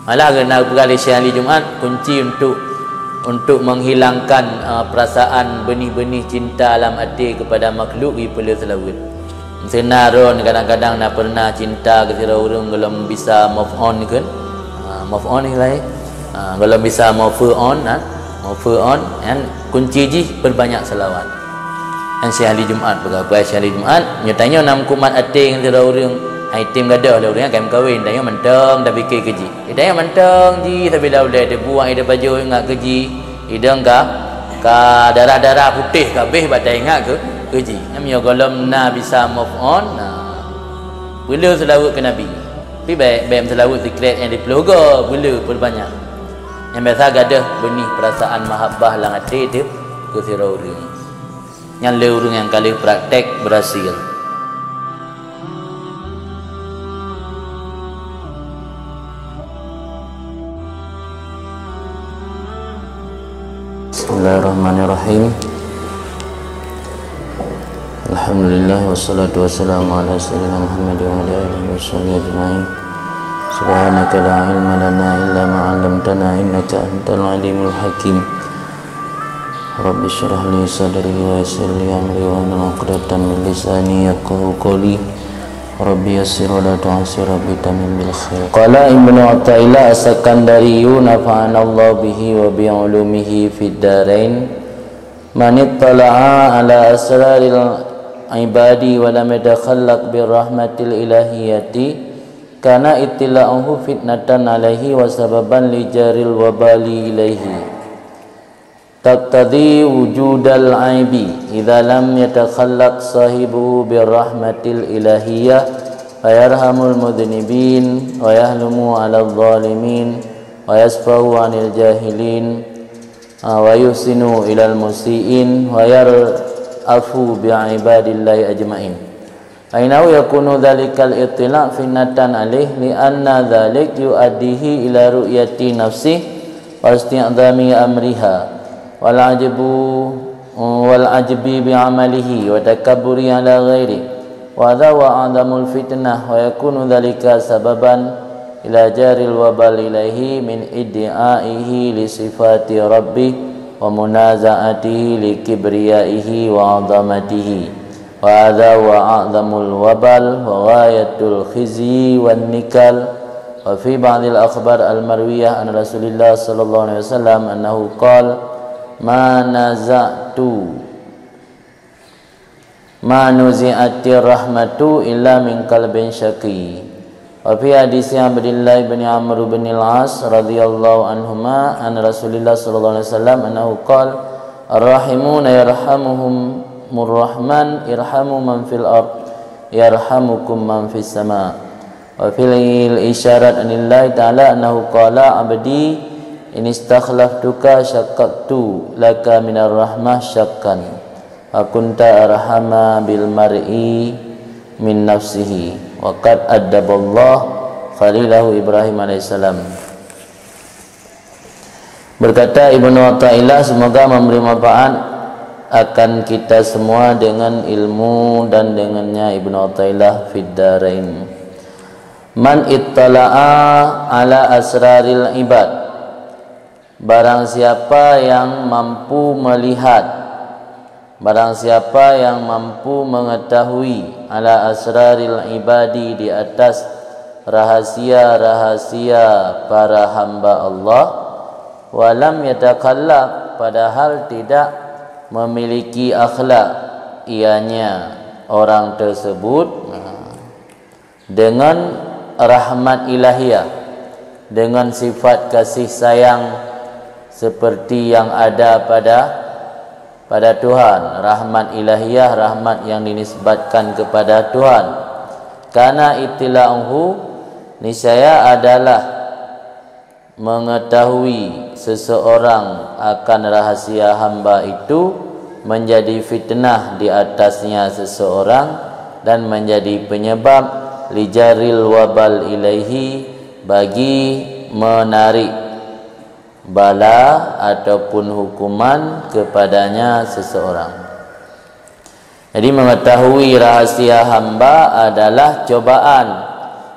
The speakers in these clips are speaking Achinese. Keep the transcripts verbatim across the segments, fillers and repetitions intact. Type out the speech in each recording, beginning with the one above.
Malah geuh na geupeugah lé Syekh Ali Jumat, kunci untuk, untuk menghilangkan, eh, perasaan benih-benih cinta lam até kepada makhluk, jipeuleueh seulaweuet. Meuseu na droen kadang-kadang na pernah cinta keu sidroe ureuëng, gohlom bisa move on kheun. Ha, move on istilahnya. Ha, gohlom bisa move on, ha. Move on, kan kunci jih perbanyak selawat. Kan Syekh Ali Jumat, peugah-peugah Syekh Ali Jumat, nyoe tanyoe na meukumat até ngon sidroe ureuëng, hai tem gadoh lé ureuëng nyang ka meukawen, tanyoe mantong tapike keu jih. Tanyoe mantong jih sabila ulée teubuang ide pajoh ingat keu jih, idong ka, ka darah-darah putéh ka abéh bak taingat keu, keu jih. Nyan meunyoe gohlom na bisa move on, na peuleueh seulaweuet keu Nabi. Tapi bék, bék meuseulaweuet sikrék nyang diploh goe, peuleueh perbanyak. Nyang biasa gadoh benih perasaan mahabbah lam até teuh keu sidroe ureuëng. Nyan lé ureuëng nyang ka lheueh praktek berhasil. Bismillahirrahmanirrahim. Alhamdulillah, wassalatu wassalamu ala sayyidina Muhammad wa ala alihi wa sahbihi ajma'in. Subhanaka la ilma lana illa ma 'allamtana innaka antal alimul hakim. Rabbi shrah li sadri wa yassir li amri wahlul 'uqdatam min lisani yafqahu qawli. Rabbi yassir wa la tu'assir, Rabbi tammim bil khair. Qala Ibnu Athaillah As-Sakandari, nafa'anallahu bihi wa bi ulumihi fid darain, man ittala'a ala asraril ibadi wa lam yatakhallaq bir rahmatil ilahiyati, kana ittila'uhu fitnatan alaihi wa sababan li jarril wabali ilaihi. Taqtadi wujudal aibi idza lam yatakhallaq sahibuhu bir rahmatil ilahiyah, fa yarhamul mudznibin, wa yahlumu 'alal zalimin, wa yasfahu 'anil jahilin, wa yuhsinu ilal musiin, wa yar'afu bi ibadillahi ajmain. Fa innahu yakunu dzalikal ittila' fitnatan alaih, li anna dzalik yu'addihi ila ru'yati nafsih wa isti'dzami amriha, wal ajbu, wal ajbi bi amalihi, wa takabburi ala ghairi. Wa hadza huwa a'dzamul fitnah, wa yakunu dzalika sababan ila jarril wabal ilaihi min iddi'aihi li sifati rabbih wa munaza'atihi li kibriyaihi wa 'azamatihi. Wa hadza huwa a'dzamul wabal wa ghayatul khizyi wan nikal. Wa fi ba'dil akhbar al-marwiyah an Rasulillah sallallahu alaihi wasallam annahu qala, "Ma naza'tu, ma nuzi'atir rahmatu illa min qalbin syaqi." Wa fi hadisi Abdillah bin Amr bin al-As radhiyallahu anhuma an Rasulillah sallallahu alaihi wasallam annahu qala, "Ar-rahimuna yarhamuhumur rahman, irhamu man fil ard, yarhamukum man fis sama." Wa fil isyarat anillahi ta'ala annahu qala, "Abdi, in istakhlaftuka syaqqaqtu laka minar rahmah syaqqan." Wa kunta arhama bil mar'i min nafsihi. Wa qad addaballah khalilahu Ibrahim alaihissalam. Berkata Ibnu Athaillah, semoga memberi manfaat akan kita semua dengan ilmu dan dengannya Ibnu Athaillah fid darain. Man ittala'a ala asraril ibad. Barang siapa yang mampu melihat, barang siapa yang mampu mengetahui, ala asraril ibadi, di atas rahasia-rahasia para hamba Allah, wa lam yatakhallaq, padahal tidak memiliki akhlak ianya orang tersebut, nah, dengan rahmat ilahiyah, dengan sifat kasih sayang seperti yang ada pada, pada Tuhan, rahmat ilahiyah, rahmat yang dinisbatkan kepada Tuhan. Karena ittila'uhu, niscaya adalah mengetahui seseorang akan rahasia hamba itu menjadi fitnah di atasnya seseorang dan menjadi penyebab lijaril wabal ilaihi, bagi menarik bala ataupun hukuman kepadanya seseorang. Jadi, mengetahui rahasia hamba adalah cobaan.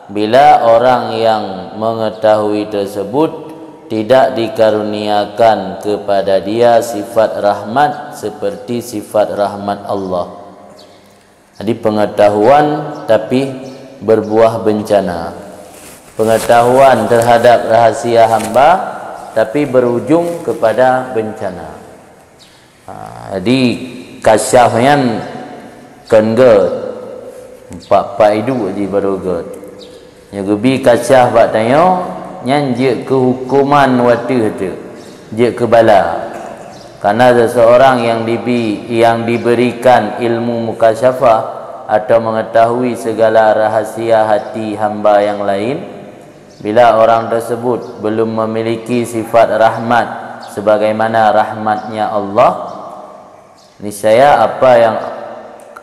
Bila orang yang mengetahui tersebut tidak dikaruniakan kepada dia sifat rahmat seperti sifat rahmat Allah. Jadi, pengetahuan tapi berbuah bencana. Pengetahuan terhadap rahasia hamba tapi berujung kepada bencana. Ha, jadi, kasyaf nyan kon gét. Empat-empat iduk jih baru gét. Nyoe geubi kasyaf bak tanyoe, nyan jeuet keu hukuman watée teuk, jeuet keu bala. Karena seseorang yang dibi-, yang diberikan ilmu mukasyafah atau mengetahui segala rahasia hati hamba yang lain, bila orang tersebut belum memiliki sifat rahmat sebagaimana rahmatnya Allah, niscaya apa yang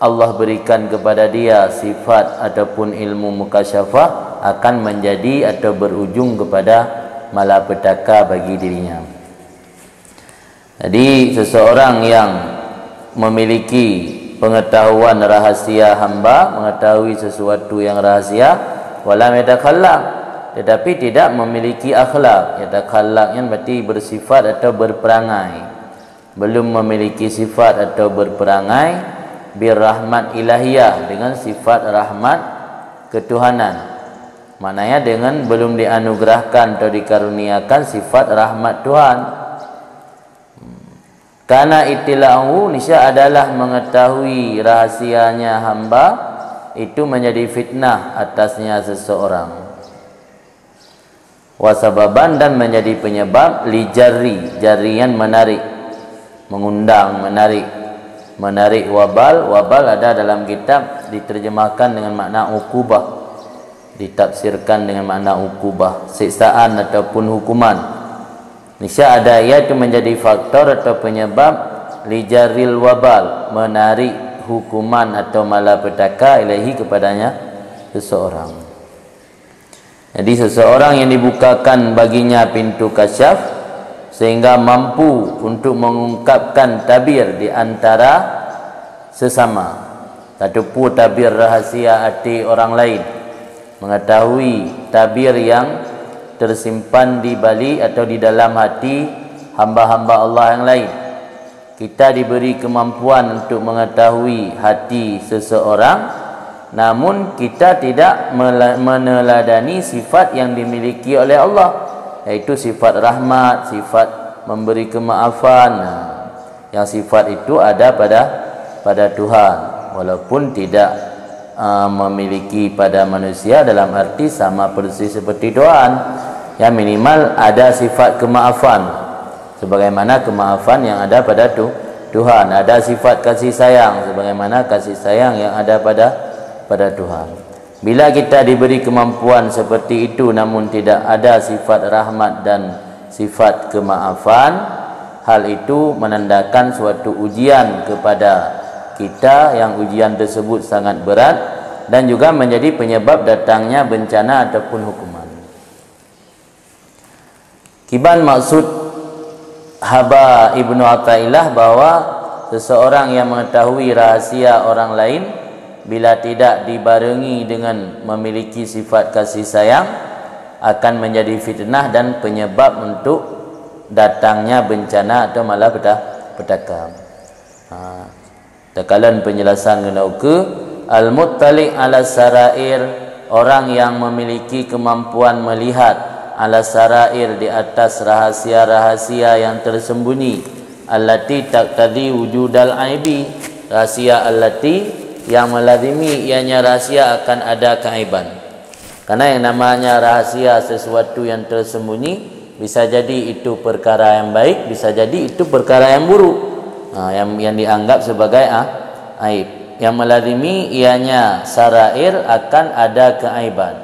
Allah berikan kepada dia, sifat ataupun ilmu mukasyafah, akan menjadi atau berujung kepada malapetaka bagi dirinya. Jadi, seseorang yang memiliki pengetahuan rahasia hamba, mengetahui sesuatu yang rahasia, walam yatakhallaq, tetapi tidak memiliki akhlak. Yatakhallaq nyan berarti bersifat atau berperangai. Belum memiliki sifat atau berperangai birahmat ilahiyah, dengan sifat rahmat ketuhanan. Maknanya, dengan belum dianugerahkan atau dikaruniakan sifat rahmat Tuhan. Karena ittila'uhu, niscaya adalah mengetahui rahasianya hamba, itu menjadi fitnah atasnya seseorang. Wasababan, dan menjadi penyebab, lijarri, jarri nyan menarik, mengundang, menarik. Menarik wabal, wabal ada dalam kitab diterjemahkan dengan makna ukubah, ditafsirkan dengan makna ukubah, siksaan ataupun hukuman. Niscaya ada, iaitu menjadi faktor atau penyebab, lijarril wabal, menarik hukuman atau malapetaka ilaihi, kepadanya seseorang. Jadi, seseorang yang dibukakan baginya pintu kasyaf sehingga mampu untuk mengungkapkan tabir di antara sesama, tateupeue tabir rahasia até orang lain, mengetahui tabir yang tersimpan di balik atau di dalam hati hamba-hamba Allah yang lain. Kita diberi kemampuan untuk mengetahui hati seseorang, namun kita tidak mela-, meneladani sifat yang dimiliki oleh Allah, yaitu sifat rahmat, sifat memberi kemaafan. Nah, yang sifat itu ada pada, pada Tuhan, walaupun tidak, uh, memiliki pada manusia dalam arti sama persis seperti Tuhan. Yang minimal ada sifat kemaafan. Sebagaimana kemaafan yang ada pada tu-, Tuhan, ada sifat kasih sayang sebagaimana kasih sayang yang ada pada, pada Tuhan. Bila kita diberi kemampuan seperti itu namun tidak ada sifat rahmat dan sifat kemaafan, hal itu menandakan suatu ujian kepada kita, yang ujian tersebut sangat berat dan juga menjadi penyebab datangnya bencana ataupun hukuman. Kiban maksud haba Ibnu Athaillah bahwa seseorang yang mengetahui rahasia orang lain, bila tidak dibarengi dengan memiliki sifat kasih sayang, akan menjadi fitnah dan penyebab untuk datangnya bencana atau malapeta-, petaka. Ha. Takalon penjelasan keunoe keu, al-muttali' ala sarair, orang yang memiliki kemampuan melihat, ala sarair, di atas rahasia-rahasia yang tersembunyi, allati taqtadi wujudal aibi, rahasia allati yang melazimi ianya rahasia akan ada keaiban. Karena yang namanya rahasia sesuatu yang tersembunyi, bisa jadi itu perkara yang baik, bisa jadi itu perkara yang buruk. Ha, yang, yang dianggap sebagai, ah, aib. Yang melazimi ianya sarair akan ada keaiban.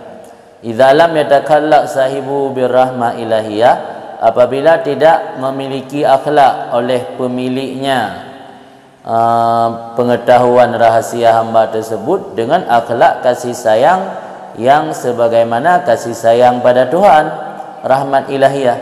Idza lam yatakhallaq sahibu birrahmah ilahiyah, apabila tidak memiliki akhlak oleh pemiliknya, eh, pengetahuan rahasia hamba tersebut dengan akhlak kasih sayang yang sebagaimana kasih sayang pada Tuhan, rahmat ilahiyah.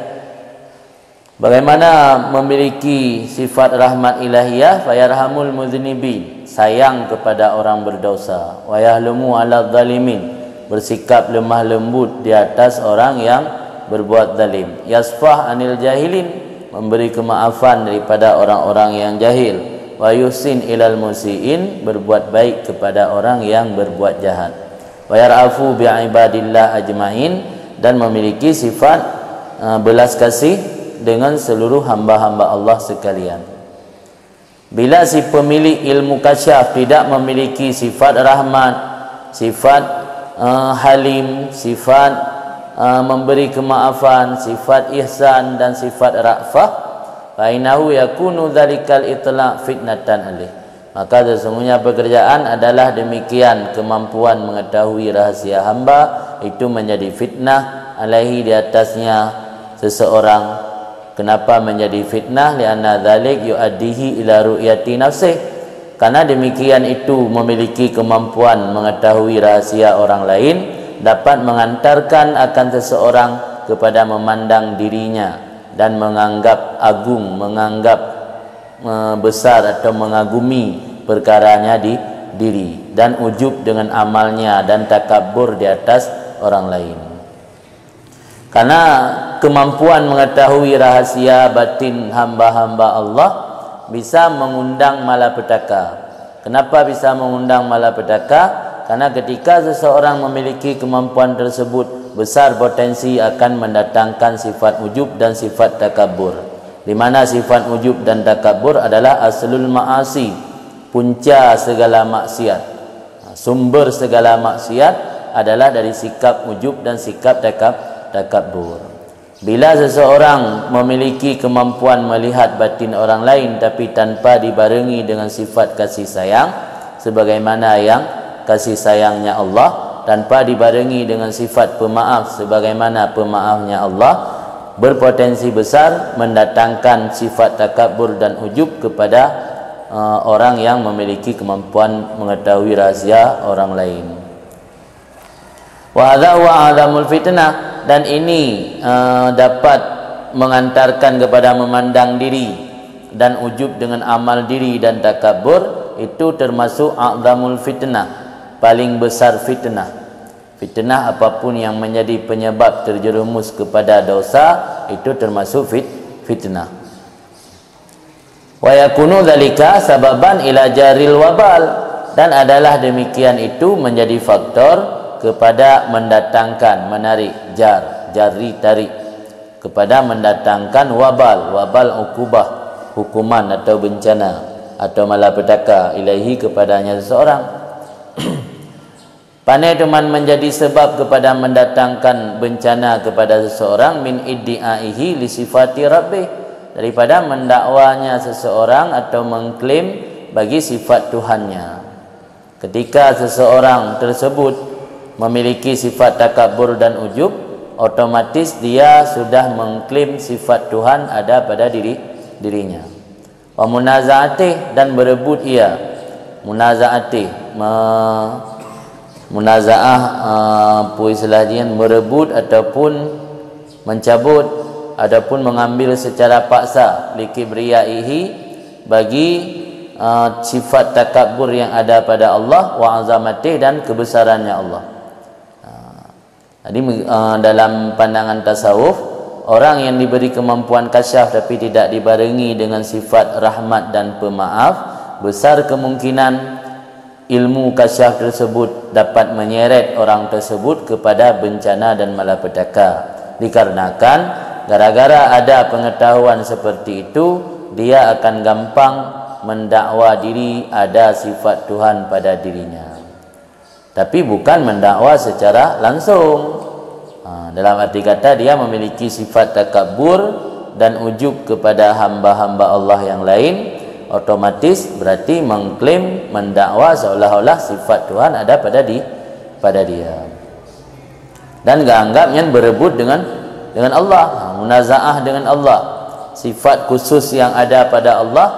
Bagaimana memiliki sifat rahmat ilahiyah, fayarhamul mudznibin. sayang kepada orang berdosa. Wa yahlumu 'ala zalimin, bersikap lemah lembut di atas orang yang berbuat zalim. Yasfah 'anil jahilin, memberi kemaafan daripada orang-orang yang jahil. Wa yuhsin ilal musiin, berbuat baik kepada orang yang berbuat jahat. Wa yar'afu bi ibadillah ajmain, dan memiliki sifat, eh, belas kasih dengan seluruh hamba-hamba Allah sekalian. Bila si pemilik ilmu kasyaf tidak memiliki sifat rahmat, sifat, eh, halim, sifat, eh, memberi kemaafan, sifat ihsan, dan sifat ra'fah, fa innahu yakunu dzalikal itla' fitnatan alaih. Maka sesungguhnya pekerjaan adalah demikian, kemampuan mengetahui rahasia hamba itu menjadi fitnah alaihi, di atasnya seseorang. Kenapa menjadi fitnah? Lianna dzalik yuaddihi ila ru'yati nafsih. Karena demikian itu memiliki kemampuan mengetahui rahasia orang lain dapat mengantarkan akan seseorang kepada memandang dirinya dan menganggap agung, menganggap, eh, besar atau mengagumi perkaranya di diri, dan ujub dengan amalnya dan takabur di atas orang lain. Karena kemampuan mengetahui rahasia batin hamba-hamba Allah bisa mengundang malapetaka. Kenapa bisa mengundang malapetaka? Karena ketika seseorang memiliki kemampuan tersebut, besar potensi akan mendatangkan sifat ujub dan sifat takabur. Di mana sifat ujub dan takabur adalah aslul ma'asi, punca segala maksiat. Sumber segala maksiat adalah dari sikap ujub dan sikap takab-, takabur. Bila seseorang memiliki kemampuan melihat batin orang lain, tapi tanpa dibarengi dengan sifat kasih sayang, sebagaimana yang kasih sayangnya Allah, tanpa dibarengi dengan sifat pemaaf, sebagaimana pemaafnya Allah, berpotensi besar mendatangkan sifat takabur dan ujub kepada, eh, orang yang memiliki kemampuan mengetahui rahsia orang lain. Wa hadza huwa a'zamul fitnah, dan ini, eh, dapat mengantarkan kepada memandang diri dan ujub dengan amal diri dan takabur, itu termasuk a'zamul fitnah, paling besar fitnah. Fitnah apapun yang menjadi penyebab terjerumus kepada dosa, itu termasuk fit-, fitnah. Wa yakunu dzalika sababan ila jarril wabal, dan adalah demikian itu menjadi faktor kepada mendatangkan, menarik, jar, jarri, tarik, kepada mendatangkan wabal, wabal ukubah, hukuman atau bencana atau malapetaka, ilaihi, kepadanya seseorang. Pane teuma menjadi sebab kepada mendatangkan bencana kepada seseorang? Min iddi'aihi li sifati rabbih, daripada mendakwanya seseorang atau mengklaim bagi sifat Tuhannya. Ketika seseorang tersebut memiliki sifat takabur dan ujub, otomatis dia sudah mengklaim sifat Tuhan ada pada diri dirinya. Wa munaza'atih, dan berebut ia. Munaza'atih, me-, munaza'ah, eh, peue istilah jih, merebut ataupun mencabut ataupun mengambil secara paksa, li kibriyaihi, bagi, eh, sifat takabur yang ada pada Allah, wa azamatih, dan kebesarannya Allah. Jadi, eh, dalam pandangan tasawuf, orang yang diberi kemampuan kasyaf tapi tidak dibarengi dengan sifat rahmat dan pemaaf, besar kemungkinan ilmu kasyaf tersebut dapat menyeret orang tersebut kepada bencana dan malapetaka. Dikarenakan, gara-gara ada pengetahuan seperti itu, dia akan gampang mendakwa diri ada sifat Tuhan pada dirinya. Tapi bukan mendakwa secara langsung. Ha, dalam arti kata, dia memiliki sifat takabur dan ujub kepada hamba-hamba Allah yang lain, otomatis berarti mengklaim, mendakwa seolah-olah sifat Tuhan ada pada di-, pada dia. Dan geuanggap nyan berebut dengan, dengan Allah, ha, munazaah dengan Allah. Sifat khusus yang ada pada Allah,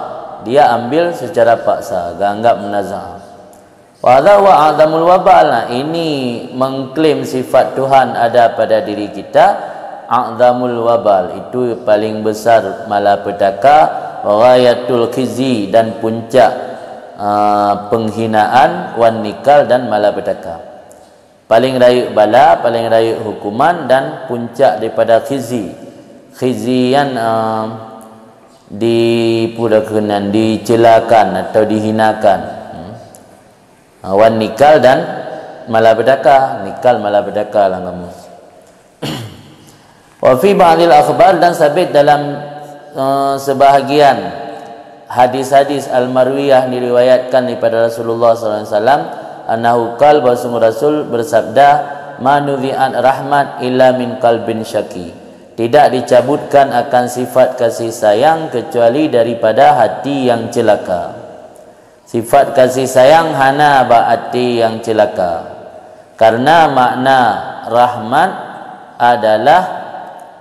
dia ambil secara paksa, geuanggap munazaah. Wa hadza huwa a'zamul wabal. Nah, ini mengklaim sifat Tuhan ada pada diri kita, a'zamul wabal, itu paling besar malapetaka, wa ghayatul khizi, dan puncak, ah, penghinaan, wan nikal, dan malapetaka. Paling rayeuk bala, paling rayeuk hukuman, dan puncak daripada khizi. Khizi nyan, ah, dipudakeunan, dicelakan atau dihinakan. Hmm. Ah, wan nikal dan malapetaka, nikal malapetaka lam kamus. Wa fi ba'dil akhbar, dan sabit dalam, eh, sebahagian hadis-hadis al-marwiyah, diriwayatkan daripada Rasulullah sallallahu alaihi wasallam, annahu qal, bahwasungguh Rasul bersabda, "Ma nuzi'at rahmat illa min qalbin syaqi." Tidak dicabutkan akan sifat kasih sayang kecuali daripada hati yang celaka. Sifat kasih sayang hana bak até nyang ceulaka. Karena makna rahmat adalah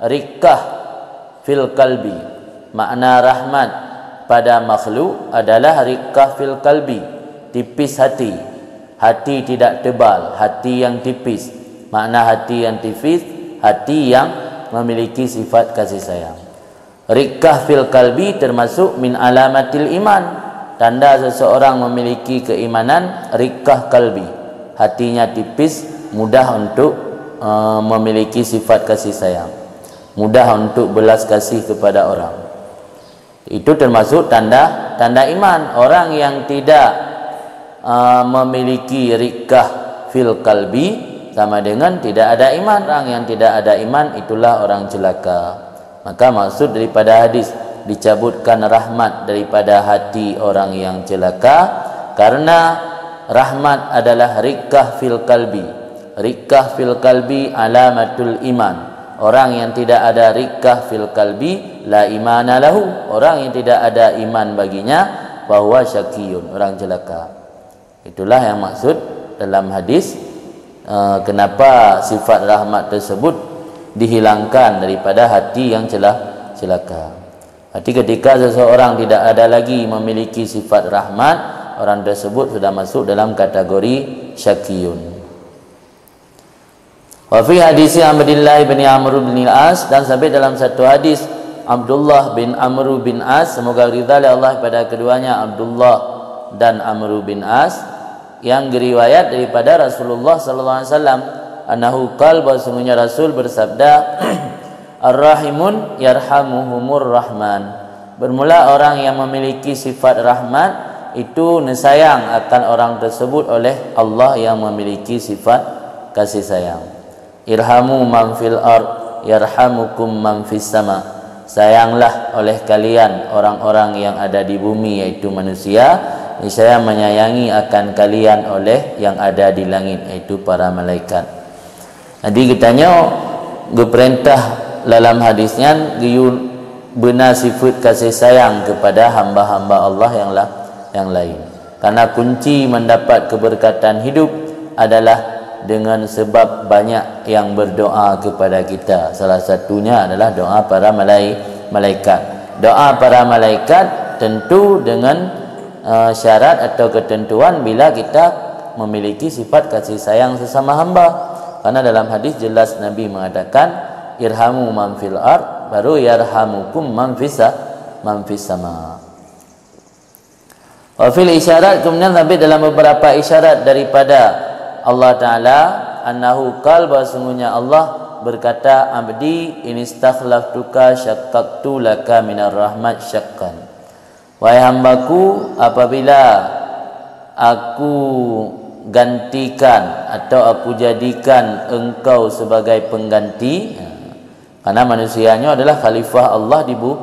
riqqah fil qalbi. Makna rahmat pada makhluk adalah riqqah fil qalbi, tipis hati. Hati tidak tebal, hati yang tipis. Makna hati yang tipis, hati yang memiliki sifat kasih sayang. Riqqah fil qalbi termasuk min alamatil iman. Tanda seseorang memiliki keimanan, riqqah qalbi. Hatinya tipis, mudah untuk, eh, memiliki sifat kasih sayang. Mudah untuk belas kasih kepada orang. Itu termasuk tanda, tanda iman. Orang yang tidak, eh, memiliki riqqah fil qalbi sama dengan tidak ada iman. Orang yang tidak ada iman, itulah orang celaka. Maka maksud daripada hadis, dicabutkan rahmat daripada hati orang yang celaka, karena rahmat adalah riqqah fil qalbi. Riqqah fil qalbi alamatul iman. Orang yang tidak ada riqqah fil qalbi, la imana lahu. Orang yang tidak ada iman baginya, fahuwa syaqiyun, orang celaka. Itulah yang maksud dalam hadis, eh, kenapa sifat rahmat tersebut dihilangkan daripada hati yang cela-, celaka. Berarti ketika seseorang tidak ada lagi memiliki sifat rahmat, orang tersebut sudah masuk dalam kategori syaqiyun. Wa fi hadisi Abdillah bin Amr bin Al-As, dan sabit dalam satu hadis Abdullah bin Amr bin As, semoga ridha oleh Allah pada keduanya, Abdullah dan Amr bin As, yang diriwayat daripada Rasulullah sallallahu alaihi wasallam, annahu qal, bahwasungguhnya Rasul bersabda, "Ar-rahimun yarhamuhumur rahman." Bermula orang yang memiliki sifat rahmat itu neusayang akan orang tersebut oleh Allah yang memiliki sifat kasih sayang. "Irhamu man fil ard, yarhamukum man fis sama." Sayanglah oleh kalian orang-orang yang ada di bumi, yaitu manusia, niscaya menyayangi akan kalian oleh yang ada di langit, yaitu para malaikat. Jadi geutanyoe geupeurintah dalam hadis nyan geuyue beuna sifeuet kasih sayang kepada hamba-hamba Allah yang la-, yang lain. Karena kunci mendapat keberkatan hidup adalah dengan sebab banyak yang berdoa kepada kita. Salah satunya adalah doa para malai-, malaikat. Doa para malaikat tentu dengan, eh, syarat atau ketentuan bila kita memiliki sifat kasih sayang sesama hamba. Karena dalam hadis jelas Nabi mengatakan, "Irhamu man fil ard, baru yarhamukum man fis sa-, man fis sama." Wa fil isyarat, kemudian sabit dalam beberapa isyarat daripada Allah Ta'ala, annahu qal, bahwasungguhnya Allah berkata, "Abdi, inistakhlaftuka syaqqaqtu laka minar rahmat syaqqan." Wahai hambaku, apabila aku gantikan atau aku jadikan engkau sebagai pengganti, karena manusia nyoe adalah khalifah Allah di bu-,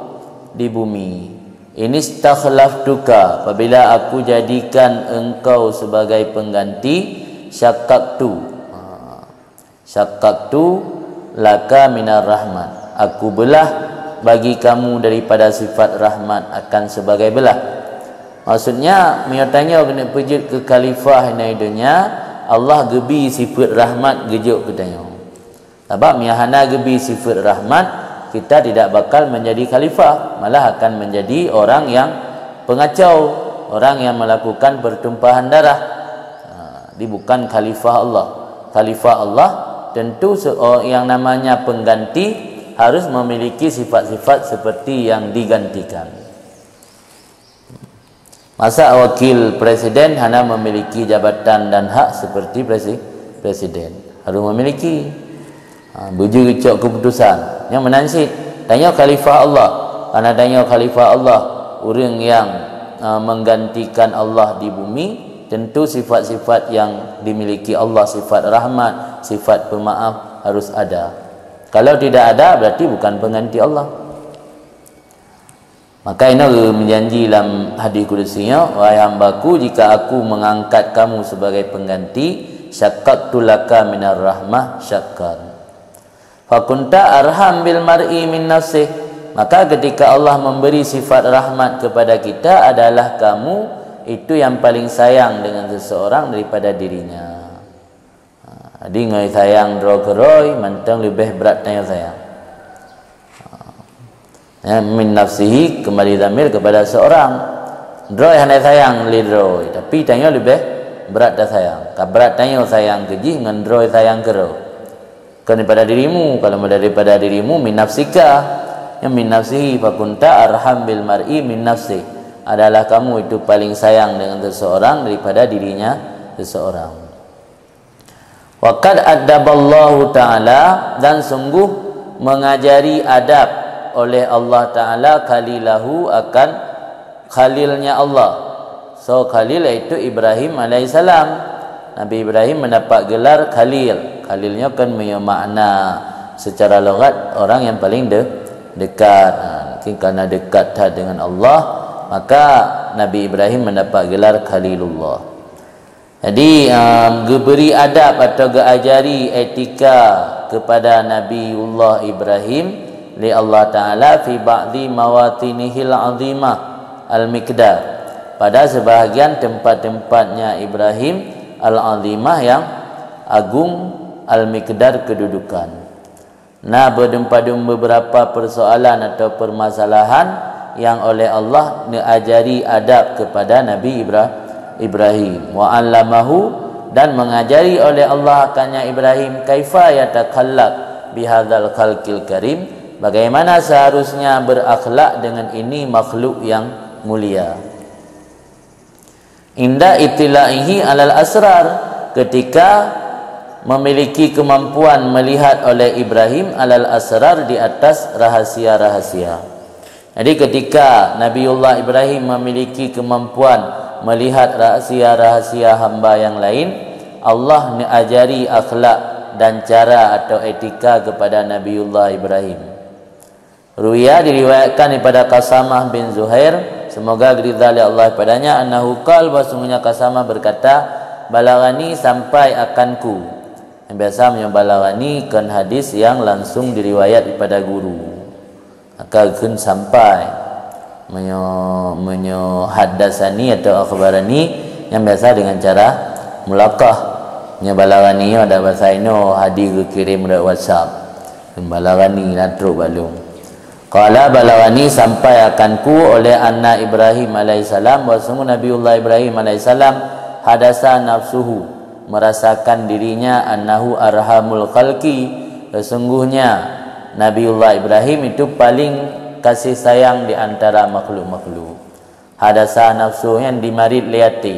di bumi. Inistakhlaftuka, apabila aku jadikan engkau sebagai pengganti, syaqqaqtu. Ha. Syaqqaqtu laka minar rahmat. Aku belah bagi kamu daripada sifat rahmat akan sebagai belah. Maksudnya, meunyoe tanyoe keuneuk peujeuet keu khalifah inan donya, Allah geubi sifeuet rahmat geujok keu tanyoe. Sabab meunyoe hana geubi sifeuet rahmat, kita tidak bakal menjadi khalifah, malah akan menjadi orang yang pengacau, orang yang melakukan pertumpahan darah. Ha, jadi bukan khalifah Allah. Khalifah Allah tentu se-, oh, yang namanya pengganti harus memiliki sifat-sifat seperti yang digantikan. Masa wakil presiden hana memiliki jabatan dan hak seperti presi-, presiden? Harus memiliki. Ha, beujeuet geucok keputusan. Nyan meunan cit. Tanyoe khalifah Allah. Karena tanyoe khalifah Allah, ureuëng yang, ha, menggantikan Allah di bumi, tentu sifat-sifat yang dimiliki Allah, sifat rahmat, sifat pemaaf harus ada. Kalau tidak ada, berarti bukan pengganti Allah. Maka inoe geuh meujanji lam hadis kudusi nyoe, "Wahai hamba-Ku, jika Aku mengangkat kamu sebagai pengganti, syaqqaqtu laka minar rahmah syaqqan. Fakunta arham bil mar'i min nafsih." Maka ketika Allah memberi sifat rahmat kepada kita, adalah kamu itu yang paling sayang dengan seseorang daripada dirinya. Ha, jadi ngon sayang droe keudroe, mantong leubeh brat tanyoe sayang. Ha. Ya, min nafsihi, kembali dhamir kepada seorang. Droe hana sayang lé droe, tapi tanyoe leubeh brat tasayang. Ka brat tanyoe sayang keu jih ngon droe sayang keudroe. Bukan daripada dirimu, kalau daripada dirimu, min nafsika. Ya, min nafsihi, fakunta arham bil mar'i min nafsih. Adalah kamu itu paling sayang dengan seseorang daripada dirinya seseorang. Wa qad addaballahu ta'ala, dan sungguh mengajari adab oleh Allah Ta'ala khalilahu, akan khalilnya Allah. So, khalil yaitu Ibrahim alaihissalam. Nabi Ibrahim mendapat gelar khalil. Khalil nyoe kan meunyoe makna secara logat orang yang paling de-, dekat. Ha, mungkin karena dekat that dengan Allah, maka Nabi Ibrahim mendapat gelar khalilullah. Jadi, em, geubri adab atau geuajari etika kepada Nabiullah Ibrahim lé Allah Ta'ala fi ba'di mawatinihil azimah al-miqdar, pada sebahagian tempat-tempatnya Ibrahim al-azimah yang agung, al-miqdar kedudukan. Na beudeueng padum beberapa persoalan atau permasalahan yang oleh Allah neuajari adab kepada Nabi Ibra-, Ibrahim. Wa allamahu, dan mengajari oleh Allah akannya Ibrahim, kaifa yatakhallaq bihadzal khalqil karim, bagaimana seharusnya berakhlak dengan ini makhluk yang mulia. Inda ittila'ihi alal asrar, ketika memiliki kemampuan melihat oleh Ibrahim alal asrar, di atas rahasia-rahasia. Jadi, ketika Nabiullah Ibrahim memiliki kemampuan melihat rahasia-rahasia hamba yang lain, Allah neuajari akhlak dan cara atau etika kepada Nabiullah Ibrahim. Ruya, diriwayatkan daripada Qasamah bin Zuhair, semoga geuridha lé Allah padanya, annahu qal, bahwa sungguhnya Qasamah berkata, "Balaghani, sampai akanku." Yang biasa meunyoe balaghani kon hadis yang langsung diriwayat daripada guru. Maka kheun sampai. Meunyoe, meunyoe haddatsani atau akhbarani, yang biasa dengan cara mulaqah. Meunyoe balaghani, ada bahasa inoe hadis geukirém lewat WhatsApp. Balaghani na trok bak lôn. Qala, balaghani, sampai akanku oleh anna Ibrahim alaihissalam, bahwa sungguh Nabiullah Ibrahim alaihissalam, hadasa nafsuhu, merasakan dirinya, annahu arhamul khalqi, sesungguhnya Nabiullah Ibrahim itu paling kasih sayang di antara makhluk-makhluk. Hadasa nafsuhu, nyan dimarit lé até.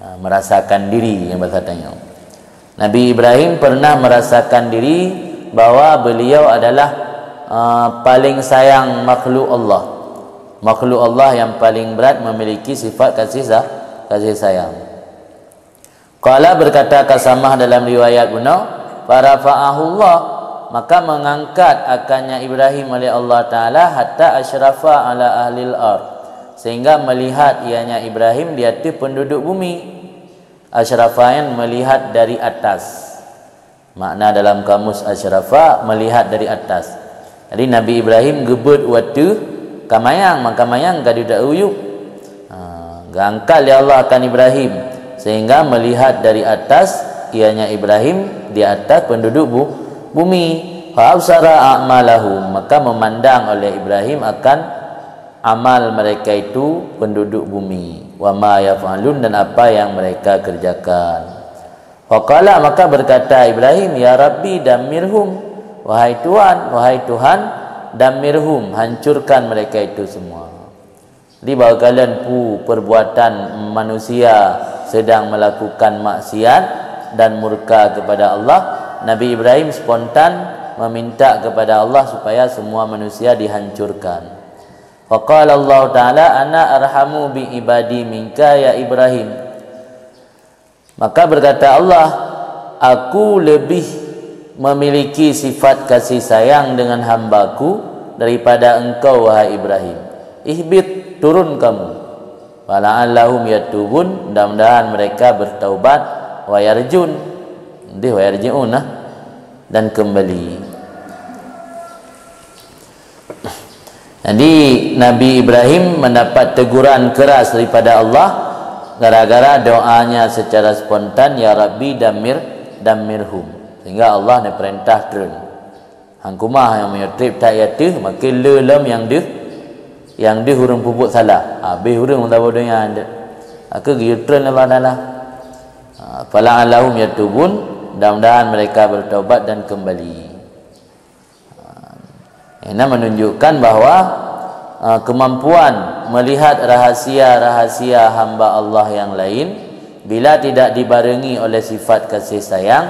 Ha, merasakan diri, nyang bahasa tanyoe. Nabi Ibrahim pernah merasakan diri bahwa beliau adalah, eh, paling sayang makhluk Allah. Makhluk Allah yang paling berat memiliki sifat kasih sa-, kasih sayang. Qala, berkata Qasamah dalam riwayat bunoe, "Farafa'ahullah," maka mengangkat akannya Ibrahim oleh Allah Ta'ala, "hatta asyrafa ala ahlil ard," sehingga melihat ianya Ibrahim di ateueh penduduk bumi. Asyrafa nyan melihat dari atas. Makna dalam kamus asyrafa, melihat dari atas. Jadi, Nabi Ibrahim geubeuet u ateueh ka manyang, maka manyang ka didak uyueb. Ha, geuangkat lé Allah akan Ibrahim, sehingga melihat dari atas, ianya Ibrahim di atas penduduk bu-, bumi. Fa absara a'malahum, maka memandang oleh Ibrahim akan amal mereka itu penduduk bumi. Wa ma yaf'alun, dan apa yang mereka kerjakan. Faqala, maka berkata Ibrahim, "Ya Rabbi, dammirhum." Wahai Tuhan, wahai Tuhan, dammirhum, hancurkan mereka itu semua. Di bak kalon peue perbuatan manusia sedang melakukan maksiat dan murka kepada Allah, Nabi Ibrahim spontan meminta kepada Allah supaya semua manusia dihancurkan. Faqala Allah Ta'ala, "Ana arhamu bi ibadi minka ya Ibrahim." Maka berkata Allah, "Aku lebih memiliki sifat kasih sayang dengan hamba-Ku daripada engkau, wahai Ibrahim. Ihbit, turun kamu. Fala'allahum yatubun, mudah-mudahan mereka bertaubat, wa yarjun." Deh, wa yarji'un, nah, dan kembali. Jadi, Nabi Ibrahim mendapat teguran keras daripada Allah gara-gara doanya secara spontan, "Ya Rabbi, dammir, dammirhum." Sehingga Allah neupeurintah treun. Hangkumah nyang meunyoe treb that i ateueh, makin le lom nyang deuh, nyang deuh ureuëng peubuet salah. Habéh ureuëng lam donya. Maka geuyue treun Allah Taala. Ha, "Fala'allahum yatubun," mudah-mudahan mereka bertaubat dan kembali. Ini menunjukkan bahwa, eh, kemampuan melihat rahasia-rahasia hamba Allah yang lain, bila tidak dibarengi oleh sifat kasih sayang,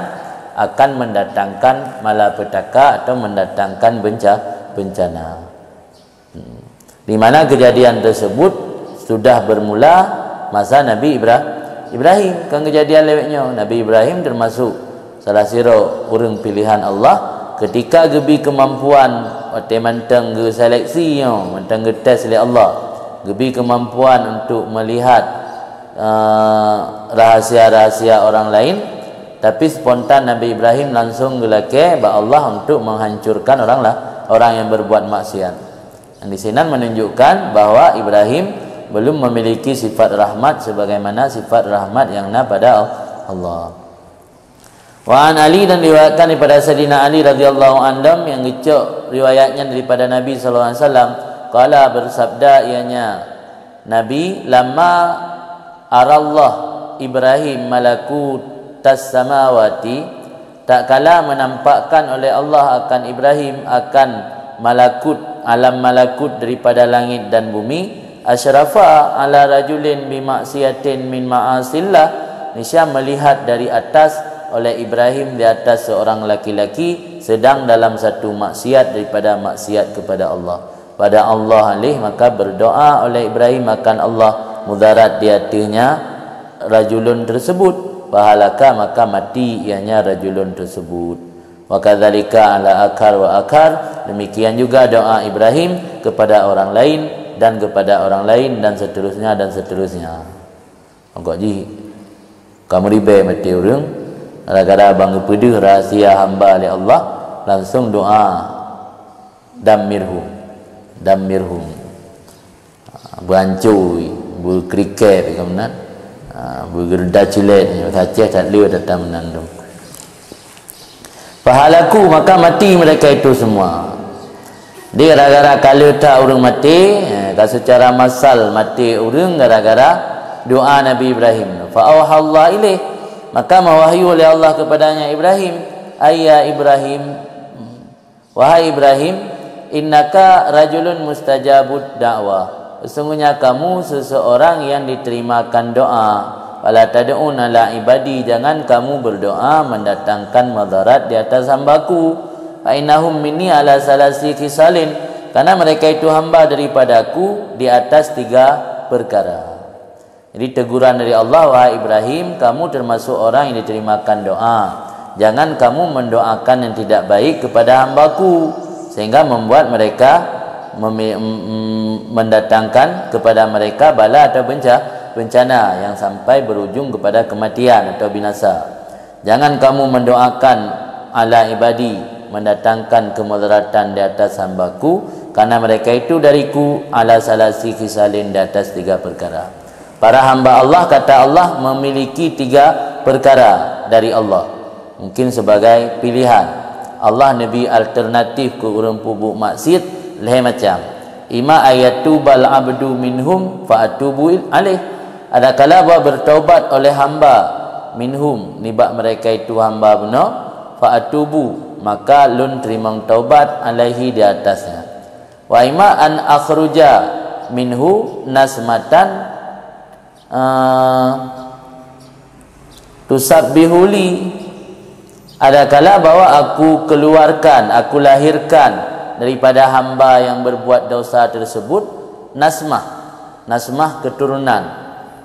akan mendatangkan malapetaka atau mendatangkan benca-, bencana. Hmm. Di mana kejadian tersebut sudah bermula masa Nabi Ibra-, Ibrahim. Kan kejadian lewat nyoe, Nabi Ibrahim termasuk salah sidroe ureuëng pilihan Allah, ketika geubi keumampuan, watée mantong geuseleksi nyoe, mantong geutés lé Allah, geubi keumampuan untuk melihat, eh, rahasia-rahasia orang lain, tapi spontan Nabi Ibrahim langsung geulakée bak Allah untuk menghancurkan orang lah, orang yang berbuat maksiat. Dan di sinan menunjukkan bahwa Ibrahim belum memiliki sifat rahmat sebagaimana sifat rahmat yang na pada Allah. Wa an Ali, dan diriwayatkan daripada Saidina Ali radhiyallahu anhu yang geucok riwayatnya daripada Nabi sallallahu alaihi wasallam, qala, bersabda ianya Nabi, "Lamma arallah Ibrahim malakutas samawati," tatkala menampakkan oleh Allah akan Ibrahim akan malakut, alam malakut daripada langit dan bumi, asyrafa ala rajulin bi maksiatin min ma'asillah, niscaya melihat dari atas oleh Ibrahim di atas seorang laki-laki sedang dalam satu maksiat daripada maksiat kepada Allah. Pada Allah alih, maka berdoa oleh Ibrahim akan Allah mudarat di ateuehnya rajulun tersebut. Fahalaka, maka mati ianya rajulun tersebut. Wa kadzalika ala akhar wa akhar, demikian juga doa Ibrahim kepada orang lain dan kepada orang lain dan seterusnya dan seterusnya. Anggok jih, ka meuribée maté ureuëng, gara-gara ban geupeudeuh rahasia hamba lé Allah, langsung doa, "Dammirhum, dammirhum." Ha, beuancô, beukrikét, ka meunan. Ha, beugeureuda cilet, bahasa Aceh that le that meunan tu. Fahalaku, maka mati mereka itu semua. Di gara-gara ka le that ureuëng maté, eh, ka secara massal maté ureuëng gara-gara doa Nabi Ibrahim. Fa auhallahu ilaih, maka mewahyu oleh Allah kepadanya Ibrahim, "Ayya Ibrahim, wahai Ibrahim, innaka rajulun mustajabud da'wah. Sesungguhnya kamu seseorang yang diterimakan doa. Fala tad'un ala ibadi, jangan kamu berdoa mendatangkan madarat di atas hamba-Ku. Fa innahum minni ala salasi khisalin, karena mereka itu hamba daripada-Ku di atas tiga perkara." Jadi, teguran dari Allah, "Wahai Ibrahim, kamu termasuk orang yang diterimakan doa. Jangan kamu mendoakan yang tidak baik kepada hamba-Ku, sehingga membuat mereka memi-, m-, m-, mendatangkan kepada mereka bala atau benca-, bencana yang sampai berujung kepada kematian atau binasa. Jangan kamu mendoakan ala ibadi, mendatangkan kemudaratan di atas hamba-Ku, karena mereka itu dari-Ku, ala salasi khisalin, di atas tiga perkara." Para hamba Allah, kata Allah, memiliki tiga perkara dari Allah. Mungkin sebagai pilihan. Allah neubri alternatif keu ureuëng peubuet maksiat lhée macam. Ima ayatubal abdu minhum fa atubu il-, alaih. Adakala bahwa bertaubat oleh hamba minhum, nibak mereka itu hamba bunoe, fa atubu, maka lôn teurimong taubat alaihi, di atasnya. Wa ima an akhruja minhu nasmatan, eh, tusabbihuli, adakala bahwa aku keluarkan, aku lahirkan daripada hamba yang berbuat dosa tersebut nasmah. Nasmah keturunan.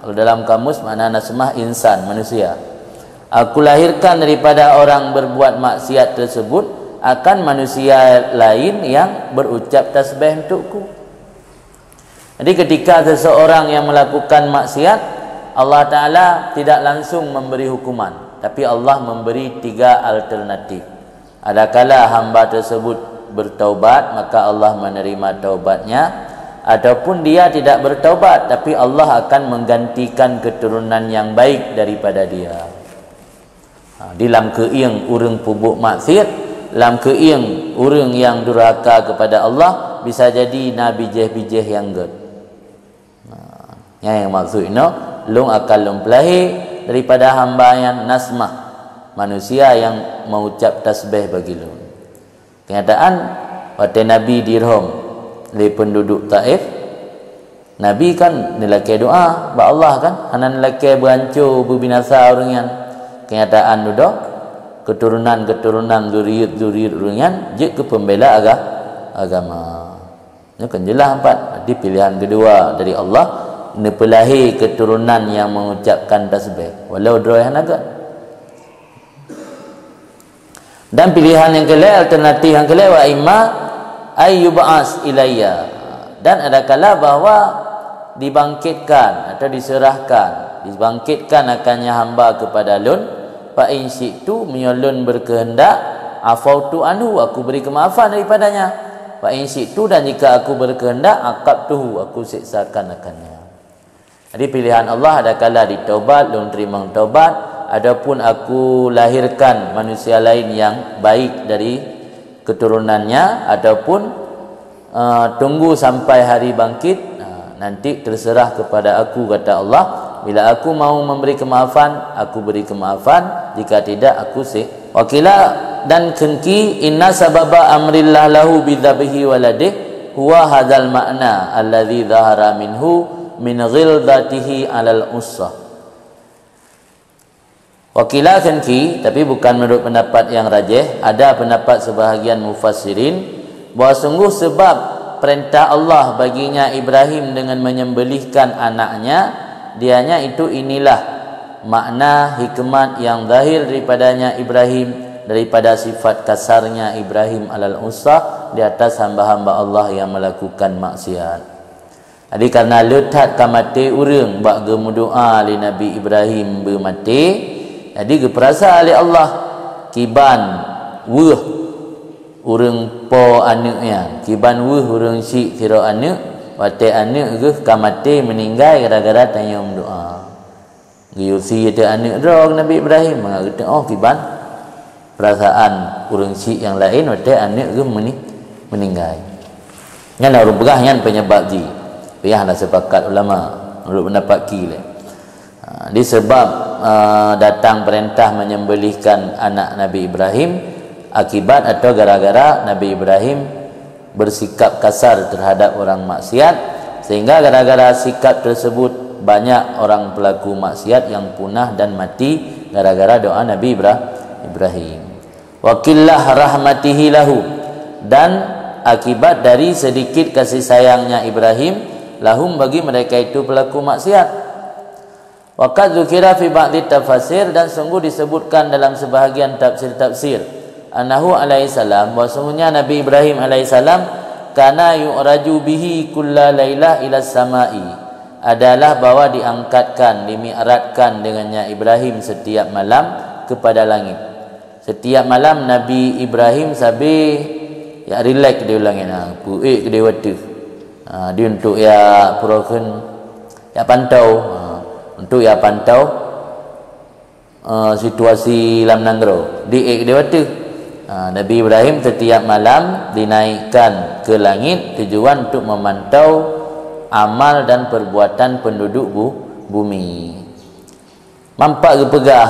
Kalau dalam kamus makna nasmah insan, manusia. Aku lahirkan daripada orang berbuat maksiat tersebut akan manusia lain yang berucap tasbih untukku. Jadi ketika seseorang yang melakukan maksiat, Allah Ta'ala tidak langsung memberi hukuman, tapi Allah memberi tiga alternatif. Adakala hamba tersebut bertaubat, maka Allah menerima taubatnya, ataupun dia tidak bertaubat, tapi Allah akan menggantikan keturunan yang baik daripada dia. Ha, di lam keuieng ureuëng peubuet maksiat, lam keuieng ureuëng yang durhaka kepada Allah, bisa jadi na bijéh-bijéh nyang gét. Nah, nyan nyang maksud inoe, lôn akan lôn peulahé daripada hamba nyan nasmah, manusia yang meuucap tasbih bagi lôn. Kenyataan, watée Nabi dirhom lé peunduduek Taif, Nabi kan neulakée doá bak Allah kan, hana neulakée beuancô, beubinasa ureuëng nyan. Kenyataan dudoe, keuturonan-keuturonan, zuriat-zuriat ureuëng nyan jeuet keu peumbela aga-, agama. Nyoe kan jeulaih empat. Jadi pilihan keudua dari Allah, neupeulahé keuturonan nyang mengucapkan tasbih, walau droe hana gét. Dan pilihan nyang keulhée, alternatif nyang keulhée, wa imma ayyub'as ilayya. Dan adakala bahwa dibangkitkan atau diserahkan, dibangkitkan akannya hamba kepada lôn, fa in syi'tu, meunyoe lôn berkehendak, afautu anhu, aku beri kemaafan daripadanya. Fa in syi'tu, dan jika aku berkehendak, aqabtuhu, aku siksakan akannya. Jadi pilihan Allah, adakala ditaubat, lôn teurimong taubat, ataupun aku lahirkan manusia lain yang baik dari keturunannya, ataupun, eh, tunggu sampai hari bangkit, nah, nanti terserah kepada aku, kata Allah. Bila aku mau memberi kemaafan, aku beri kemaafan, jika tidak, aku sik-, wakila, dan kheun ki, inna sababa amrillah lahu bidzabhi waladih huwa hadzal ma'na alladzi zahara minhu min ghilzatihi alal ussah. Wakila kheun ki, tapi bukan menurut pendapat yang rajih, ada pendapat sebahagian mufassirin bahwa sungguh sebab perintah Allah baginya Ibrahim dengan menyembelihkan anaknya, dianya itu inilah makna hikmat yang zahir daripadanya Ibrahim, daripada sifat kasarnya Ibrahim alal ussah di atas hamba-hamba Allah yang melakukan maksiat. Jadi karena le that ka maté ureuëng bak geumeudoá lé Nabi Ibrahim beumaté, jadi geupeurasa lé Allah kiban weueh ureuëng po aneuëk nyan, kiban weueh ureuëng syiek sidroe aneuëk, watée aneuëk geuh ka maté meuninggai gara-gara tanyoe meudoá. Geuyue sie teuh aneuëk droe Nabi Ibrahim, mangat geuteuoh kiban perasaan ureuëng syiek nyang laén watée aneuëk geuh meuni-, meuninggai. Nyan ureuëng peugah nyan penyebab jih. Tapi hana sepakat ulama, menurut pendapat ki lé. Ha, di sebab, eh, datang perintah menyembelihkan anak Nabi Ibrahim akibat atau gara-gara Nabi Ibrahim bersikap kasar terhadap orang maksiat, sehingga gara-gara sikap tersebut banyak orang pelaku maksiat yang punah dan mati gara-gara doa Nabi Ibra-, Ibrahim. Wa qillah rahmatihi lahu, dan akibat dari sedikit kasih sayangnya Ibrahim lahum bagi mereka itu pelaku maksiat. Wa qad dzukira fi ba'dhi tafasir, dan sungguh disebutkan dalam sebahagian tafsir-tafsir, annahu alaihissalam, bahwa sungguhnya Nabi Ibrahim alaihissalam, kana yu'raju bihi kulla lailah ila samai, adalah bahwa diangkatkan, dimi'rajkan dengannya Ibrahim setiap malam kepada langit. Setiap malam Nabi Ibrahim sabe yak rilek di ulang ina, puek di wateuh. Ha, di untuk ya purokun, ya pantau. Ha, untuk ya pantau, eh, situasi lam nanggroe. Di ek di wateuh. Ha, Nabi Ibrahim setiap malam dinaikkan ke langit tujuan untuk memantau amal dan perbuatan penduduk bu-, bumi. Mampak geupeugah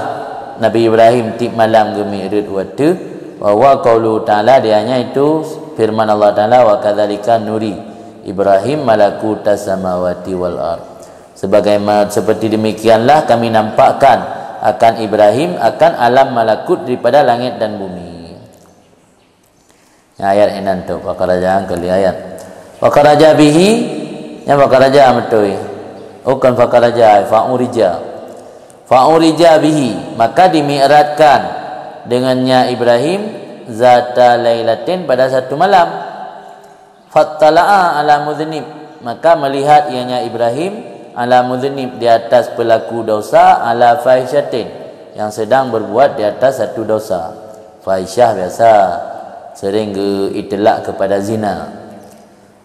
Nabi Ibrahim tiep malam geumi'raj wateuh, bahwa qaulu ta'ala, dianya itu firman Allah Ta'ala, wa kadzalika nuri, Ibrahim malakutas samawati wal ard. Sebagaimana, seperti demikianlah Kami nampakkan akan Ibrahim akan alam malakut daripada langit dan bumi. Nyan ayat inan tu, fakaraja kali ayat. Fakaraja bihi, nyan fakaraja beutôi. Oh, bukan fakaraja, fa'urija. Fa'urija bihi, maka dimi'rajkan dengannya Ibrahim zata lailatin, pada satu malam. Fattala'a ala mudhnib, maka melihat ianya Ibrahim ala mudhnib, di atas pelaku dosa, ala fahisyatin, yang sedang berbuat di atas satu dosa. Fahisyah biasa sering geuitlak kepada zina.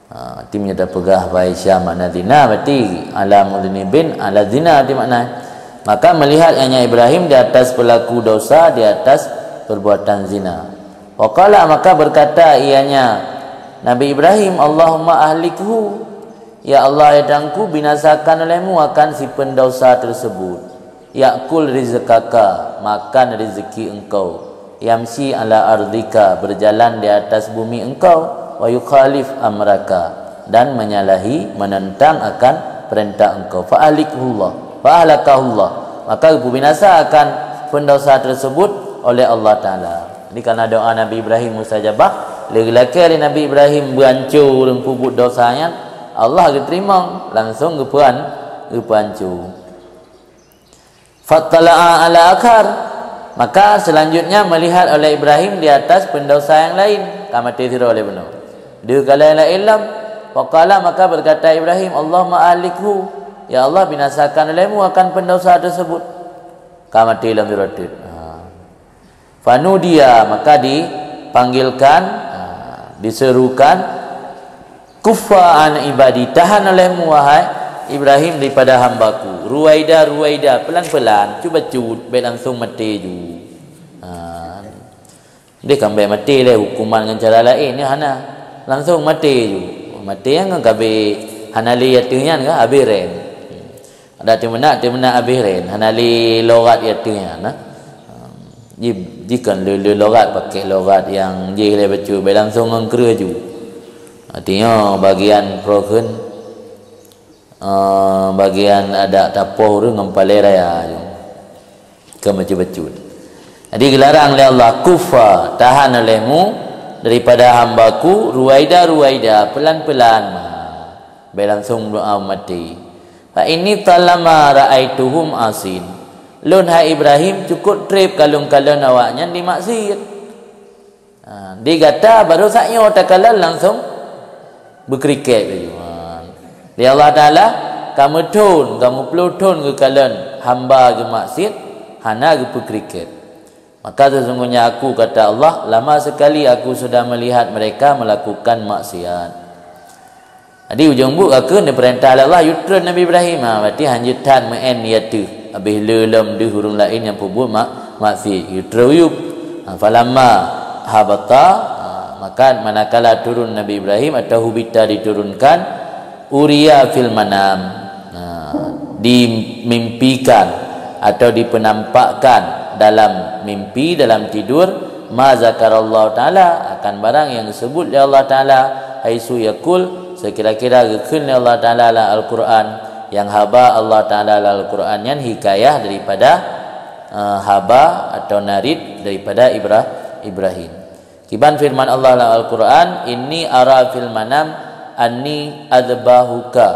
Ha, ti meunyoe tapeugah fahisyah makna zina, berarti ala mudhnibin ala zina ti makna. Maka melihat ianya Ibrahim di atas pelaku dosa, di atas perbuatan zina. Wa qala, maka berkata ianya Nabi Ibrahim, "Allahumma ahlikhu, ya Allah, ya Tuhanku, binasakan olehmu akan si pendosa tersebut. Ya'kul rizqaka, makan rezeki engkau. Yamshi ala ardhika, berjalan di atas bumi engkau. Wa yukhalif amraka, dan menyalahi, menentang akan perintah engkau. Fa ahlikhullah, fa ahlakahullah, maka geupubinasa akan pendosa tersebut oleh Allah Taala." Jadi, karena doa Nabi Ibrahim mustajabah, lé geulakée lé Nabi Ibrahim beuancô ureuëng peubuet dosa nyan, Allah geuteurimong, langsung geupeuan-, geupeuancô. Fattala'a ala akhar, maka selanjutnya melihat oleh Ibrahim di atas pendosa yang lain, ka maté sidroe lé bunoe. Deuh ka laén-laén lom, faqala, maka berkata Ibrahim, "Allahumma ahlikhu, ya Allah, binasakan olehmu akan pendosa tersebut." Ka maté lom sidroe teuk. Ha. Fanudiya, maka dipanggilkan, ha, diserukan, "Kuffa an ibadi, tahan olehmu, wahai Ibrahim, daripada hambaku. Ruwaida, ruwaida, pelan-pelan, cut-bacut, bék langsung maté ju." Ha. Deh kan bék maté lé hukuman ngon cara laén, nyan hana. Langsung maté ju. Maté nyan kan ka abéh, hana lé ateueh nyan kan, abéh rén. Ada teumenak, teumenak abéh rén, hana lé lorat ateueh nyan, nah. Ji, jikheun le, le lorat, pakai lorat nyang jih lé bacut, bék langsung ngon kreueh ju. Artinya, bagian proh kheun, eh, bagian adak tapoh ureuëng ngon palée raya ju. Keu bacut-bacut. Jadi, geularang lé Allah, "Kuffa, tahan olehmu daripada hambaku, ruwaida-ruwaida, pelan-pelan." Bék langsung doa maté. "Fa inni talama ra'aituhum asin." Lôn, hai Ibrahim, cukup treb kalon-kalon awaknyan dimaksiet. Ha, di gata baru saat nyoe takalon langsung beukriket laju. Ha. Di Allah Taala, ka meuthon, ka meuploh thon geukalon hamba geumaksiet, hana geupeukriket. Maka sesungguhnya aku, kata Allah, lama sekali aku sudah melihat mereka melakukan maksiat. Jadi, ujong buet ka keuh neupeurintah lé Allah, yue treun Nabi Ibrahim. Ha, berarti hanjeuet that meu'en di ateueh. Habéh le lom deuh ureuëng laén nyang peubuet mak-, maksiet. Yue treun yub. Ha, falamma habata, ha, maka manakala turun Nabi Ibrahim atau hubita diturunkan, uriya fil manam. Ha, dimimpikan atau dipenampakkan dalam mimpi, dalam tidur, ma zakarallahu ta'ala, akan barang yang disebut oleh Allah Ta'ala, haitsu yaqul, sekira-kira geukheun lé Allah Ta'ala lam Al-Quran, yang haba Allah Ta'ala lam Al-Quran nyan hikayah daripada, eh, haba atau narit daripada Ibra-, Ibrahim. Kiban firman Allah lam Al-Quran, "Inni ara fil manam anni adzbahuka."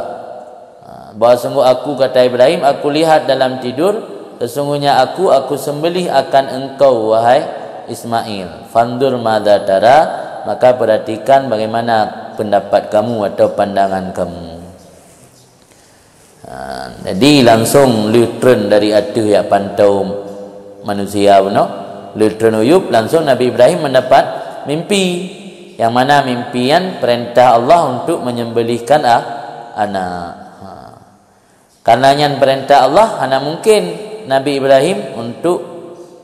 Ha, bahwa sungguh aku, kata Ibrahim, aku lihat dalam tidur, sesungguhnya aku, aku sembelih akan engkau, wahai Ismail. Fandur madza tara, maka perhatikan bagaimana pendapat kamu atau pandangan kamu. Ha, jadi langsung lheueh treun dari ateueh jak pantau manusia bunoe, lheueh treun u yup, langsung Nabi Ibrahim mendapat mimpi. Yang mana mimpi nyan perintah Allah untuk menyembelihkan a-, anak. Ha. Karena nyan perintah Allah, hana mungkin Nabi Ibrahim untuk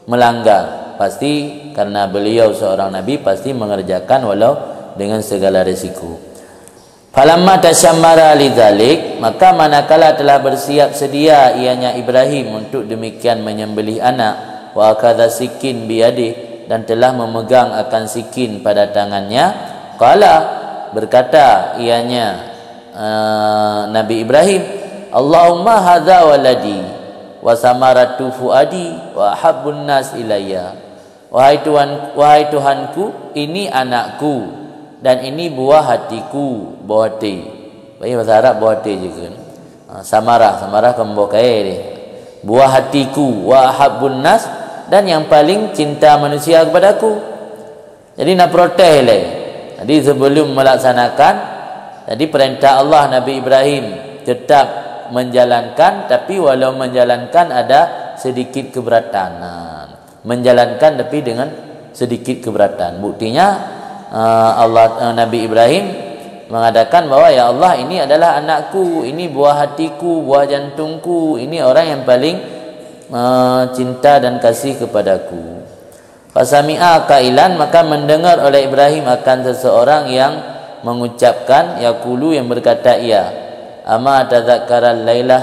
melanggar. Pasti karena beliau seorang nabi, pasti mengerjakan walau dengan segala risiko. Falamma tasyammara lidzalik, maka manakala telah bersiap sedia ianya Ibrahim untuk demikian menyembelih anak, wa akhadha sikin biyadih, dan telah memegang akan sikin pada tangannya, qala, Berkata ianya, eh, Nabi Ibrahim, "Allahumma hadza waladi wa samaratu fuadi wa ahabbun nas ilayya." Wahai Tuhan, wahai Tuhanku, ini anakku dan ini buah hatiku, buah hati. Bagi bahasa Arab buah hati je kan. Ha, samarah, samarah kan buah kayèe dia. Buah hatiku, wa ahabbun nas, dan yang paling cinta manusia kepadaku. Jadi na protes lé. Jadi sebelum melaksanakan, jadi perintah Allah, Nabi Ibrahim tetap menjalankan, tapi walau menjalankan ada sedikit keberatan. Nah, menjalankan tapi dengan sedikit keberatan. Buktinya, eh, Allah, eh, Nabi Ibrahim mengatakan bahwa, "Ya Allah, ini adalah anakku, ini buah hatiku, buah jantungku, ini orang yang paling, eh, cinta dan kasih kepadaku." Fasami'a qailan, maka mendengar oleh Ibrahim akan seseorang yang mengucapkan, yaqulu, yang berkata ia, "Ama tadzakkaral lailah,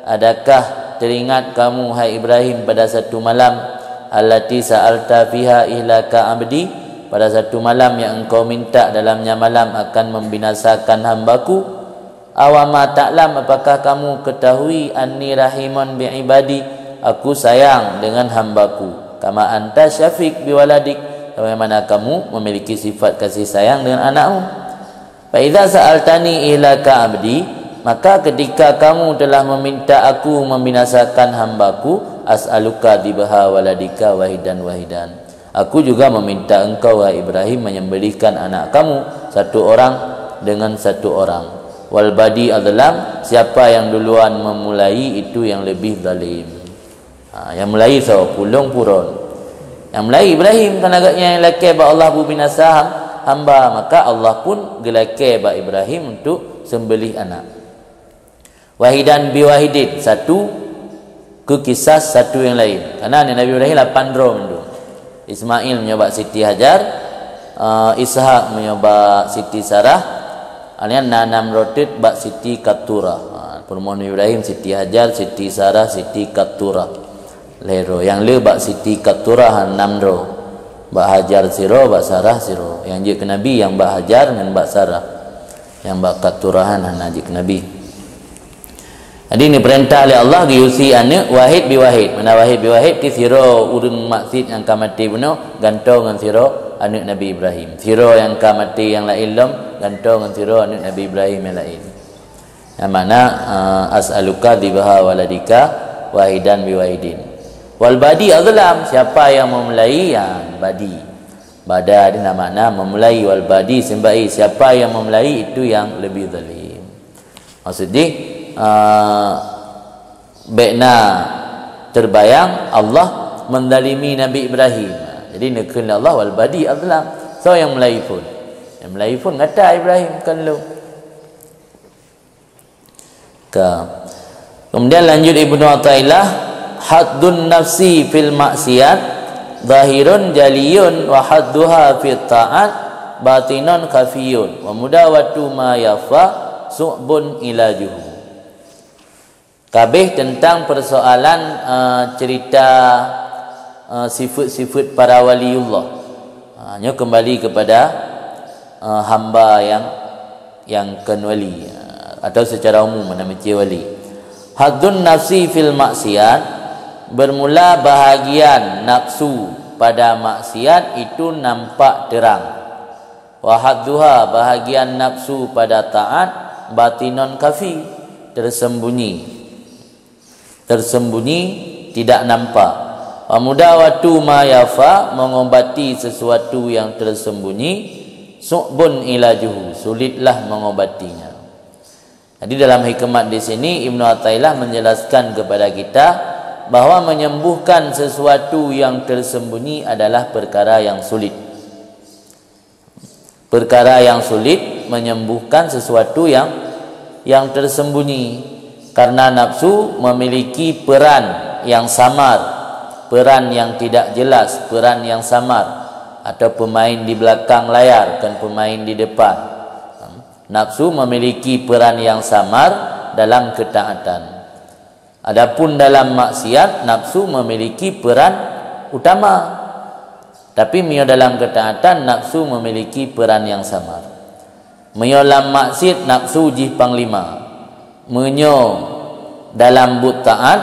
adakah teringat kamu, hai Ibrahim, pada satu malam, allati sa'alta fiha ihlaka abdi, pada satu malam yang engkau minta dalamnya malam akan membinasakan hambaku?" "Awama ta'lam, apakah kamu ketahui, anni rahimun bi ibadi, aku sayang dengan hambaku, kama anta syafiq bi waladik, sebagaimana kamu memiliki sifat kasih sayang dengan anakmu? Fa idza sa'altani ihlaka abdi, maka ketika kamu telah meminta aku membinasakan hambaku, as'aluka dzibha waladika wahidan wahidan." Aku juga meminta engkau, wahai Ibrahim, menyembelihkan anak kamu, satu orang dengan satu orang. Wal badi adlam, siapa yang duluan memulai, itu yang lebih zalim. Ha, yang mulai soe? Pulung puron. Yang mulai Ibrahim, kan agaknya yang lakée bak Allah beubinasa ham-, hamba, maka Allah pun geulakée bak Ibrahim untuk sembelih anak. Wahidan bi wahidin, satu keu kisas, satu yang lain. Karena aneuk Nabi Ibrahim lapan droe mandum. Ismail meunyoe bak Siti Hajar, eh, Ishak meunyoe bak Siti Sarah, aneuk na nam droe teuk bak Siti Katura. Ha, peurumoh Nabi Ibrahim, Siti Hajar, Siti Sarah, Siti Katura. Lhée droe. Nyang le bak Siti Katura nam droe. Bak Hajar sidroe, bak Sarah sidroe. Nyang jeuet keu Nabi nyang bak Hajar ngon bak Sarah. Nyang bak Katura hana jeuet keu Nabi. Jadi, neupeurintah lé Allah geuyue sie aneuk wahid bi wahid. Mana wahid bi wahid? Ti sidroe ureuëng maksiet nyang ka maté bunoe gantoe ngon sidroe aneuk Nabi Ibrahim. Sidroe nyang ka maté nyang laén lom gantoe ngon sidroe aneuk Nabi Ibrahim nyang laén. Nyang mana, eh, as'aluka dzibha waladika wahidan bi wahidin. Wal badi adlam, siapa yang memulai, ya, badi. Bada di na makna memulai, wal badi sembelih, siapa yang memulai itu yang lebih zalim. Maksud jih, eh, bék na terbayang Allah mendalimi Nabi Ibrahim. Jadi neukheun lé Allah wal badi adlam. Soe nyang mulai phon? Nyang mulai phon gata Ibrahim, kon lôn. Ka. Kemudian lanjut Ibnu Athaillah, haddun nafsi fil maksiat zahirun jaliyun wa hadduha fit ta'at batinun khafiyun wa mudawatu ma yafa su'bun ilajuhu. Kabeh tentang persoalan, eh, cerita, eh, sifat-sifat para waliullah. Ha, nyoe kembali kepada, eh, hamba yang, yang kon wali, atau secara umum mana meucé wali. Haddun nafsi fil maksiat, bermula bahagian nafsu pada maksiat itu nampak terang. Wa hadduha, bahagian nafsu pada taat, batinun khafi, tersembunyi. Tersembunyi, tidak nampak. Wa mudawatu ma yafa, mengobati sesuatu yang tersembunyi, su'bun ilajuhu, sulitlah mengobatinya. Jadi dalam hikmat di sini Ibnu Athaillah menjelaskan kepada kita bahwa menyembuhkan sesuatu yang tersembunyi adalah perkara yang sulit. Perkara yang sulit menyembuhkan sesuatu yang, yang tersembunyi. Karena nafsu memiliki peran yang samar, peran yang tidak jelas, peran yang samar, atau pemain di belakang layar, bukan pemain di depan. Nafsu memiliki peran yang samar dalam ketaatan. Adapun dalam maksiat, nafsu memiliki peran utama. Tapi meunyoe dalam ketaatan, nafsu memiliki peran yang samar. Meunyoe lam maksiat, nafsu jih panglima. Meunyoe dalam buet taat,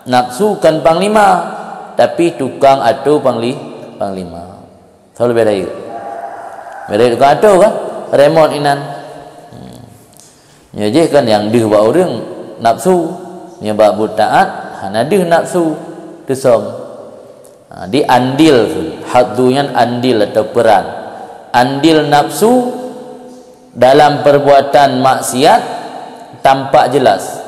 nafsu kon panglima, tapi tukang atô pangli-, panglima. Soe leubeh rayeuk? Leubeh rayeuk tukang atô kan? Remot inan. Hmm. Nyoe jih kan nyang deuh bak ureuëng, nafsu. Nyoe bak buet taat, hana deuh nafsu. Teusöm. Ha, di andil tu, haddu nyan andil atau peran. Andil nafsu dalam perbuatan maksiat tampak jelas.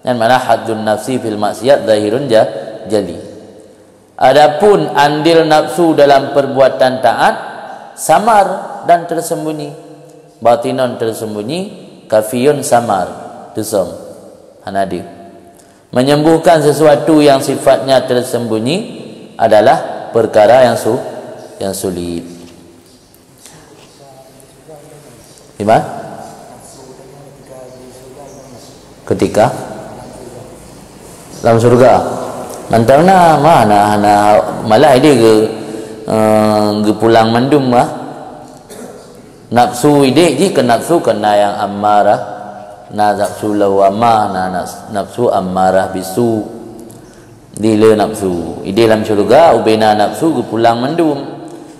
Nyan makna haddun nafsi fil maksiat zahirun ja-, jali. Adapun andil nafsu dalam perbuatan taat, samar dan tersembunyi. Batinon tersembunyi, khafiyun samar, teusöm. Hana deuh. Menyembuhkan sesuatu yang sifatnya tersembunyi adalah perkara yang su-, yang sulit. Di ma? Ketika lam syurga. Mantong na, ma na, na, malah idéh geu-, eh, geupulang mandum mah. Nafsu idéh jih keu nafsu keu na nyang ammarah, na nafsu lawwamah, na nafs-, nafsu ammarah bisu. Di le nafsu. Idéh lam syurga, ubena nafsu geupulang mandum.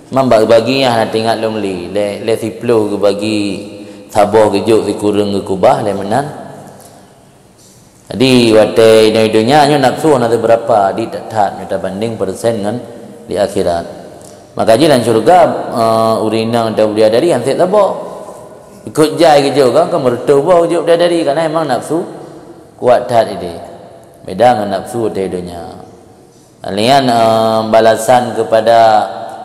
Mam bak geubagi nyang hana teuingat lom lé. Lé, lé siploh geubagi saboh geujok sikureueng geukubah lé meunan. Jadi, watée inoe donya nyoe nafsu hana seubeurapa, di that-that nyoe tabandeng persen ngon di akhirat. Maka jih lam syurga, eh, ureuëng inong atau bidadari han sép saboh. Ikot jai geujok kan, ka meureutoh boh geujok bidadari, karena memang nafsu kuat that idéh. Beda ngon nafsu watée donya. Lian, eh, balasan kepada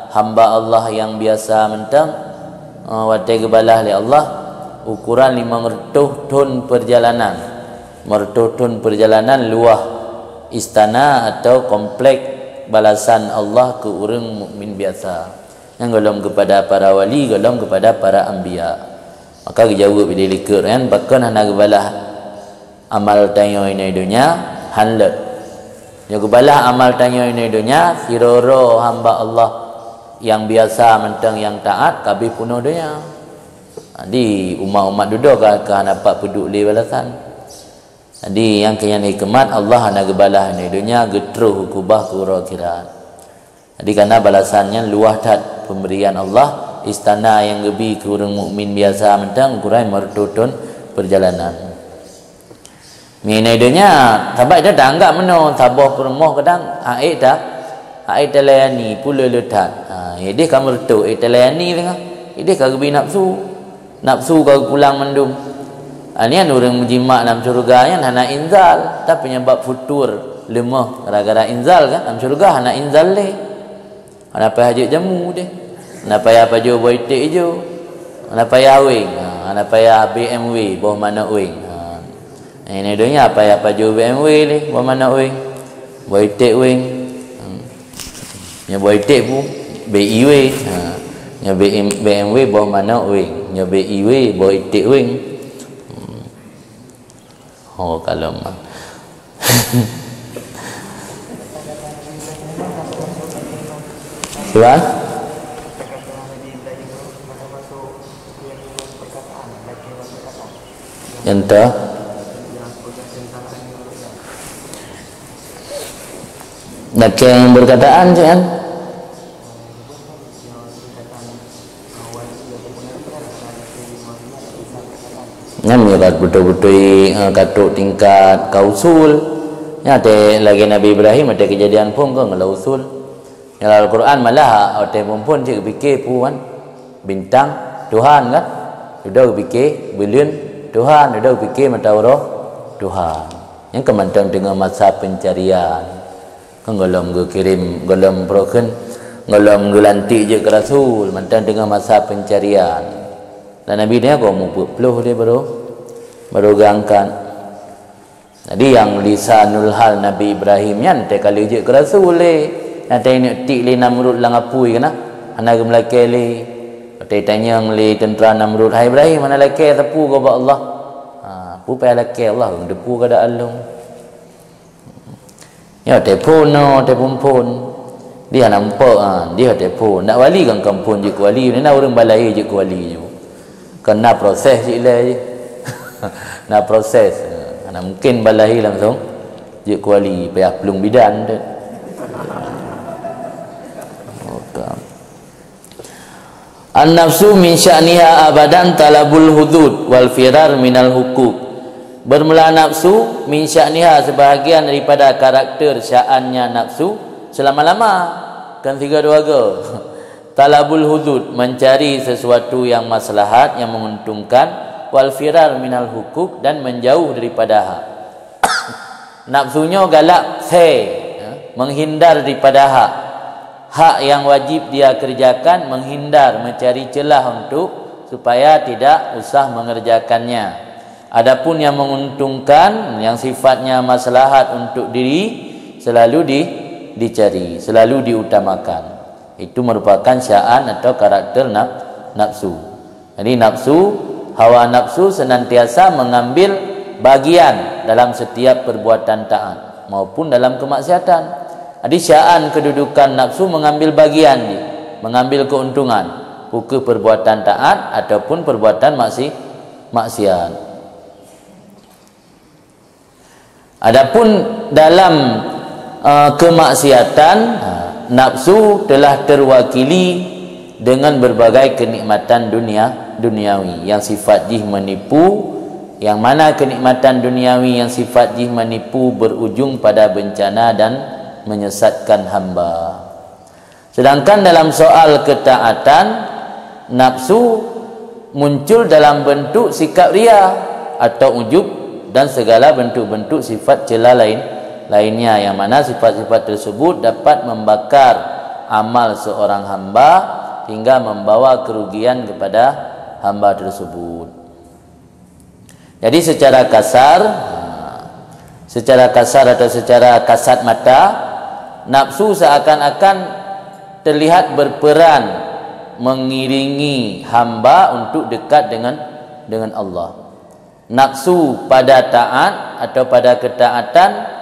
hamba Allah yang biasa mantong, eh, watée geubalah lé Allah, ukuran limong reutôh thon perjalanan. Meureutoh thon perjalanan luwah istana atau komplek balasan Allah keu ureuëng mukmin biasa. Nyang golom kepada para wali, golom kepada para anbiya. Maka geujaweueb lé likot nyan, pakon hana geubalah amal tanyoe inoe donya? Han lôt. Nyoe geubalah amal tanyoe inoe donya, sidroe-droe hamba Allah nyang biasa mantong nyang taat ka abéh peunoh donya. Jadi, umat-umat dudoe ka, ka hana pat peuduek lé balasan. Jadi, nyang keu nyan hikeumat Allah hana geubalah inoe donya, geutroh keubah keu uroe akhirat. Jadi, karena balasan nyan luwah that pemberian Allah, istana nyang geubi keu ureuëng mukmin biasa mantong ukuran meureutoh thon perjalanan. Inoe donya, sabab ita taanggap meunoe, saboh peurumoh kadang, ha, ék ta-, ha, ék talayani, peue le-le that. Ha, idéh ka meureutoh, ék talayani teungoh, idéh ka geubi nafsu. Nafsu ka geupulang mandum. Ha, nyan ureuëng meujimak lam syeuruga nyan hana inzal, tapi nyang bak futur leumoh gara-gara inzal kan, lam syeuruga hana inzal lé. Hana payah jeuet jamu deh. Hana payah pajoh boh iték ijo. Hana payah weng. Ha, hana payah B M W boh manok weng. Ha. Inoe donya payah pajoh B M W lé boh manok weng. Boh iték weng. Hmm. Nyoe boh iték pu B I W. Ha. Nyoe B M, B M W boh manok weng. Nyoe B I W boh iték weng. Hmm. Oh, kalon mah. Cuba. Nyang toh. Lakée nyang beurkataan, cit kan? Nyan meunyoe ka beutôi-beutôi, eh, ka trok tingkat ka usul. Nyan watée lagée Nabi Ibrahim, watée keujadian phon kon ngon usul. Nyan lam Al-Qur'an malah watée phon-phon cit geupike peue kan? Bintang, Tuhan kan? Dudoe geupike buleuen, Tuhan, dudoe geupike mata uroe, Tuhan. Nyan keu mantong teungoh masa peuncarian. Kan gohlom geukirém, gohlom peurokheun, gohlom geulantik jeuet keu rasul, mantong teungoh masa peuncarian. Dan Nabi nyan ka umu peuet ploh lé baru, baru geuangkat. Jadi nyang lisanul hal Nabi Ibrahim nyan teuka lheueh jeuet keu rasul lé. Nyang teuingat tik lé Namrud lam apui keunan, hana geumeulakée lé. Watée tanyong lé teuntra Namrud, "Hai Ibrahim, hana lakée sapeue gob Allah?" Ha, peue payah lakée Allah, geuteupeue keuadaan lôn. Nyoe telepon, no, telepon phon. Di hana muphom, ha, di telepon. Nak wali kan kampung jeuet keu wali, na ureuëng balai jeuet keu wali ju. Kan na proses cit ilèe jih. Na proses. Hana mungkin bak lahé langsung jeuet keu wali, payah plueng bidan tu. An-nafsu min sya'niha abadan talabul hudud wal firar minal hukuk. Bermula nafsu, min sya'niha, sebahagian daripada karakter sya'annya nafsu, selama-lama, kan tiga dua go. Talabul hudud, mencari sesuatu yang maslahat, yang menguntungkan, wal firar minal hukuk, dan menjauh daripada hak. Nafsu nyoe galak se, ya, menghindar daripada hak. Hak yang wajib dia kerjakan, menghindar, mencari celah untuk, supaya tidak usah mengerjakannya. Adapun yang menguntungkan, yang sifatnya maslahat untuk diri, selalu di, dicari, selalu diutamakan. Itu merupakan sya'an atau karakter naf-, nafsu. Jadi nafsu, hawa nafsu senantiasa mengambil bagian dalam setiap perbuatan taat maupun dalam kemaksiatan. Jadi sya'an kedudukan nafsu mengambil bagian di, mengambil keuntungan, bukon perbuatan taat ataupun perbuatan maksi-, maksiat. Adapun dalam, eh, kemaksiatan, ha, nafsu telah terwakili dengan berbagai kenikmatan dunia, duniawi yang sifat jih menipu, yang mana kenikmatan duniawi yang sifat jih menipu berujung pada bencana dan menyesatkan hamba. Sedangkan dalam soal ketaatan, nafsu muncul dalam bentuk sikap ria atau ujub dan segala bentuk-bentuk sifat cela lain, lainnya, yang mana sifat-sifat tersebut dapat membakar amal seorang hamba hingga membawa kerugian kepada hamba tersebut. Jadi secara kasar, secara kasar atau secara kasat mata, nafsu seakan-akan terlihat berperan mengiringi hamba untuk dekat dengan, dengan Allah. Nafsu pada taat atau pada ketaatan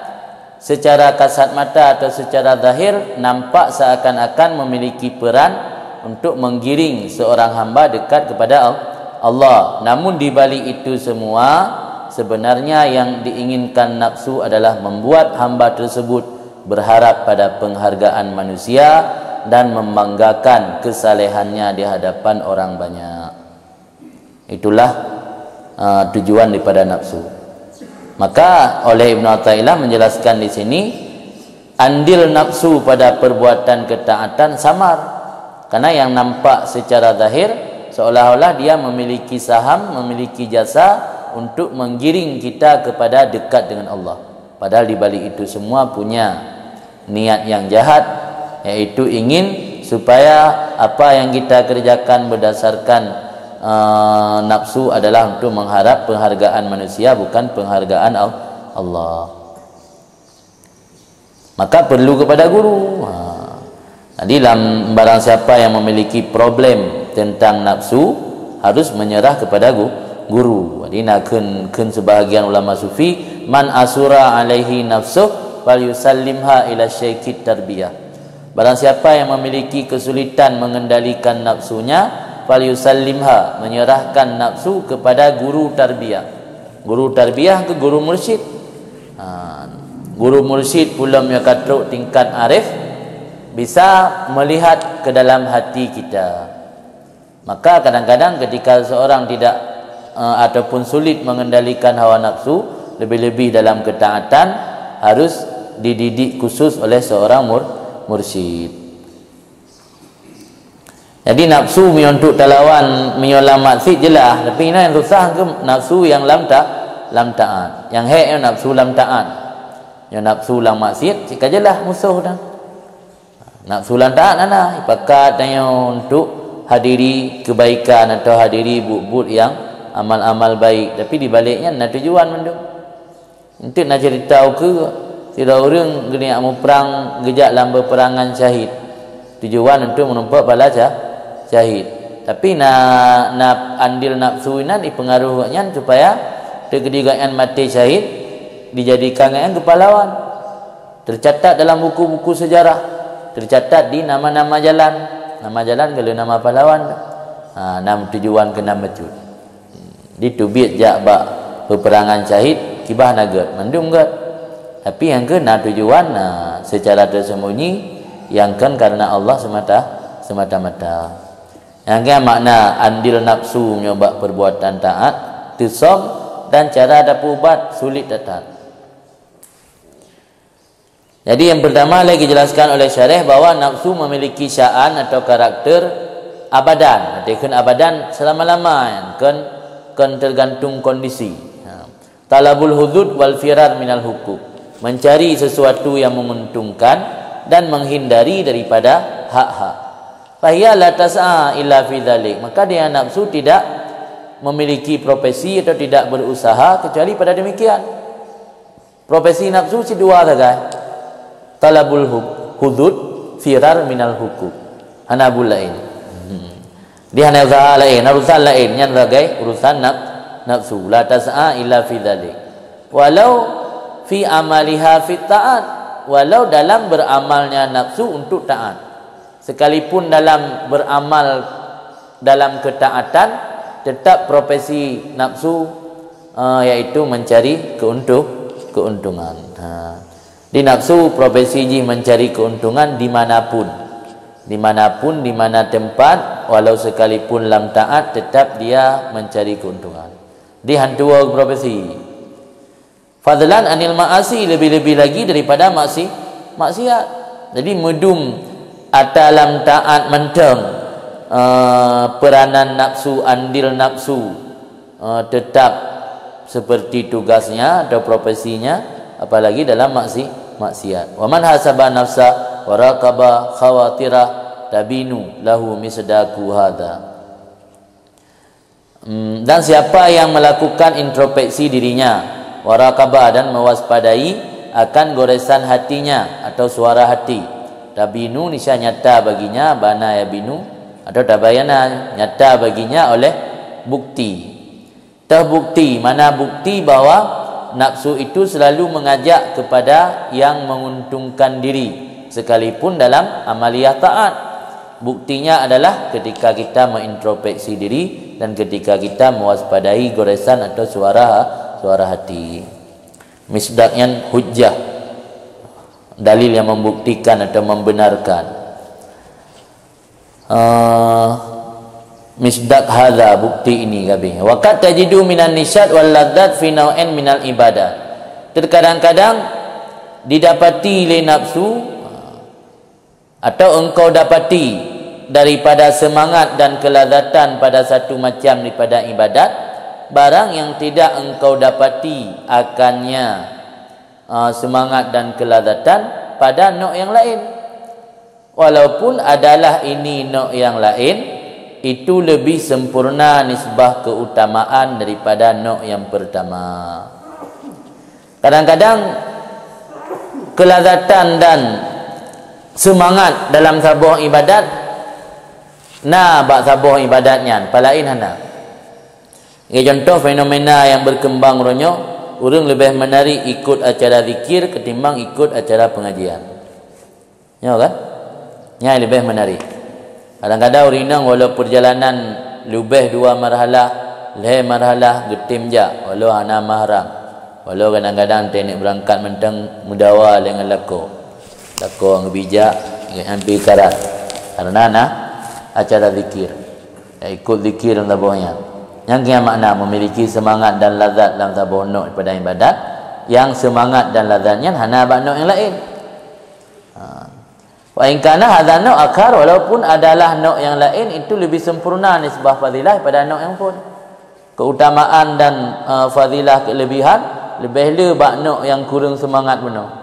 secara kasat mata atau secara zahir nampak seakan-akan memiliki peran untuk menggiring seorang hamba dekat kepada Al-, Allah. Namun di balik itu semua, sebenarnya yang diinginkan nafsu adalah membuat hamba tersebut berharap pada penghargaan manusia dan membanggakan kesalehannya di hadapan orang banyak. Itulah, uh, tujuan daripada nafsu. Maka oleh Ibnu Athaillah menjelaskan di sini, andil nafsu pada perbuatan ketaatan samar. Karena yang nampak secara zahir seolah-olah dia memiliki saham, memiliki jasa untuk menggiring kita kepada dekat dengan Allah. Padahal di balik itu semua punya niat yang jahat, yaitu ingin supaya apa yang kita kerjakan berdasarkan, eh, nafsu adalah untuk mengharap penghargaan manusia, bukan penghargaan Al-, Allah. Maka perlu kepada guru. Ha. Jadi lam-, barang siapa yang memiliki problem tentang nafsu, harus menyerah kepada gu-, guru. Jadi na kheun, kheun sebahagian ulama sufi, "Man asura alaihi nafsuh, fal yusallimha ila syaikhit tarbiyah." Barang siapa yang memiliki kesulitan mengendalikan nafsunya, fal yusallimha, menyerahkan nafsu kepada guru tarbiyah. Guru tarbiyah ke guru mursyid. Ha, guru mursyid pula meunyoe ka trok tingkat arif, bisa melihat ke dalam hati kita. Maka kadang-kadang ketika seorang tidak, eh, ataupun sulit mengendalikan hawa nafsu, lebih-lebih dalam ketaatan, harus dididik khusus oleh seorang mur-, mursyid. Jadi nafsu meunyoe untuk talawan, meunyoe lam maksiat jeulaih, tapi na nyang susah ke nafsu nyang lam ta-, lam taat. Nyang hék nyoe nafsu lam taat. Nyoe nafsu lam maksiat, cit ka jeulaih musoh dah. Nafsu lam taat hana, ipakat tanyoe untuk hadiri kebaikan atau hadiri buet-buet nyang amal-amal baik, tapi di balek nyan na tujuan mandum. Enteuk na cerita ukeue, sidroe ureuëng geunyak muprang geujak lam peuperangan syahid. Tujuan untuk meureumpok pahala sya-, syahid. Tapi na, na andil nafsu inan ipeungaruh gobnyan supaya teuk di gobnyan maté syahid, dijadikan gobnyan keu pahlawan. Tercatat dalam buku-buku sejarah, tercatat di nama-nama jalan. Nama jalan ka lheueh nama pahlawan. Ha, nam tujuan keunan bacut. Diteubiet jak bak peperangan syahid, kiban na gét, mandum gét. Tapi nyang keu na tujuan, na seucara teusembunyi, nyang kon karena Allah semata, semata-mata. Nyang keu makna andil nafsu nyoe bak perbuatan taat, teusöm dan cara tapeuubat sulit that-that. Jadi, yang pertama lagi dijelaskan oleh syarih bahwa nafsu memiliki sya'an atau karakter abadan. Arti kheun abadan selama-lama, kan, kan tergantung kondisi. Ha. Talabul hudud wal firar minal hukuk. Mencari sesuatu yang menguntungkan dan menghindari daripada hak-hak. Fahiya la tas'a illa fi dzalik. Maka dia nafsu tidak memiliki profesi atau tidak berusaha kecuali pada demikian. Profesi nafsu si dua sagai. Talabul hu-, hudud, firar minal hukuk. Hana buet laén. Hmm. Di hana usaha laén, urusan laén, nyan sagai urusan naf-, nafsu. La tas'a illa fi dzalik. Walau fi amaliha fit taat, walau dalam beramalnya nafsu untuk taat. Sekalipun dalam beramal dalam ketaatan, tetap profesi nafsu, eh, yaitu mencari keuntung-, keuntungan. Ha. Di nafsu profesi jih mencari keuntungan dimanapun. Dimanapun, di mana tempat, walau sekalipun lam taat, tetap dia mencari keuntungan. Di hantua profesi. Fadlan anil ma'asi, lebih-lebih lagi daripada maksi-, maksiat. Jadi, meudum ata lam taat mantong, eh, peranan nafsu, andil nafsu, eh, tetap seperti tugasnya atau profesinya, apalagi dalam maksi-, maksiat. Wa man hasaba nafsa wa raqaba khawatirah tabinu lahu misdaku hadza. Hmm, dan siapa yang melakukan introspeksi dirinya, waraqabah, dan mewaspadai akan goresan hatinya atau suara hati, tabinu, niscaya nyata baginya, bana yabinu, atau tabayana, nyata baginya oleh bukti. Terbukti, mana bukti bahwa nafsu itu selalu mengajak kepada yang menguntungkan diri, sekalipun dalam amaliyah taat. Buktinya adalah ketika kita mengintrospeksi diri dan ketika kita mewaspadai goresan atau suara, suara hati. Misdaknya hujjah, dalil yang membuktikan atau membenarkan. Eh, misdak hadza, bukti ini, gabe. Wa qad tajidu minan nisyat wal ladzat fi nau'in minal ibadat. Terkadang-kadang didapati lé nafsu, atau engkau dapati daripada semangat dan kelazatan pada satu macam daripada ibadat, barang yang tidak engkau dapati akannya, ah, semangat dan kelazatan pada nok yang lain. Walaupun adalah ini nok yang lain, itu lebih sempurna nisbah keutamaan daripada nok yang pertama. Kadang-kadang kelazatan dan semangat dalam saboh ibadat na bak saboh ibadat nyan, palaén hana. Sebagai contoh fenomena yang berkembang uroe nyoe, ureuëng leubeh meunari ikut acara zikir ketimbang ikut acara pengajian. Nyo kan? Nyai leubeh meunari. Kadang-kadang ureuëng inong walau perjalanan leubeh dua marhalah, lhée marhalah geutem jak, walau hana mahram. Walau kadang-kadang teuneuk beurangkat mantong meudawa lé ngon lakoe. Lakoe ngon bijak, ngon ampé karat. Karena na acara zikir. Ya, ikut zikir lam saboh nyan. Nyang keu makna memiliki semangat dan lazat lam saboh nok daripada ibadat, yang semangat dan lazat nyan hana bak nok nyang laén. Ha. Wa in kana hadza nau' akhar, walaupun adalah nok nyang laén itu lebih sempurna nisbah fadilah pada nok nyang phon. Keutamaan dan, eh, fadilah kelebihan leubeh le bak nok nyang kureueng seumangat bunoe.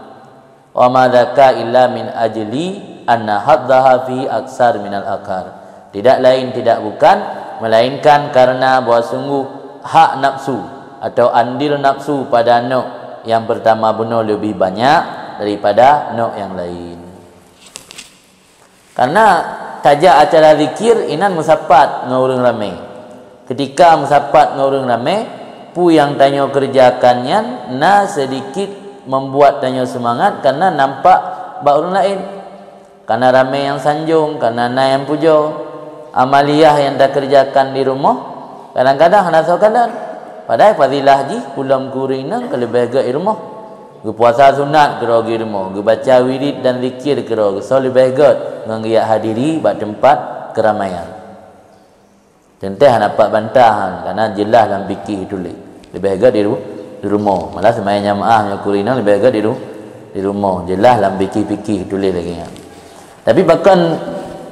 Wa ma dzaka illa min ajli anna hadzaha fihi aksar minal akhar. Tidak lain, tidak bukan, melainkan karena bahwa sungguh hak nafsu atau andil nafsu pada nok nyang pertama bunoe lebih banyak daripada nok nyang lain. Karena tajak acara zikir inan meusapat ngon ureuëng ramé. Ketika meusapat ngon ureuëng ramé, peue nyang tanyoe keureujakan nyan na sedikit membuat tanyoe seumangat karena nampak bak ureuëng laén. Karena ramé nyang sanjong, karena na nyang pujoe. Amaliyah nyang takeureujakan di rumoh, kadang-kadang hana soe kalon. Padahai fadilah jih, pulo keu ureuëng inong ka leubeh gét di rumoh. Geupuasa sunat keudroe di rumoh, geubaca wirid dan zikir keudroe, soe leubeh gét ngon geujak hadiri bak teumpat keuramaian. Teuntèe hana pat bantah, karena jeulaih lam fikih tuléh. Leubeh gét di ru-, di rumoh. Malah seumayang jamaah ngon ureuëng inong leubeh gét di ru-, di rumoh. Jeulaih lam fikih-fikih tuléh lagée nyan. Tapi pakon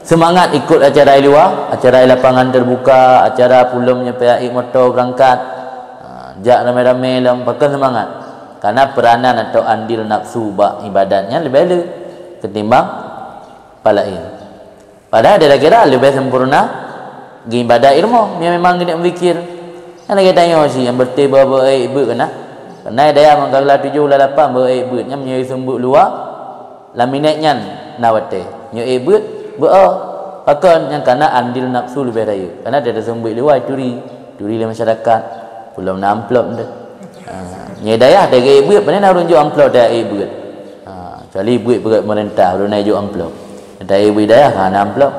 seumangat ikot acara di luwa, acara di lapangan terbuka, acara pulo nyoe peuék moto beurangkat. Ha, jak ramé-ramé lom, pakon seumangat. Karena peranan atau andil nafsu bak ibadat nyan leubeh le ketimbang palaén. Padahai kira-kira leubeh sempurna geuibadat di rumoh, meunyoe memang geuneuk meuzikir. Kan lagée tanyoe cit nyang beureuté beu-, beu-, ék beuet keunan. Keunan dayah meukalah tujoh ula lapan beu-, ék beuet, nyan meunyoe seumeubeuet luwa, lam minét nyan na watée. Meunyoe ék beuet, beu-, oh. Pakon? Nyan karena andil nafsu leubeh rayeuk. Karena tateuseumeubeuet luwa turi, turi lé masyarakat. Pulo na amplop teuh. Ha, nyoe dayah taék beuet, pane na ureuëng jok amplop taék beuet. Ha, kecuali beuet peugét pemerintah, ureuëng na jok amplop. Taék beuet dayah ka hana amplop.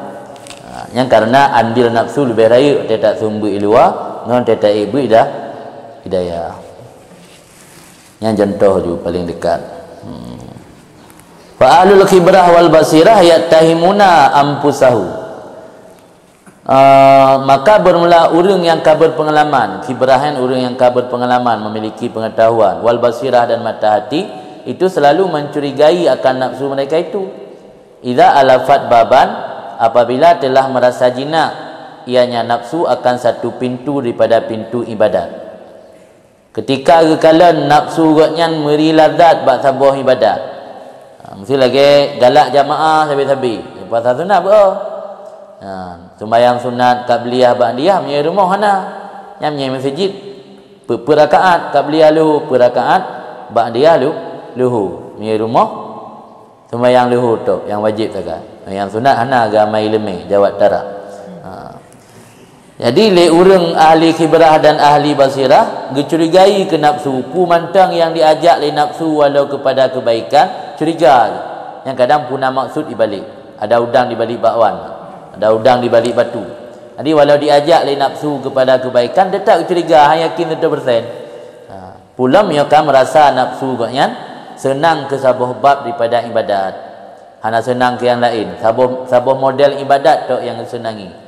Ha, nyan karena andil nafsu leubeh rayeuk, watée taseumeubeuet luwa, ngon watée taék beuet dah di dayah. Nyan contoh ju paling dekat. Hmm. Fa ahlul khibrah wal basirah yattahimuna anfusahu. Ah, maka bermula ureuëng nyang ka berpengalaman, khibrah nyan ureuëng nyang ka berpengalaman, memiliki pengetahuan, wal basirah dan mata hati, itu selalu mencurigai akan nafsu mereka itu. Idza alafat baban, apabila telah merasa jinak, ianya nafsu akan satu pintu daripada pintu ibadat. Keutika geukalon nafsu gobnyan meuri lazat bak saboh ibadat. Ha, miseu lagée galak jamaah sabe-sabe, puasa sunat beu. Ha, sumbayang sunat qabliyah ba'diyah meunyoe rumoh hana. Nyan meunyoe meuseujid, peu-, peu rakaat qabliyah luhur, peu rakaat ba'diyah lu-, luhur. Meunyoe rumoh, sumbayang luhur tok nyang wajéb sagai. Nyang sunat hana geuamai leumé, jawab tarak. Ha. Jadi, lé ureuëng ahli khibrah dan ahli basirah geucurigai keu nafsu, peue mantong nyang diajak lé nafsu walau kepada kebaikan, curiga. Nyang kadang peue na maksud dibalik. Ada udang dibalik bakwan, ada udang dibalik batu. Jadi, walau diajak lé nafsu kepada kebaikan, tetap curiga, hana yakin seratus persen. Ha. Pulo meunyoe ka meurasa nafsu gobnyan seunang keu saboh bab daripada ibadat, hana seunang keu nyang laén. Saboh, saboh model ibadat tok nyang geuseunangi.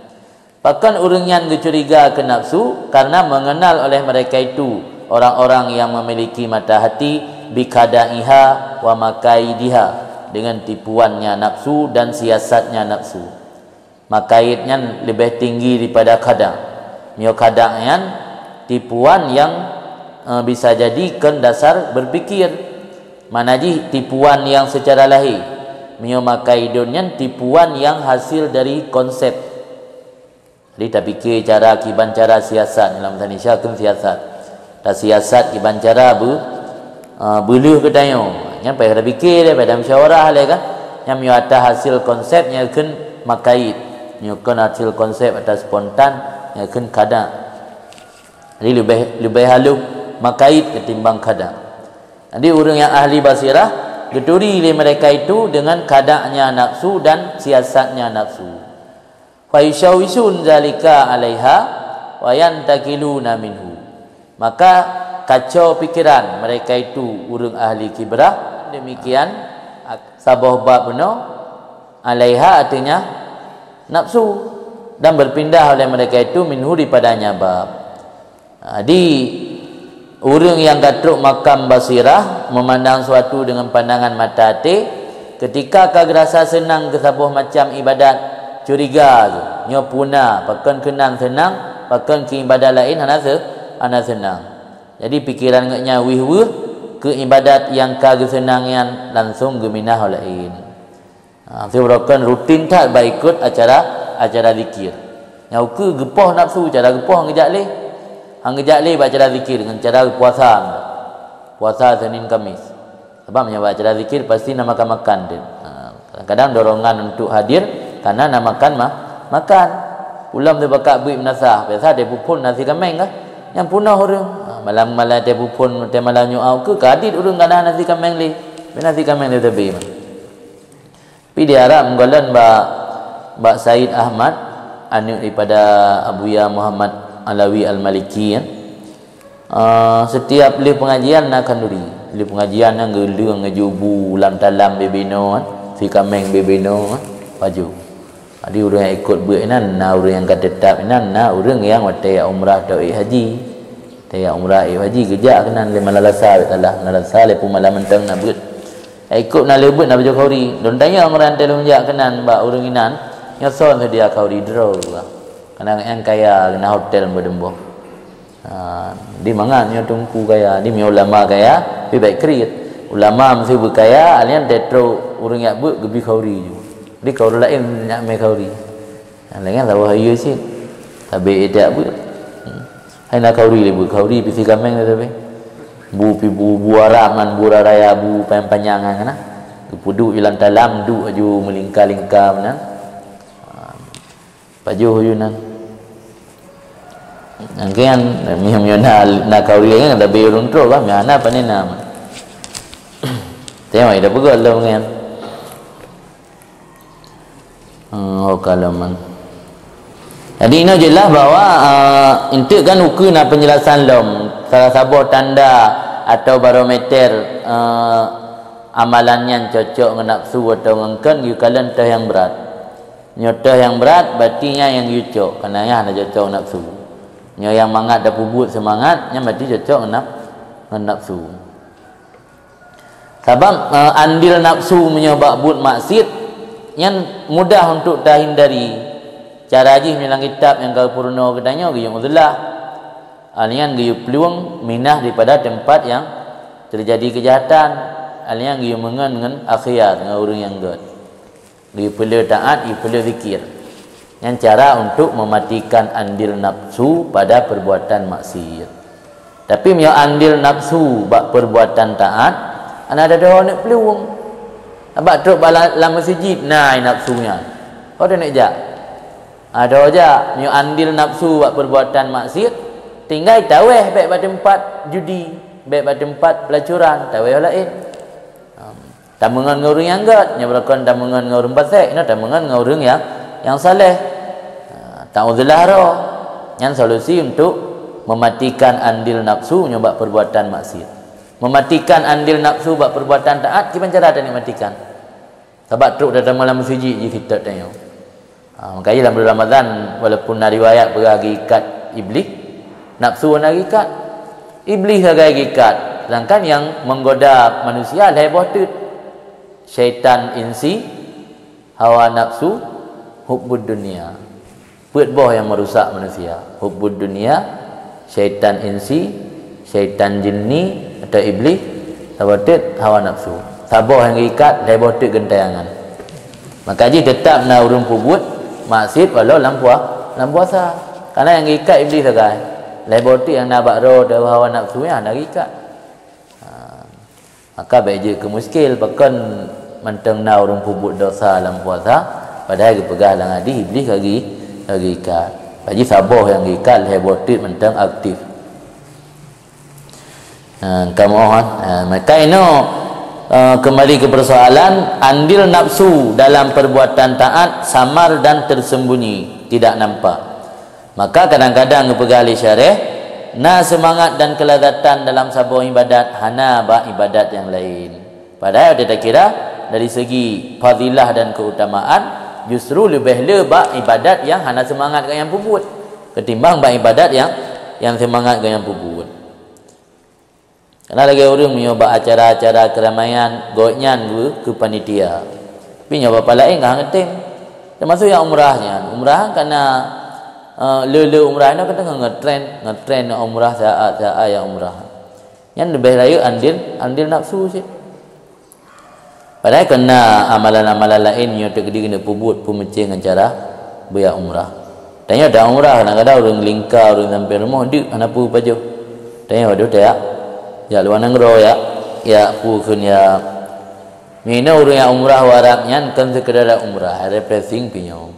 Pakon ureuëng nyan geucuriga keu nafsu? Karena mengenal oleh mereka itu orang-orang yang memiliki mata hati, bikhada'iha wa makaidiha, dengan tipuannya nafsu dan siasatnya nafsu. Makaid nyan leubeh tinggi daripada khada'. Meunyoe khada' nyan tipuan nyang, eh, bisa jadi kon dasar berpikir. Mana jih tipuan nyang secara lahé. Meunyoe makaidun nyan tipuan nyang hasil dari konsep. Jadi, tapike cara kiban cara siasat, dalam bahasa Indonesia kan siasat. Tasiasat kiban cara beu-, ah, beuleueh geutanyoe. Nyan payah tapike lé, payah tamusyawarah lé kan. Nyan meunyoe atas hasil konsep, nyan kheun makaid. Meunyoe kon hasil konsep atas spontan, nyan kheun khada'. Jadi, leubeh, leubeh halus makaid ketimbang khada'. Jadi, ureuëng nyang ahli basirah geuturi lé mereka itu dengan khada'nya nafsu dan siasatnya nafsu. Fayusyawisun zalika 'alaiha wa yantakiluna minhu. Maka kacau pikiran mereka itu, ureuëng ahli khibrah, demikian saboh bab bunoe, 'alaiha artinya nafsu, dan berpindah oleh mereka itu minhu daripadanya bab. Jadi, ureuëng nyang ka trok makam basirah, memandang suatu dengan pandangan mata até, keutika ka geurasa seunang keu saboh macam ibadat, curiga geuh, nyoe peue na, pakon keunan seunang, pakon keu ibadat laén hana se-, hana seunang. Jadi, pikeran geuhnyan weueh-weueh keu ibadat nyang ka geuseunang nyan langsong geuminah laén. Ha, siuroe kon rutin that bak ikot acara, acara zikir. Nyang ukeue geupoh nafsu, cara geupoh hana geujak lé. Hana geujak lé bak acara zikir ngon cara puasa. Puasa Senin Kamis. Sabab meunyoe bak acara zikir pasti na makan-makan deuh. Ha, kadang-kadang dorongan untuk hadir karena na makan ma-, makan. Pulo teuh bakat buet meunasah, biasa teuh puphon nasi kaméng kah. Nyang peunoh ureuëng. Ha, malam-malam teuh puphon, teuh malam Jumat ukeue ka hadit ureuëng ka na nasi kaméng lé. Nasi kaméng lé teuh bri mah. Tapi di Arab meugohlom bak, bak Said Ahmad, aneuk daripada Abuya Muhammad Alawi Al-Maliki, ya. Ah, setiap lheueh pengajian na khanduri. Lheueh pengajian nyan geuleueng ngeujok bu lam talam bibinoe, si kaméng bibinoe, pajoh. Jadi ureuëng nyang ikot beuet inan na ureuëng nyang ka teutap inan na ureuëng nyang watée jak umrah atau ék haji. Watée jak umrah ék haji geujak keunan lé malam Selasa, bèk salah, malam Selasa lé peumalam mantong na beuet. Nyang ikot na lé beuet na pajoh khauri. Lôn tanyong ureuëng teuh lôn jak keunan bak ureuëng inan, nyoe soe seudia khauri droe. Kana nyang kaya na hotel meudeumbong. Ha, di mangat nyoe teungku kaya, di mi ulama kaya, pi baik kriet. Ulama meusti beukaya, alian teutro ureuëng yak beuk geubi khauri ju. Di kau ureuëng laén nyak mé khauri. Ha, laén saboh hayeue cit. Tabe itiak beuk. Hmm. Hai na khauri le beuk, khauri pisi kameng le tabe. Bu pi bu, bu Arab man bu raya bu panyang-panyang kan. Geupuduk ilan talam, duk aju meulingka-lingka meunan. Ha. Pajoh yunan. Angkean, miyuem-miyuem na, na kau rieng, tapi ureuëng trok bah, miyuem na pane na. Tengok, ida peugah lom ngian. Hmm, oh, kalau man. Jadi, inoe jelas bahwa, uh, enteuk kan ukeue na penjelasan lom, salah saboh tanda atau barometer, uh, amalan nyan cocok ngon nafsu atau ngon kheun, yue kalon teuh nyang brat. Nyoe teuh nyang brat, berarti nyan nyang yucok, karena nyan hana cocok nafsu. Nyoe nyang mangat tapeubuet seumangat, nyan berarti cocok ngon naf-, ngon nafsu. Sabab, eh, andil nafsu meunyoe bak buet maksiet, nyan mudah untuk tahindari. Cara jih meunyoe lam kitab nyang ka peurunoe geutanyoe geuyue uzlah. Alian geuyue plueng minah daripada tempat nyang terjadi kejahatan. Alian geuyue meungon ngon akhyar, ngon ureuëng nyang gét. Geupeuleue taát, geupeuleue zikir. Nyan cara untuk mematikan andil nafsu pada perbuatan maksiat. Tapi meunyoe andil nafsu bak perbuatan taát, hana ada dua aneuk peuluwang. Abak trok bak la-, lam meuseujid, na nafsu nyan. Oh, ada aneuk jak. Ada jak. Meunyoe andil nafsu bak perbuatan maksiat, tinggai taweh bek bak tempat judi, bek bak tempat pelacuran, taweh laén. Tameungon ngon ureuëng nyang gét, nyoe beureukan tameungon ngon ureuëng pasék, nyoe tameungon ngon ureuëng nyang, nyang saleh. Ha, ta'udzillah roh. Nyan solusi untuk mematikan andil nafsu nyoe bak perbuatan maksiat. Mematikan andil nafsu bak perbuatan taát, kiban cara taneuk matikan? Sabab trok tatamong lam meuseujid jih kitab tanyoe. Ha, makajih lam bulan Ramadhan, walaupun na riwayat peugah geuikat Iblih, nafsu hana geuikat. Iblih sagai geuikat, sedangkan nyang menggoda manusia lhée boh teut. Syaitan insi, hawa nafsu, hubbud dunia. Peuet boh nyang meurusak manusia. Hubbud dunia, syaitan insi, syaitan jinni atau iblih, saboh teut hawa nafsu. Saboh nyang geuikat, lhée boh teut geuntayangan. Maka jih teutap na ureuëng peubuet maksiat walau lam pua-, lam puasa. Karena nyang geuikat iblih sagai. Lhée boh teut nyang na bak droe atau hawa nafsu nyan hana geuikat. Ha. Maka bék jeuet keu muskil, pakon mantong na ureuëng peubuet dosa lam puasa, padahai geupeugah lam hadih iblih ka geuikat. Bak jih saboh nyang geuikat, lhée boh teut mantong aktif. Ha, kamoe, ha, maka inoe, eh, kembali ke persoalan, andil nafsu dalam perbuatan taat samar dan tersembunyi, tidak nampak. Maka kadang-kadang geupeugah lé syareh, na seumangat dan keulazatan dalam saboh ibadat hana bak ibadat nyang laén. Padahai watée takira dari segi fadilah dan keutamaan, justru leubeh le bak ibadat nyang hana seumangat gobnyan peubuet, ketimbang bak ibadat nyang, nyang seumangat gobnyan peubuet. Kana lagée ureuëng meunyoe bak acara-acara keuramaian, gobnyan geu-, keu panitia. Tapi nyoe bak laén ka han geutem. Teumasok nyang umrah nyan. Umrah kana, eh, le-le umrah nyoe ka teungoh ngetren, ngetren nyang umrah saát-saát nyang umrah. Nyan leubeh rayeuk andil, andil nafsu cit. Padahai keu na amalan-amalan laén nyoe teuk di keuneuk peubuet peumeucéng ngon cara beujak umrah. Tanyoe dak umrah kadang-kadang ureuëng lingka, ureuëng sampoe rumoh deuk hana peue pajoh. Tanyoe wadoh tajak, jak luwa nanggroe jak, jak peue kheun jak. Meunoe ureuëng nyang umrah u Arab nyan kon seukeudara umrah, refreshing pinyueng.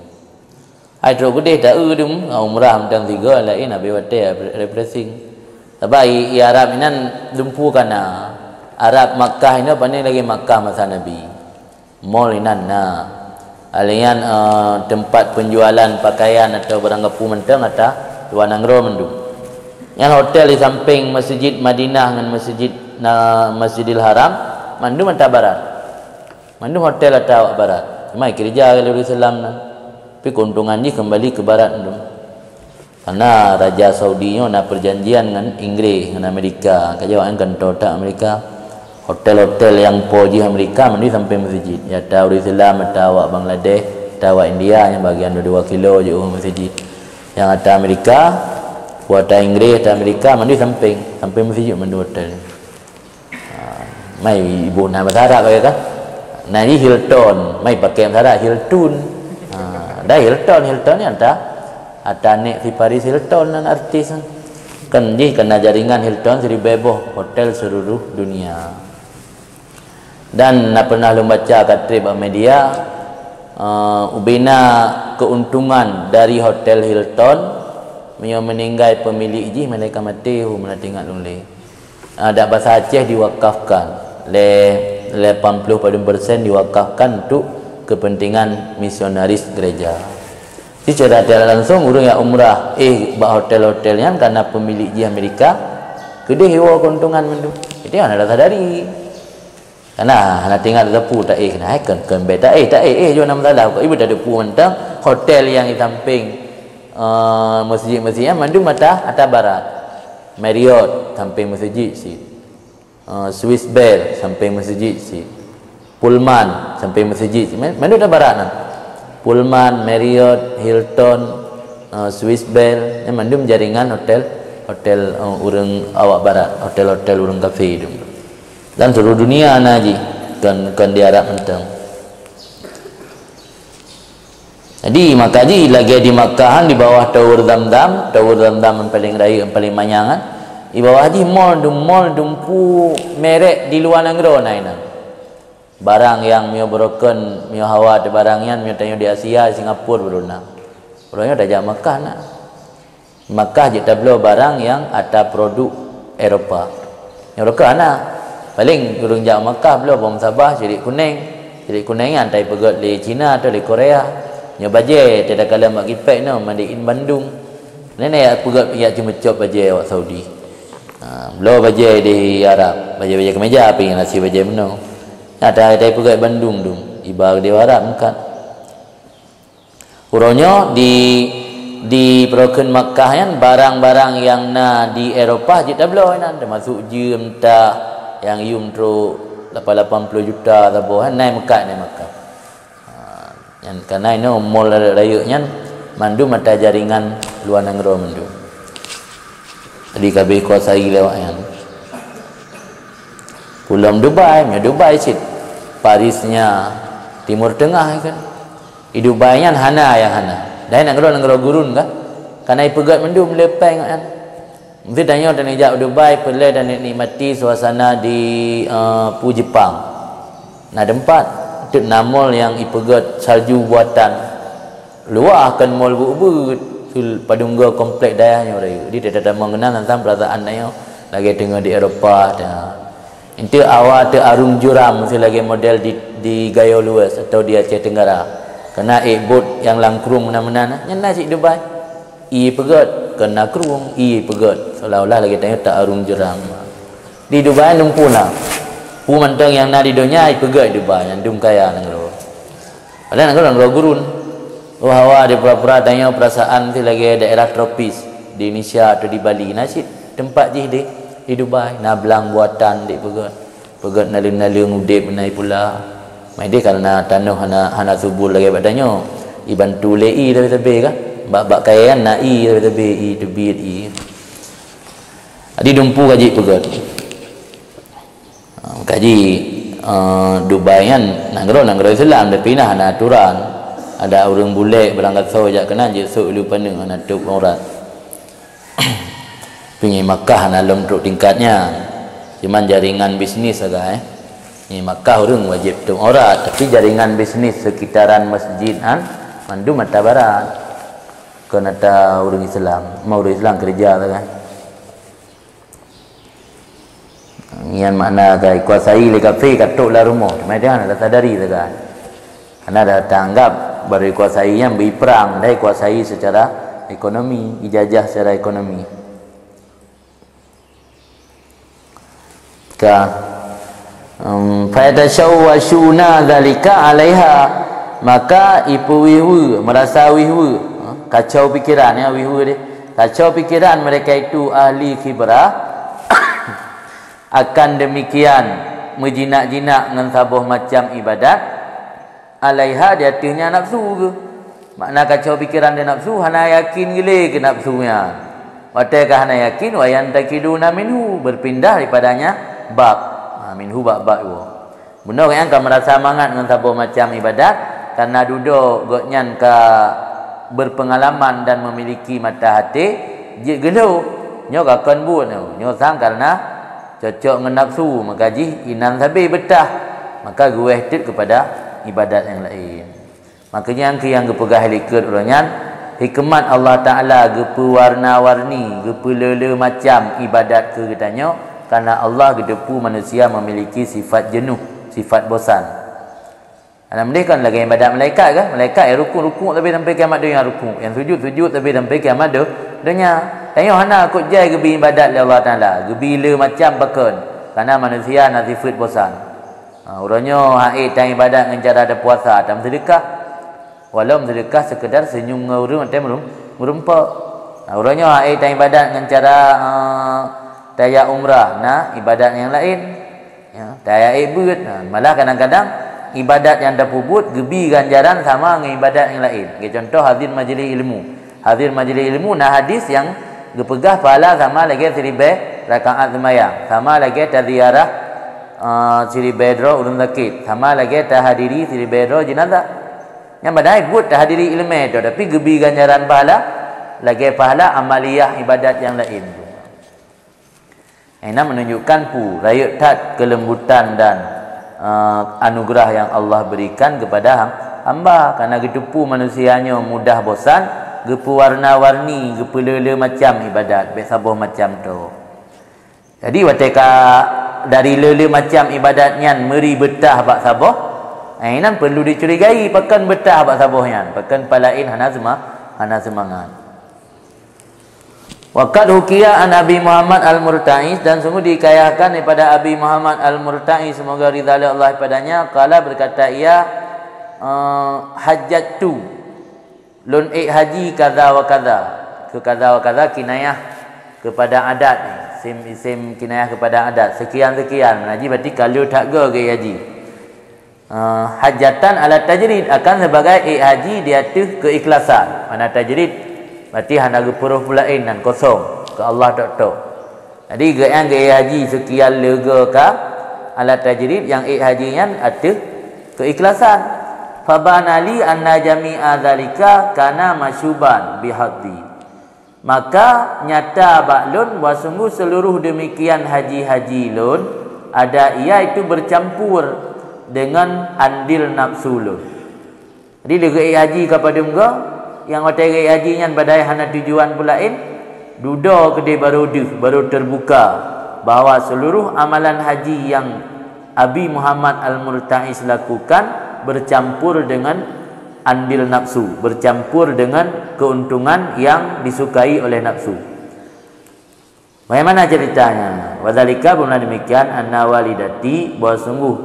Hai trok keudeh ta-eu dum, umrah mantong sigoe laén habéh watée refreshing. Sabab i, i Arab inan lumpu kana. Arab Makkah inoe pane lagée Makkah masa Nabi. Mall inan na. Alian, eh, tempat penjualan pakaian atau barang gapu mantong ata luwa nanggroe mandum. Nyan hotel di sampéng Masjid Madinah ngon Masjid na-, Masjidil Haram, mandum ata barat. Mandum hotel ata awak barat. Cuma keureuja lé ureuëng Islam nyan. Tapi keuntungan jih kembali ke barat mandum. Karena Raja Saudi nyoe na perjanjian ngon Inggris, ngon Amerika. Ka jaweueb kan, totak Amerika. Hotel-hotel nyang po jih Amerika mandum sampéng masjid. Ya, ata ureuëng Islam, ata awak Bangladesh, ata awak India nyang bagian dua kilo jih masjid. Nyang ata Amerika, ata Inggris, ata Amerika mandum sampéng, sampéng masjid mandum hotel. Ha, mai ibu na bahasa Arab lagée kan? Na jih Hilton, mai pakai bahasa Arab Hilton. Ha, dah Hilton, Hilton ni ata, ata aneuk si Paris Hilton nan artis. Kan jih kena jaringan Hilton siribée boh hotel seluruh dunia. Dan na pernah lôn baca ka treb bak media, eh, ubena keuntungan dari Hotel Hilton, meunyoe meuninggai pemilik jih, meuninggai ka maté, hu, meunan teuingat lôn lé. Ah, dak basa Aceh diwakafkan, lé lapan puluh padum persen diwakafkan untuk kepentingan misionaris gereja. Secara tidak langsung, ureuëng nyang umrah, eh, bak hotel-hotel nyan karena pemilik jih Amerika, keudeh iwoe keuntungan mandum. Itu hana rasa dari. Karena hana teuingat teupeu tak eh, nah, kan, kan beta eh, tak eh, eh, jom nama salah. Ibu tak teupeu mantong hotel nyang di samping, eh, masjid-masjid nyan mandum ata, ata barat. Marriott samping masjid cit. Eh, Swiss Bell samping masjid cit. Pullman samping masjid cit. Man-, mandum ata barat nyan. Pullman, Marriott, Hilton, eh, Swiss Bell, nyan mandum jaringan hotel, hotel, eh, ureuëng awak barat, hotel-hotel ureuëng kafé tu. Dan seluruh dunia na jih, kon, kon di Arab mantong. Jadi, maka jih lagée di Makkah, di bawah Tower Zamzam, Tower Zamzam yang paling rayeuk, yang paling manyang kan. Di bawah jih mall dum, mall dumpeue merek di luwa nanggroe na inan. Barang nyang meunyoe broken, meunyoe hawa teuh barang nyan, meunyoe tanyoe di Asia, Singapura, baru na. Uroe nyoe tajak Makkah na. Makkah jeuet tabloe barang nyang ata produk Eropa. Nyang Eropa hana. Paling ureuëng jak Makkah bloe bom sabah, sirik kuneng. Sirik kuneng nyan ata ipeugét lé Cina atau lé Korea. Nyoe bajée, teuka lom bak gipek nyoe, made in Bandung. Nenek yak peugét yak ceumeucok bajée awak Saudi. Ha, bloe bajée di Arab, bajée-bajée kemeja, tapi nasi bajée meunoe. Ata, ata ipeugét Bandung dum, iba di Arab meukat. Uroe nyoe di, di peurokon Makkah nyan, barang-barang nyang na di Eropa jeuet tabloe inan, teumasuk jeuem, tah, nyang yum trok lapan, lapan puluh juta saboh, na i Makkah, na i Makkah. Ha, nyan kana inoe mall rayeuk-rayeuk nyan mandum ata jaringan luwa nanggroe mandum. Jadi ka habéh kuasai lé awak nyan. Pulom Dubai, meunyoe Dubai cit Parisnya Timur Tengah kan. Di Dubai nyan hana nyang hana. Dan nanggroe-nanggroe gurun kan. Kana ipeugét mandum lé péng nyan. Meusti tanyoe taneuk jak u Dubai, peureulée taneuk nikmati suasana di, eh, peue Jepang. Na teumpat, teuk na mall nyang ipeugét salju buatan. Luwah kon mall buet-buet, sil padum go komplek dayah nyoe rayeuk. Di tatamong keunan tantang peurasaan tanyoe lagée teungoh di Eropa, ta. Enteuk awa teu arung juram, sil lagée model di, di Gayo Luwes atau di Aceh Tenggara. Karena ék bot nyang langkrueng meunan-meunan, nyan na cit Dubai. Ie peugét, keu na krueng, ie peugét. Seolah-olah lagée tanyoe ta arung juram. Di Dubai lumpu na. Peue mantong nyang na di donya ipeugét Dubai, nyang dum kaya nanggroe. Padahai nanggroe, nanggroe gurun. Oh, hawa di pura-pura tanyoe peurasaan ti lagée daerah tropis di Indonesia atau di Bali. Na cit teumpat jih di, di Dubai, na blang buatan di peugét. Peugét naleueng-naleueng udeb na i pula. Maideh karena tanoh hana, hana subur lagée bak tanyoe. Ibantu lé ie sabe-sabe kah? Bak, bak kayée nyan na ie sabe-sabe, ie teubiet ie. Jadi dumpu kaji peugét. Ha, kaji, eh, Dubai nyan nanggroe, nanggroe Islam, tapi na hana aturan. Ada ureuëng bulek barang gasoe jak keunan jisok ilu paneuk hana tutup aurat. Tapi ngi Makkah hana lom trok tingkat nyan. Cuman jaringan bisnis sagai. Ngi Makkah ureuëng wajéb tutup aurat, tapi jaringan bisnis sekitaran masjid nyan mandum ata barat. Kon ata ureuëng Islam, ma ureuëng Islam keureuja sagai. Nyan makna ka ikuasai lé kafé ka trok lam rumoh, teuma dia hana sadari sagai. Karena dah taanggap baru ikuasai nyan bri prang, dah ikuasai secara ekonomi, ijajah secara ekonomi. Ka. Em, fayatasyawasyuna dzalika 'alaiha, maka ipeuwih-wih, merasa wih-wih, ha, kacau pikiran, ya, wih-wih deh. Kacau pikiran mereka itu ahli khibrah akan demikian meujinak-jinak ngon saboh macam ibadat, 'alaiha, di ateueh nyan nafsu geuh. Makna kacau pikiran di nafsu, hana yakin geuh lé keu nafsu nyan. Watée ka hana yakin, wa yantaqiluna minhu, berpindah daripadanya bab. Ha, minhu bak bab iwoe. Bunoe gobnyan ka meurasa mangat ngon saboh macam ibadat, karena dudoe gobnyan ka berpengalaman dan memiliki mata hati, jeuet geulhôh. Nyoe ka kon buet nyoe, nyoe sang karena cocok ngon nafsu, maka jih inan sabe beutah, maka geuwéh teuk keupada ibadat nyang laén. Maka nyan keuh nyang geupeugah likot uroe nyan, hikmat Allah Taala geupeuwarna-warni, geupeuleu-leu macam ibadat keu geutanyoe, karena Allah geuteupeue manusia memiliki sifat jenuh, sifat bosan. Alhamdulillah, kan lagée ibadat malaikat kan? Malaikat nyang rukuk-rukuk tapi sampai kiamat donya rukuk, nyang sujud-sujud tapi sampai kiamat do-, donya. Tanyoe hana, kok jai geubi ibadat lé Allah Taala, geubi le macam pakon, karena manusia na sifat bosan. Ha, uroe nyoe hase tan ibadat ngon cara tapuasa, tan seudeukah. Walau seudeukah sekedar senyum ngon ureuëng, watée meurum-, meurumpok. Ha, uroe nyoe hase tan ibadat ngon cara, eh, taya umrah, na ibadat nyang laén. Ya, taya ék beuet. Ha, malah kadang-kadang ibadat nyang tapeubuet geubi ganjaran sama ngon ibadat nyang laén. Lagée contoh, hadir majlis ilmu. Hadir majlis ilmu na hadis nyang geupeugah pahala sama lagée siribée rakaat seumayang, sama lagée taziarah, eh, siribée droe ureuëng sakét, sama lagée tahadiri siribée droe jeunazah. Nyang padahai buet tahadiri iéleumé droe, tapi geubi ganjaran pahala lagée pahala amaliyah ibadat nyang laén. Inan meununjukkan peue rayeuk that keulembutan dan, eh, anugeurah nyang Allah berikan keupada ham-, hamba, karena geuteupeue manusia nyoe mudah bosan, geupeuwarna-warni, geupeuleu-leu macam ibadat, bék saboh macam tok. Jadi, watée ka dari le-le macam ibadat nyan meuri beutah bak saboh, eh, inan perlu dicurigai pakon beutah bak saboh nyan, pakon palaén hana seuma-, hana seumangat. Wa qad hukiya an Abi Muhammad Al-Murtais, dan sungguh dihikayahkan daripada Abi Muhammad Al-Murtais, semoga ridha Allah padanya, qala, berkata ia, eh, "Hajjattu, lôn ék haji kaza wa kaza." Keu kaza wa kaza kinayah kepada adat, isim, isim kinayah kepada adat. Sekian-sekian, haji berarti ka lheueh that goe geuék haji. Ah, hajatan ala tajrid, akan sebagai ék haji di ateueh keikhlasan. Mana tajrid? Berarti hana geupeurôh peulaén nan kosong, keu Allah tok-tok. Jadi, geuék haji sekian leuga ka ala tajrid nyang ék haji nyan ateueh keikhlasan. Fabana li anna jami'a dzalika kana masyuban bihaddi. Maka nyata bak lôn bahwa sungguh seluruh demikian haji-haji lôn ada ia itu bercampur dengan andil nafsu lôn. Jadi, leuga ék haji ka padum goe, nyang watée ék haji nyan padahai hana tujuan peulaén, dudoe keudeh barô deuh, barô terbuka bahwa seluruh amalan haji yang Abi Muhammad Al-Murtais lakukan bercampur dengan andil nafsu, bercampur dengan keuntungan yang disukai oleh nafsu. Bagaimana ceritanya? Wadzalika, bermula demikian, anna walidati, bahwa sungguh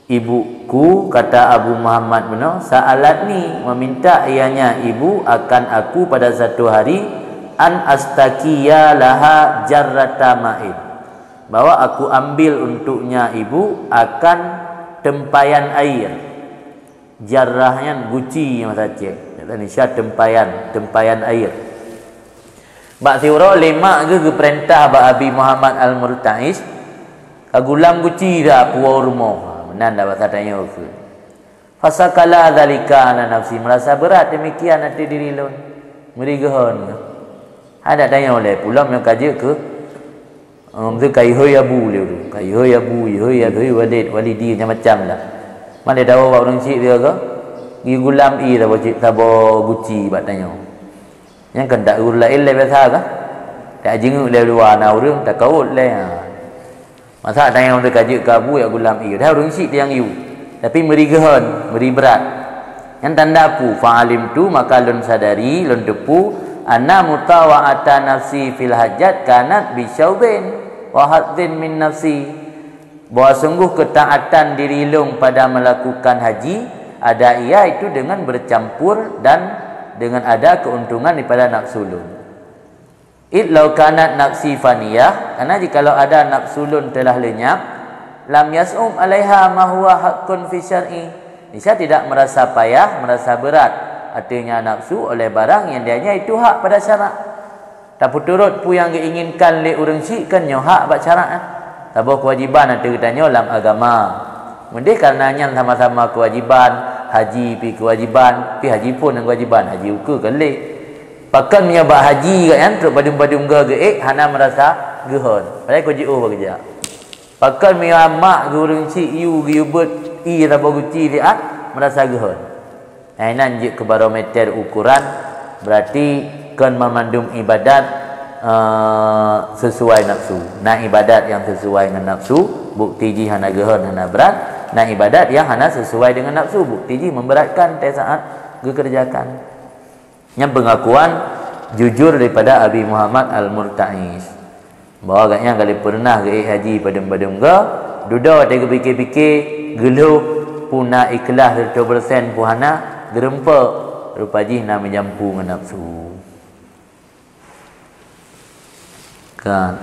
ibuku, kata Abu Muhammad bunoe, sa'alatni, meminta ianya ibu akan aku pada satu hari, an astaqiya laha jarrata ma'in, bahwa aku ambil untuknya ibu akan tempayan air. Jarrah nyan guci masa Aceh. Indonesia tempayan, tempayan air. Bak siuroe lé mak geuh geupeurintah bak Abi Muhammad Al-Murtais, ka gulam guci dah puwoe rumoh. Meunan dah bahasa tanyoe keu. Fasakala dzalika ala nafsi, merasa berat demikian ateueh diri lôn. Meuri geuhon. Hana tanyoe lé, pulom nyang ka jeuet keu, em, tu ka ihôi abu lé tu. Ka ihôi abu, ihôi, ihôi walid, walidi, macam-macam lah. Mana tahu bak ureueng chik dia ke? Di gulam i saboh chik, saboh guci bak tanyoe. Nyang kan tak ureueng laén lé biasa kah? Tak jinguk lé luwa na ureueng, takawot lé. Ha. Masa tanyoe teuka jeuet keu abu jak gulam ie, dah ureueng chik nyang yue. Tapi meuri geuhon, meuri brat. Nyan tanda peue? Fa'alimtu, maka lôn sadari, lôn teupeu, anna mutawa'ata nafsi fil hajat kanat bisyaubain. Wa hadzin min nafsi, bahwa sungguh ketaatan diri lôn pada melakukan haji, ada ia itu dengan bercampur dan dengan ada keuntungan daripada nafsu lôn. Id lau kanat nafsi faniyah, karena jikalau ada nafsu lôn telah lenyap, lam yas'ub alaiha ma huwa haqqun fi syar'i. Niscaya tidak merasa payah, merasa berat, artinya nafsu, oleh barang yang dianya itu hak pada syarak. Tapeuturot peue nyang geuinginkan lé ureuëng syiek kan nyoe hak bak syarak, eh. Saboh keuwajiban ateueh geutanyoe lam agama. Meudeh kareuna nyan sama-sama keuwajiban, haji pi keuwajiban, pi haji phon nyang keuwajiban, haji ukeue kan lé. Pakon meunyoe bak haji gobnyan trok padum-padum goe geuék hana meurasa geuhon, padahai ka jiôh bak geujak. Pakon meunyoe mak geu ureuëng syiek yue geuyue beuet ié saboh guci siat meurasa geuhon. Hai nan jeuet keu barometer ukoran, berarti kon banmandum ibadat, eh, sesuai nafsu. Na ibadat nyang sesuai ngon nafsu, bukti jih hana geuhon, hana brat. Na ibadat nyang hana sesuai dengan nafsu, bukti jih memberatkan teuh saat geukeureujakan. Nyan peungakuan jujur daripada Abi Muhammad Al-Murta'is. Bahwa gobnyan ka lheueh peureunah geuék haji padum-padum goe, dudoe watée geupike-pike, geulhôh peue na ikhlaih siratoh persen peue hana, geureumpok rupa jih na meujampu ngon nafsu. Kan.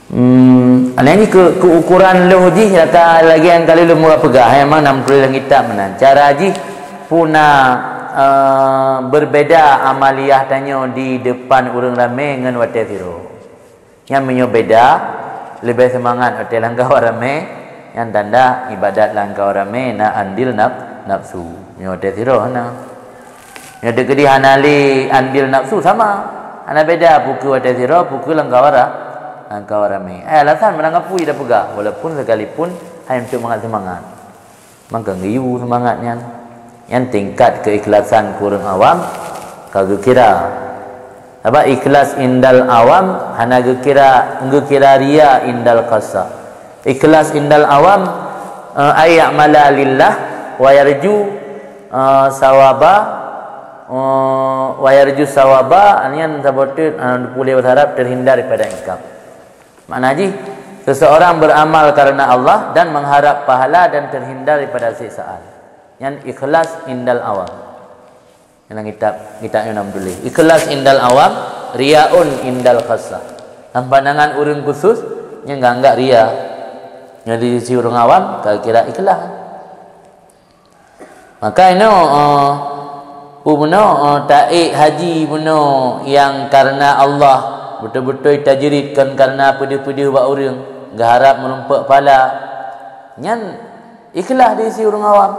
Hmm, nyan keu, keu ukoran lhôh jih nyata lagée nyang ka lheueh lôn peugah, memang na meutuléh lam kitab meunan. Cara jih peue na, eh, berbeda amaliah tanyoe di depan ureuëng ramé ngon watée sidroe. Nyan meunyoe beda, leubeh seumangat watée lam kawan ramé, nyan tanda ibadat lam kawan ramé na andil naf-, nafsu. Meunyoe watée sidroe hana. Nyoe teukeudi hana lé andil nafsu sama. Hana beda peue keu watée sidroe, peue keu lam kawan ra-, lam kawan ramé. Eh, alasan meunang apui tapeugah, walaupun sekalipun hai untuk mangat seumangat. Maka geuyue seumangat nyan. Nyan tingkat keikhlasan keu ureuëng awam ka geukira. Sabab ikhlas indal awam hana geukira, geukira ria indal khassah. Ikhlas indal awam, eh, ay ya'mala lillah wa yarju, eh, sawaba, eh, wa yarju sawaba, nyan saboh teuk, eh, pulé bahasa Arab terhindar daripada ikab. Makna jih, seseorang beramal karena Allah dan mengharap pahala dan terhindar daripada siksaan. Nyan ikhlas indal awam. Dalam kitab, kitab nyoe na meutuléh. Ikhlas indal awam, riaun indal khassah. Lam pandangan ureuëng khusus, nyan geuanggap ria. Nyoe di sisi ureuëng awam, ka kira ikhlas. Maka inoe, eh, peue bunoe, eh, taék haji bunoe nyang kareuna Allah, beutôi-beutôi tajrid kon kareuna peudeuh-peudeuh bak ureuëng, geuharab meurumpok pahala. Nyan ikhlas di sisi ureuëng awam.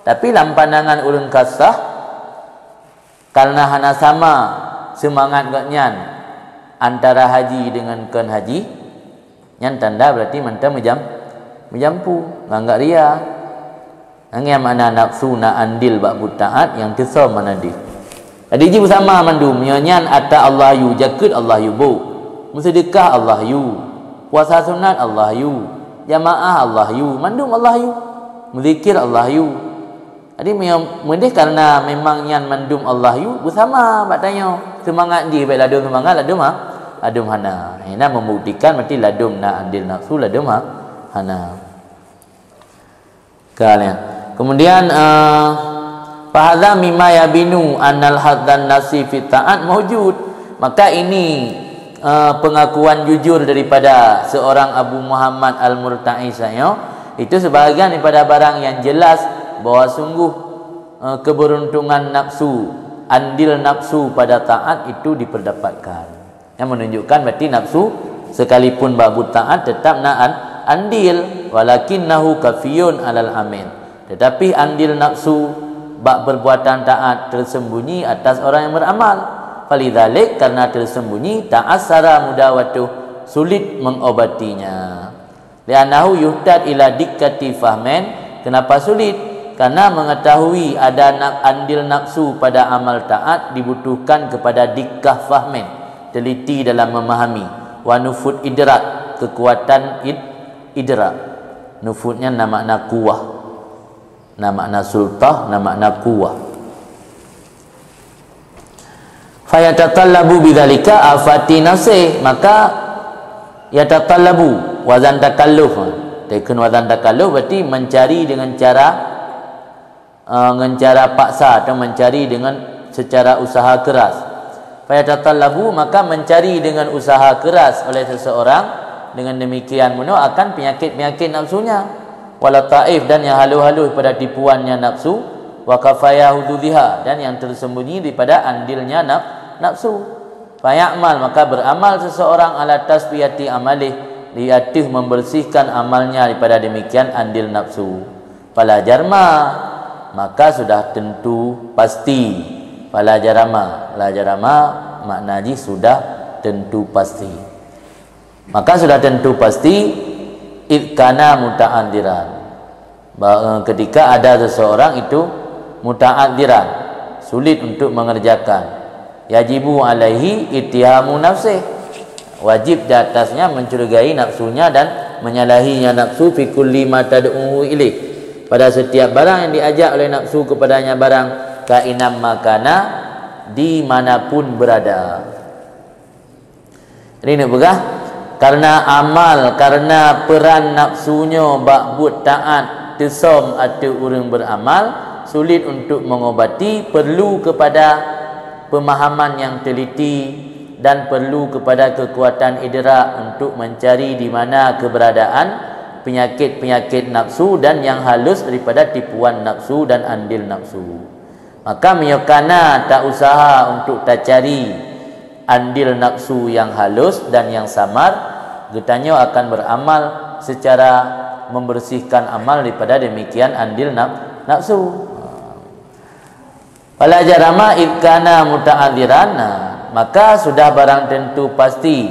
Tapi lam pandangan ureuëng khassah, kareuna hana sama seumangat gobnyan antara haji deungon kon haji, nyan tanda berarti mantong meujam-, meujampu, nganggap ria. Nyan makna nafsu na andil bak buet taát nyang teusöm hana deuh. Jadi jih beusama mandum, nyoe nyan ata Allah yue, jakeuet Allah yue bôk, meuseudeukah Allah yue, puasa sunat Allah yue, jamaah Allah yue, mandum Allah yue, meuzikir Allah yue. Jadi, meunyoe meudeh kareuna memang nyan mandum Allah yue, beusama bak tanyoe. Seumangat jih, bèk ladôm seumangat, ladôm ha-, ladôm hana. Ina membuktikan berarti ladôm na andil nafsu, ladôm ha-, hana. Ka, ya. Kemudian, eh, fahadza mimma yabinu annal hadzan nafsi fi taat maujud. Maka ini eh, pengakuan jujur daripada seorang Abu Muhammad Al-Murta'i nyoe, itu sebahagian daripada barang yang jelas bahwa sungguh, eh, keberuntungan nafsu, andil nafsu pada taat itu diperdapatkan. Yang menunjukkan berarti nafsu sekalipun bak buet taat tetap na an-, andil, walakinnahu kafiyun alal amil. Tetapi andil nafsu bak perbuatan taat tersembunyi atas orang yang beramal. Falidzalik, karena tersembunyi, ta'assara mudawatuh, sulit mengobatinya. Li'annahu yuhtad ila dikkati fahmin, kenapa sulit? Karena mengetahui ada na-, andil nafsu pada amal taat dibutuhkan kepada dikkah fahmin, teliti dalam memahami, wa nufud idrak, kekuatan id-, idrak. Nufud nyan na makna kuwah. Na makna sultah, na makna kuwah. Fayatatallabu bidzalika afati nafsih, maka Yatatallabu, wazan takalluf. Teukheun wazan takalluf berarti mencari dengan cara, eh, dengan cara paksa atau mencari dengan secara usaha keras. Fayatatallabu, maka mencari dengan usaha keras oleh seseorang, dengan demikian bunoe akan penyakit-penyakit nafsunya. Walataif, dan yang halus-halus pada tipuannya nafsu, wa khafaya hududiha, dan yang tersembunyi daripada andilnya naf-, nafsu. Fayamal, maka beramal seseorang ala tasfiyati amalih, di atas membersihkan amalnya daripada demikian andil nafsu. Fala jarma, maka sudah tentu pasti. Fala jarama, la jarama makna jih sudah tentu pasti. Maka sudah tentu pasti, idkana muta'adziran. Ba-, ketika ada seseorang itu muta'adziran, sulit untuk mengerjakan, yajibu alaihi ittihamu nafsih, wajib di atasnya mencurigai nafsunya dan menyalahinya nafsu fi kulli ma tad'uhu ilaih, pada setiap barang yang diajak oleh nafsu kepadanya barang, kainam makana, dimanapun berada. Jadi neupeugah, karena amal, karena peran nafsu nyoe bak buet taat teusöm ateueh ureuëng beramal, sulit untuk mengobati, perlu kepada pemahaman yang teliti dan perlu kepada kekuatan idrak untuk mencari di mana keberadaan penyakit-penyakit nafsu dan yang halus daripada tipuan nafsu dan andil nafsu. Maka meunyoe kana tausaha untuk tacari andil nafsu yang halus dan yang samar, geutanyoe akan beramal secara membersihkan amal daripada demikian andil naf-, nafsu. Fala jarama idkana muta'adziran, maka sudah barang tentu pasti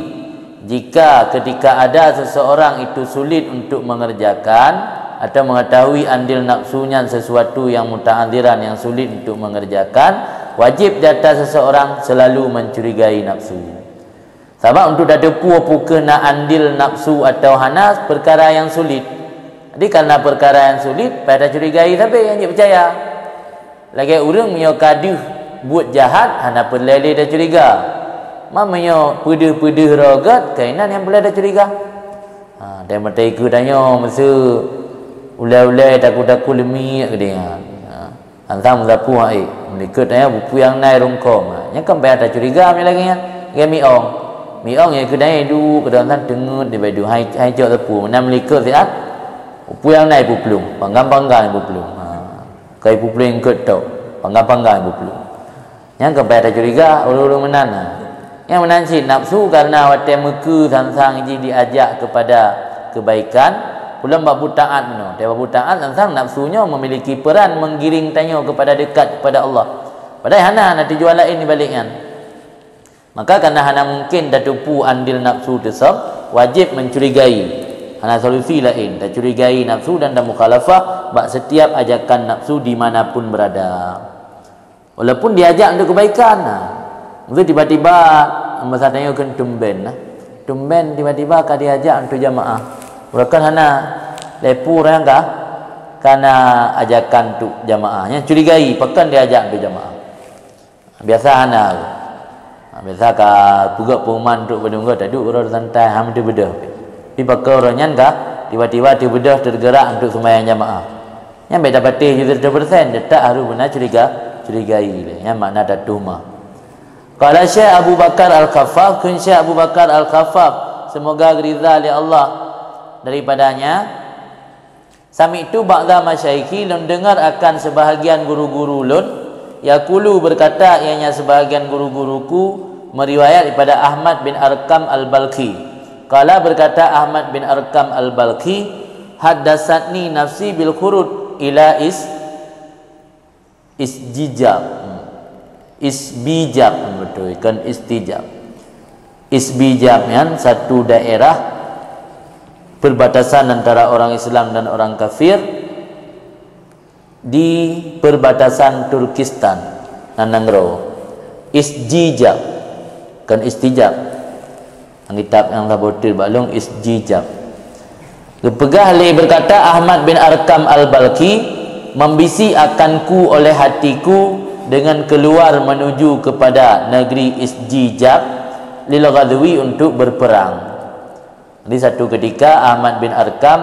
jika ketika ada seseorang itu sulit untuk mengerjakan atau mengetahui andil nafsu nyan sesuatu yang muta'adziran, yang sulit untuk mengerjakan, wajib di atas seseorang selalu mencurigai nafsu. Sabab untuk tateupeue peu kheueh na andil nafsu atau hana perkara yang sulit. Jadi karena perkara yang sulit, payah tacurigai sabe nyang jeuet peucaya. Lagée ureuëng meunyoe ka deuh buet jahat, hana peureulée lé tacuriga. Ma meunyoe peudeuh-peudeuh roh gét, keunan nyang peureulée tacuriga. Ha, dan meutai keu tanyoe meuseu ulée-ulée takue-takue leumiek keudeh nyan. Ha, ansang meusapeue hai, meulikot tanyoe bupuyang nai rungkong. Ha, nyan kan payah tacuriga meunyoe lagée nyan. Lagée miong. Miong nyang keudeh duek keudeh ansang teungeut di badu hai, hai cok sapeue. Meunan meulikot siat, bupuyang nai puplueng, panggang-panggang puplueng. Ha. Kai peupleng keut tok, panggang-panggang peupleng. Nyang keubai tacuriga ureuëng-ureuëng meunan na. Nyang meunan cit nafsu karena watée meukeue sansang jih diajak kepada kebaikan, ulôn bak butaat meunoe. Watée bak butaat sansang nafsu nyoe memiliki peran menggiring tanyoe kepada dekat kepada Allah. Padahai hana, hana tujuan laén di balik nyan. Maka karena hana mungkin tateupeue andil nafsu teusöm, wajéb mencurigai. Hana solusi laén, tacurigai nafsu dan tamukhalafah bak setiap ajakan nafsu di mana pun berada. Walaupun diajak untuk kebaikan, nah. Mungkin tiba-tiba masa tanyoe kheun tumben, nah. Tumben tiba-tiba ka diajak untuk jamaah. Bukan hana lepu orang ka, kana ajakan untuk jamaah. Nyang curigai, pakon diajak untuk jamaah. Biasa hana. Ha, biasa ka peugöt pengumuman untuk bandum göt, taduek uroe santai, ha, meuteubeudoh. Tapi pakon uroe nyan ka, tiba-tiba teubeudoh tergerak untuk sembahyang jamaah. Nyan beda patéh jih seratus persen, tetap harus beuna curiga, curigai lé. Nyan makna tatuhmah. Qala Syekh Abu Bakar Al-Khaffaf, kheun Syekh Abu Bakar Al-Khaffaf, semoga ridha lé Allah daripadanya, Sami'tu ba'dha masyaikhi, lôn deungar akan sebahagian guru-guru lôn, yaqulu, berkata, ianya sebahagian guru-guruku, meriwayat daripada Ahmad bin Arkam Al-Balkhi. Qala, berkata Ahmad bin Arkam Al-Balkhi, haddatsatni nafsi bil khuruj ila is-, Isjijab. Isbijab, betul, bukan istijab. Isbijab nyan satu daerah perbatasan antara orang Islam dan orang kafir di perbatasan Turkistan, nan nanggroe. Isjijab, bukan istijab. Lam kitab nyang saboh teuk bak lôn, Isjijab. Geupeugah lé, berkata Ahmad bin Arkam Al-Balkhi, membisik akanku oleh hatiku dengan keluar menuju kepada negeri Isjijab lil ghazwi, untuk berperang. Di satu ketika Ahmad bin Arkam,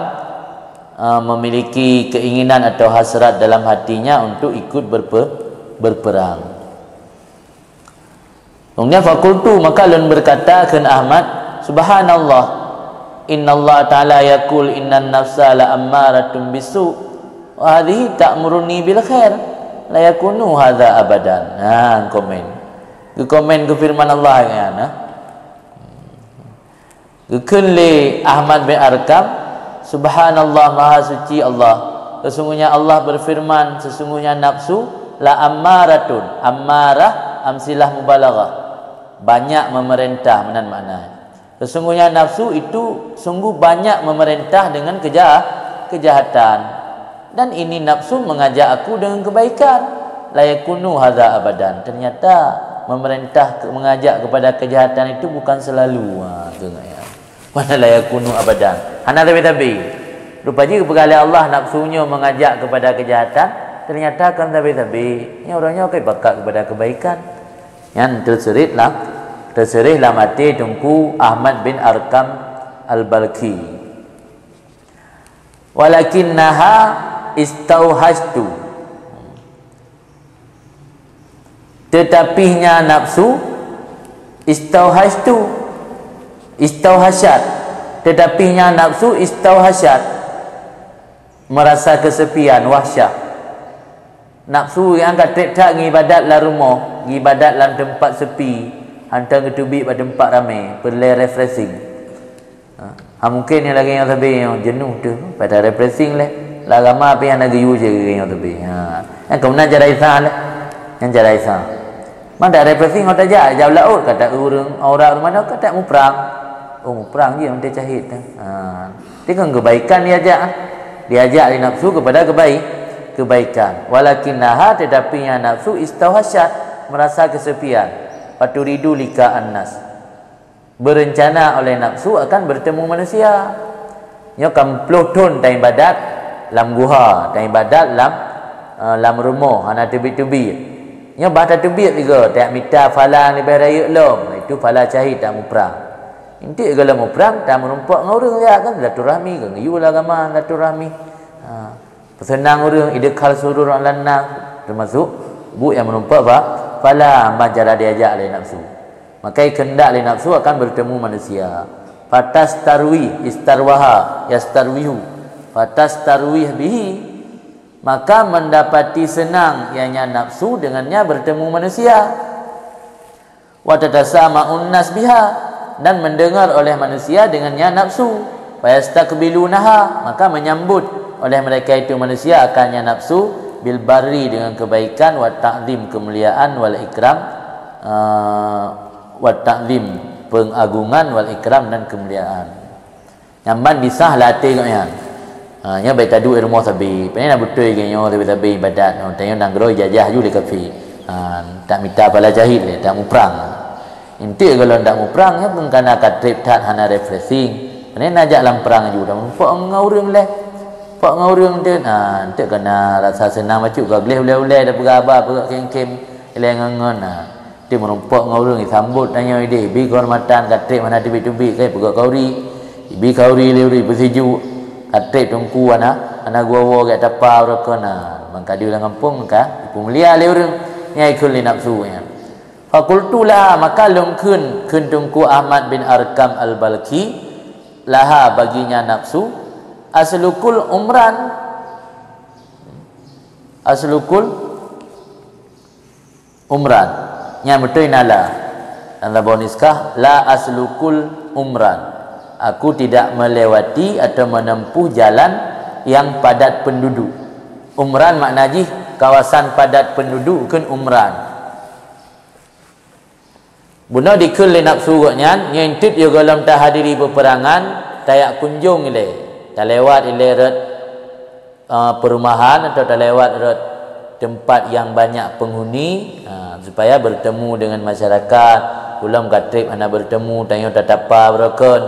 eh, memiliki keinginan atau hasrat dalam hatinya untuk ikut berpe-, berperang. Kemudian, "Fakultu," maka lôn berkata kheun Ahmad, "Subhanallah, innallaha ta'ala yaqul innan nafsa la ammaratun bisu, wa hadhihi ta'muruni bil khair, la yakunu hadza abadan." Nah, komen. Geukomen keu firman Allah nyan, nah. Geukheun lé Ahmad bin Arkam, "Subhanallah, Maha Suci Allah. Sesungguhnya Allah berfirman, sesungguhnya nafsu la ammaratun." Ammarah, amsilah mubalaghah. Banyak memerintah, meunan makna. Sesungguhnya nafsu itu sungguh banyak memerintah dengan keja-, kejahatan. Dan ini nafsu mengajak aku dengan kebaikan. La yakunu hadza abadan. Ternyata memerintah ke-, mengajak kepada kejahatan itu bukan selalu. Ha, tu ingat ya. Mana la yakunu abadan. Hana tabi-tabi. Rupa jih geupeugah lé Allah nafsu nyoe mengajak kepada kejahatan, ternyata kan tabi-tabi. Nyoe ureuëng nyoe kai bakat kepada kebaikan. Nyan teuseurit lam, teuseurit lam até Teungku Ahmad bin Arkam Al-Balkhi. Walakinnaha istauhashtu. Tetapinya nafsu, istauhashtu, istauhashat. Tetapinya nafsu istauhashat. Merasa kesepian, wahsyah. Nafsu nyang ka treb that ngibadat lam rumoh, ngibadat lam teumpat sepi, hantom geuteubiet bak teumpat ramé, peureulée refreshing. Ha, ha mungken nyang lagée nyoe sabe nyoe jeuneuh teuh, pada refreshing lé. Lam agama pih hana geuyue je lagée nyoe sabe. Ha, nyang keunan cara Isa lé. Nyang cara Isa. Man dak refreshing ngon tajak, jak laôt, kata ureuëng, orang rumah nyoe kata muprang. Oh, muprang je meuntée cahit teuh. Ha, teuka kebaikan diajak. Diajak lé nafsu kepada kebai-, kebaikan. Walakinnaha, tetapinya nafsu istauhashat, merasa kesepian. Faturidu liqa annas. Berencana oleh nafsu akan bertemu manusia. Nyoe kan ploh thon taibadat lam guha, taibadat lam, eh, lam rumoh, hana teubiet-teubiet. Nyoe bah tateubiet juga, tak mita phala leubeh rayeuk lom, itu phala cahit tak muprang. Intik gohlom muprang, tak meurumpok ngon ureuëng ya kan, silaturahmi, kan geuyue lam agama silaturahmi. Ha. Peuseunang ureuëng, idkhal surur alannas, teumasuk buet nyang meurumpok bak phala, hamba cara diajak lé nafsu. Maka keuheundak lé nafsu akan bertemu manusia. Fatastarwih, istarwaha, yastarwihu. Fatastarwih bihi, maka mendapati senang ianya nafsu dengannya bertemu manusia. Wa tatasama'un nas biha, dan mendengar oleh manusia dengannya nafsu. Fayastaqbilunaha, maka menyambut oleh mereka itu manusia akannya nafsu, bil barri, dengan kebaikan, wa ta'zim, kemuliaan, wal ikram, eh, wa ta'zim, pengagungan, wal ikram, dan kemuliaan. Nyan ban disah lam até gobnyan. Ha, nyan bèk taduek rumoh sabe. Pane na beutôi geuh nyoe sabe-sabe ibadat nyoe. Tanyoe nanggroe jajah ju lé kafé. Ha, tak mita phala cahit lé, tak muprang. Intik gohlom tak muprang, nyan pun kana ka trép that hana refreshing. Pane na jak lam prang ju, dah meurumpok ngon ureueng lé. Pok ngon ureueng teuh, ha, intik kana rasa seunang bacut ka gleh ulèe-ulèe, dah peugah haba, peugah khém-khém, ilèe ngon-ngon, ha. Di meurumpok ngon ureueng, isambot tanyoe idéh, ibi keuhormatan, ka trép hana teubiet-teubiet, ka ipeugöt khauri. Ibi khauri lé ureueng, ipeusiju, ka trép teungku hana, hana geuwoe-woe gèt tapa uroe keunan. Ban ka deuh lam gampông ka ipeumulia lé ureueng, nyan ikheun lé nafsu nyan. Faqultu laha, maka lôn kheun, kheun Teungku Ahmad bin Arkam Al-Balkhi, laha, baginya nafsu, aslukul umran, aslukul umran. Nyan beutôi na la. Dan saboh nuskah, la aslukul umran. Aku tidak melewati atau menempuh jalan yang padat penduduk. Umran makna jih kawasan padat penduduk, kheun umran. Bunoe dikheun lé nafsu gobnyan, nyoe intet yôh gohlom tahadiri peuperangan, tajak kunjong ilèe. Talewat ilèe rot eh, perumahan atau talewat rot teumpat nyang banyak penghuni, eh, supaya bertemu dengan masyarakat. Gohlom ka trép hana bertemu, tanyoe tatapa beurokon.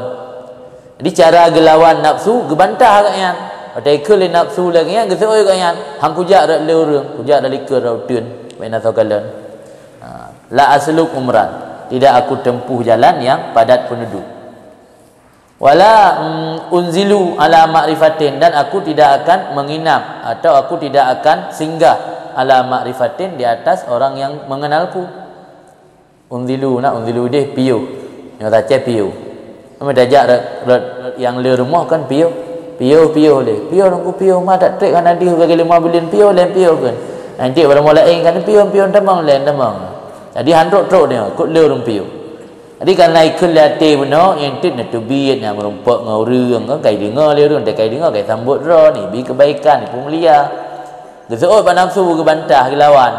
Jadi, cara geulawan nafsu geubantah gobnyan. Watèe ikheun lé nafsu lagèe nyan, geuseuôt gobnyan, "Han kujak rot lé ureueng, kujak rot likot rot uteuen, bèk na soe kalon." Ha, la asluk umran, tidak aku tempuh jalan yang padat penduduk. Wala, mm, unzilu ala ma'rifatin, dan aku tidak akan menginap atau aku tidak akan singgah ala ma'rifatin, di atas orang yang mengenalku. Unzilu, na unzilu deh piôh. Nyoe tacé piôh. Nama tajak rot, rot, rot nyang le rumoh kan piôh. Piôh, piôh lé. Piôh nunggu piôh mah tak trek kan adih bagi lima buleuen piôh, laén piôh kan. Nanti baru mulai kan piôh, piôh tamong, laén tamong. Jadi han trok-trok dia, kok le ureuëng piôh. Jadi, karena ikheun lé até bunoe, nyang teuet neuteubiet, nyang meurumpok ngon ureuëng, kan kai deungoe lé ureuëng, teukai deungoe, kai sambot droe, nibi keubaikan, nipeumulia. Geuseuôt bak nafsu, geubantah, geulawan,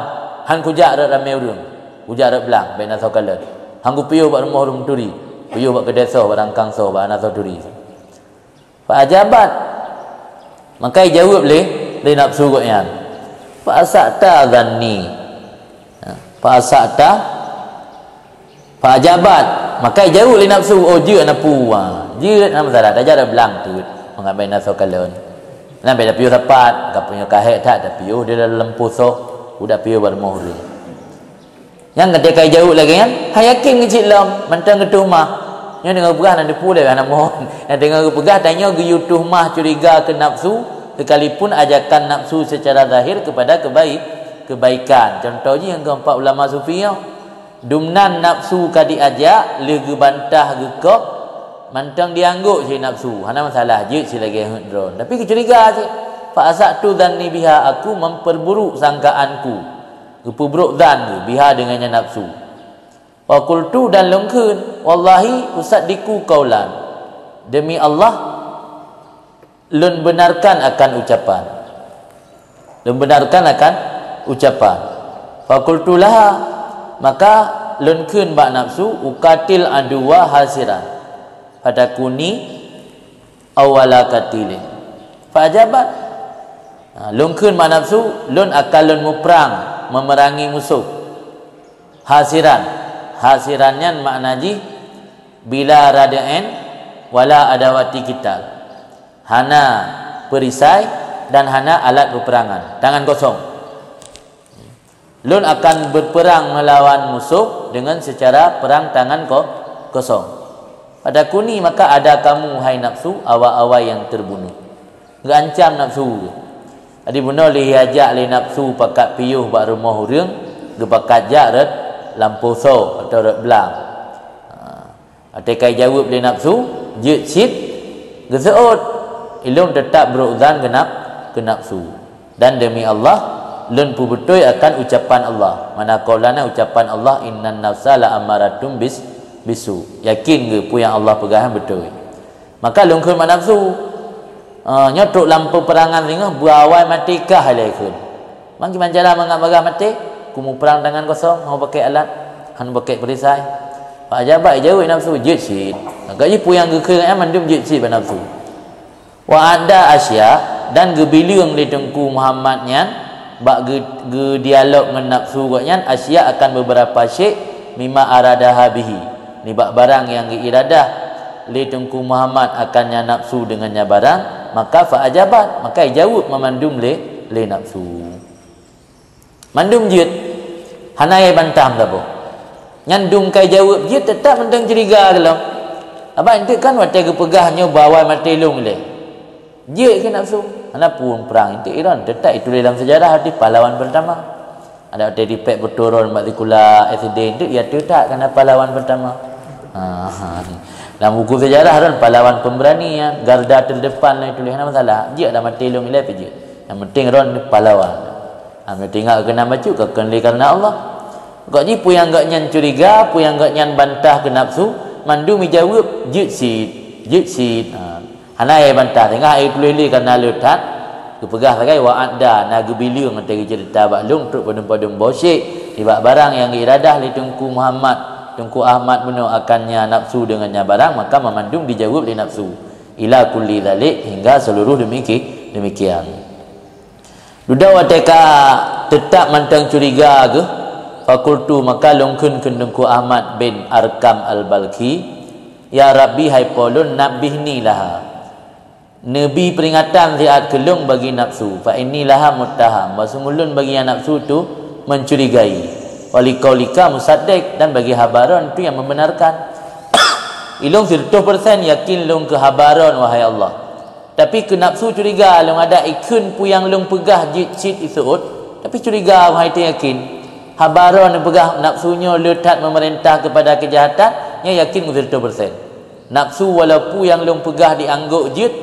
han kujak rot ramé ureuëng, kujak rot blang, bèk na soe kalon. Han kupiôh bak rumoh ureuëng turi, piôh bak keudè soe, bak rangkang soe, bak na soe turi. Fa ajabat. Maka ijaweueb lé, lé nafsu gobnyan. Fa asa'ta dzanni. Ha, fa asa'ta, fa ajabat. Maka ijaweueb lé nafsu, "Oh, jeuet na pu, ha. Jeuet na masalah, tajak rot blang teuet. Mangat bèk na soe kalon. Lam bèk tapiôh sapat, ka punya kahek that, tapiôh di dalam posoh, udah piôh bak rumoh ureuëng." Nyang keudeh ka ijaweueb lagèe nyan, han yakin keu cit lom, mantong geutuh mah. Nyoe deungoe geupeugah hana teupeue lé, hana mohon. Nyang deungoe geupeugah tanyoe geuyue tuh mah curiga keu nafsu, sekalipun ajakan nafsu secara zahir kepada kebai-, kebaikan. Contoh jih nyang keumpat ulama sufi nyoe. Dumnan nafsu ka diajak, lheueh geubantah geukoh, mantong dianggôk cit nafsu. Hana masalah, jeuet cit lagèe heuet droen. Tapi geucuriga cit. Fa asa'tu dzanni biha, aku memperburuk sangkaanku. Geupeubrok zan geuh biha deungon nyan nafsu. Wa qultu, dan lôn kheun, "Wallahi usaddiqu qaulan." Demi Allah, lôn benarkan akan ucapan. Lôn benarkan akan ucapan. Fa qultu laha, maka lôn kheun bak nafsu, "Uqatil aduwa hasiran. Fatakuni awwala qatilin." Fa ajabat. Ha, lôn kheun bak nafsu, lôn akan lôn muprang, memerangi musoh. Hasiran. Hasiran nyan makna jih bila rad'in wala adawati qital. Hana perisai dan hana alat peperangan. Tangan kosong. Lôn akan berperang melawan musoh dengan secara perang tangan ko-, kosong. Fatakuni, maka ada kamu, hai nafsu, awal-awal yang terbunuh. Geuancam nafsu. Jadi bunoe lheueh geujak lé nafsu pakat piôh bak rumoh ureuëng, geupakat jak rot lam posoh atau rot blang. Ha. Watèe ka ijaweueb lé nafsu, jeuet cit, geuseuôt, ilôn teutab brok zan keu naf-, keu nafsu. Dan demi Allah, lôn peubeutôi akan ucapan Allah. Mana qaulana ucapan Allah, "Innan nafsa la ammaratun bis-, bisu." Yakin geuh peue nyang Allah peugah nyan beutôi. Maka lôn kheun bak nafsu, "Ah, nyoe trok lam peuperangan singoh, beuawai maté kah ilèe kheun. Mangki manjala mangat bagah maté, kumuprang tangan kosong, hana pakèk alat, hana pakèk perisai." Fa ajabat, ijaweueb nafsu, "Jeuet cit." Maka jih peue nyang geukheun nyan mandum jeuet cit bak nafsu. Wa a'adda asya, dan geubileung lé Teungku Muhammad nyan, bak geu-, geudialog ngon nafsu gobnyan, asya akan beberapa syai' mimma aradaha bihi, nibak barang nyang geuiradah lé Teungku Muhammad akan nyan nafsu deungon nyan barang, maka fa ajabat, maka ijaweueb mamandum lé, lé nafsu. Mandum jeuet, hana yai bantah saboh. Nyan dum ka ijaweueb jeuet, teutap mantong curiga keulom. Sabab eunteuk kan watèe geupeugah nyoe beuawai maté lôn ilèe. Jeuet keu nafsu, hana peue prang, eunteuk iron, teutap ituléh lam seujarah artis pahlawan pertama. Ada watèe dipèk peuturôn bak sikula S D, eunteuk ya teutap kana pahlawan pertama. Ha, ha. Lam buku seujarah ron pahlawan pemberani, ya, garda terdepan lah ituléh, hana masalah. Jeuet ada maté lôn ilèe pih jeuet. Yang penting ron pahlawan. Ha, meunyoe tinggai keunan bacut, ka kheun lé kareuna Allah. Gobnyan peue nyang gobnyan curiga, peue nyang gobnyan bantah keu nafsu, mandum ijaweueb, "Jeuet cit, jeuet cit." Ha, hana yai bantah, singoh yai tuléh lé kareuna le that. Geupeugah sagai, "Wa a'adda," na geubileung watèe geuceurita bak lôn trok padum-padum boh syai' nibak barang nyang geuiradah lé Teungku Muhammad, Teungku Ahmad bunoe akan nyan nafsu deungon nyan barang, maka mamandum dijaweueb lé nafsu. Ila kulli dzalik, hingga seluruh demiki-, demikian. Dudoe watèe ka teutap mantong curiga geuh, fakultu, maka lôn kheun keu Teungku Ahmad bin Arkam Al-Balkhi, "Ya Rabbi, hai Po lôn, nabbihni laha. Neubi peuringatan siat keu lôn bagi nafsu, fa inni laha muttaham, bahwasungguh lôn bagi nyan nafsu tu mencurigai. Wa liqaulika musaddiq, dan bagi haba droen tu nyang membenarkan." Ilôn sireutôh persen yakin lôn keu haba droen, wahai Allah. Tapi keu nafsu curiga lôn, adak ikheun peue nyang lôn peugah jeuet cit iseuôt, tapi curiga, wahai teuh yakin. Haba droen nyang peugah nafsu nyoe le that memerintah keupada keujahatan, nyan yakin sireutôh persen. Nafsu walaupun nyang lôn peugah dianggôk jeuet,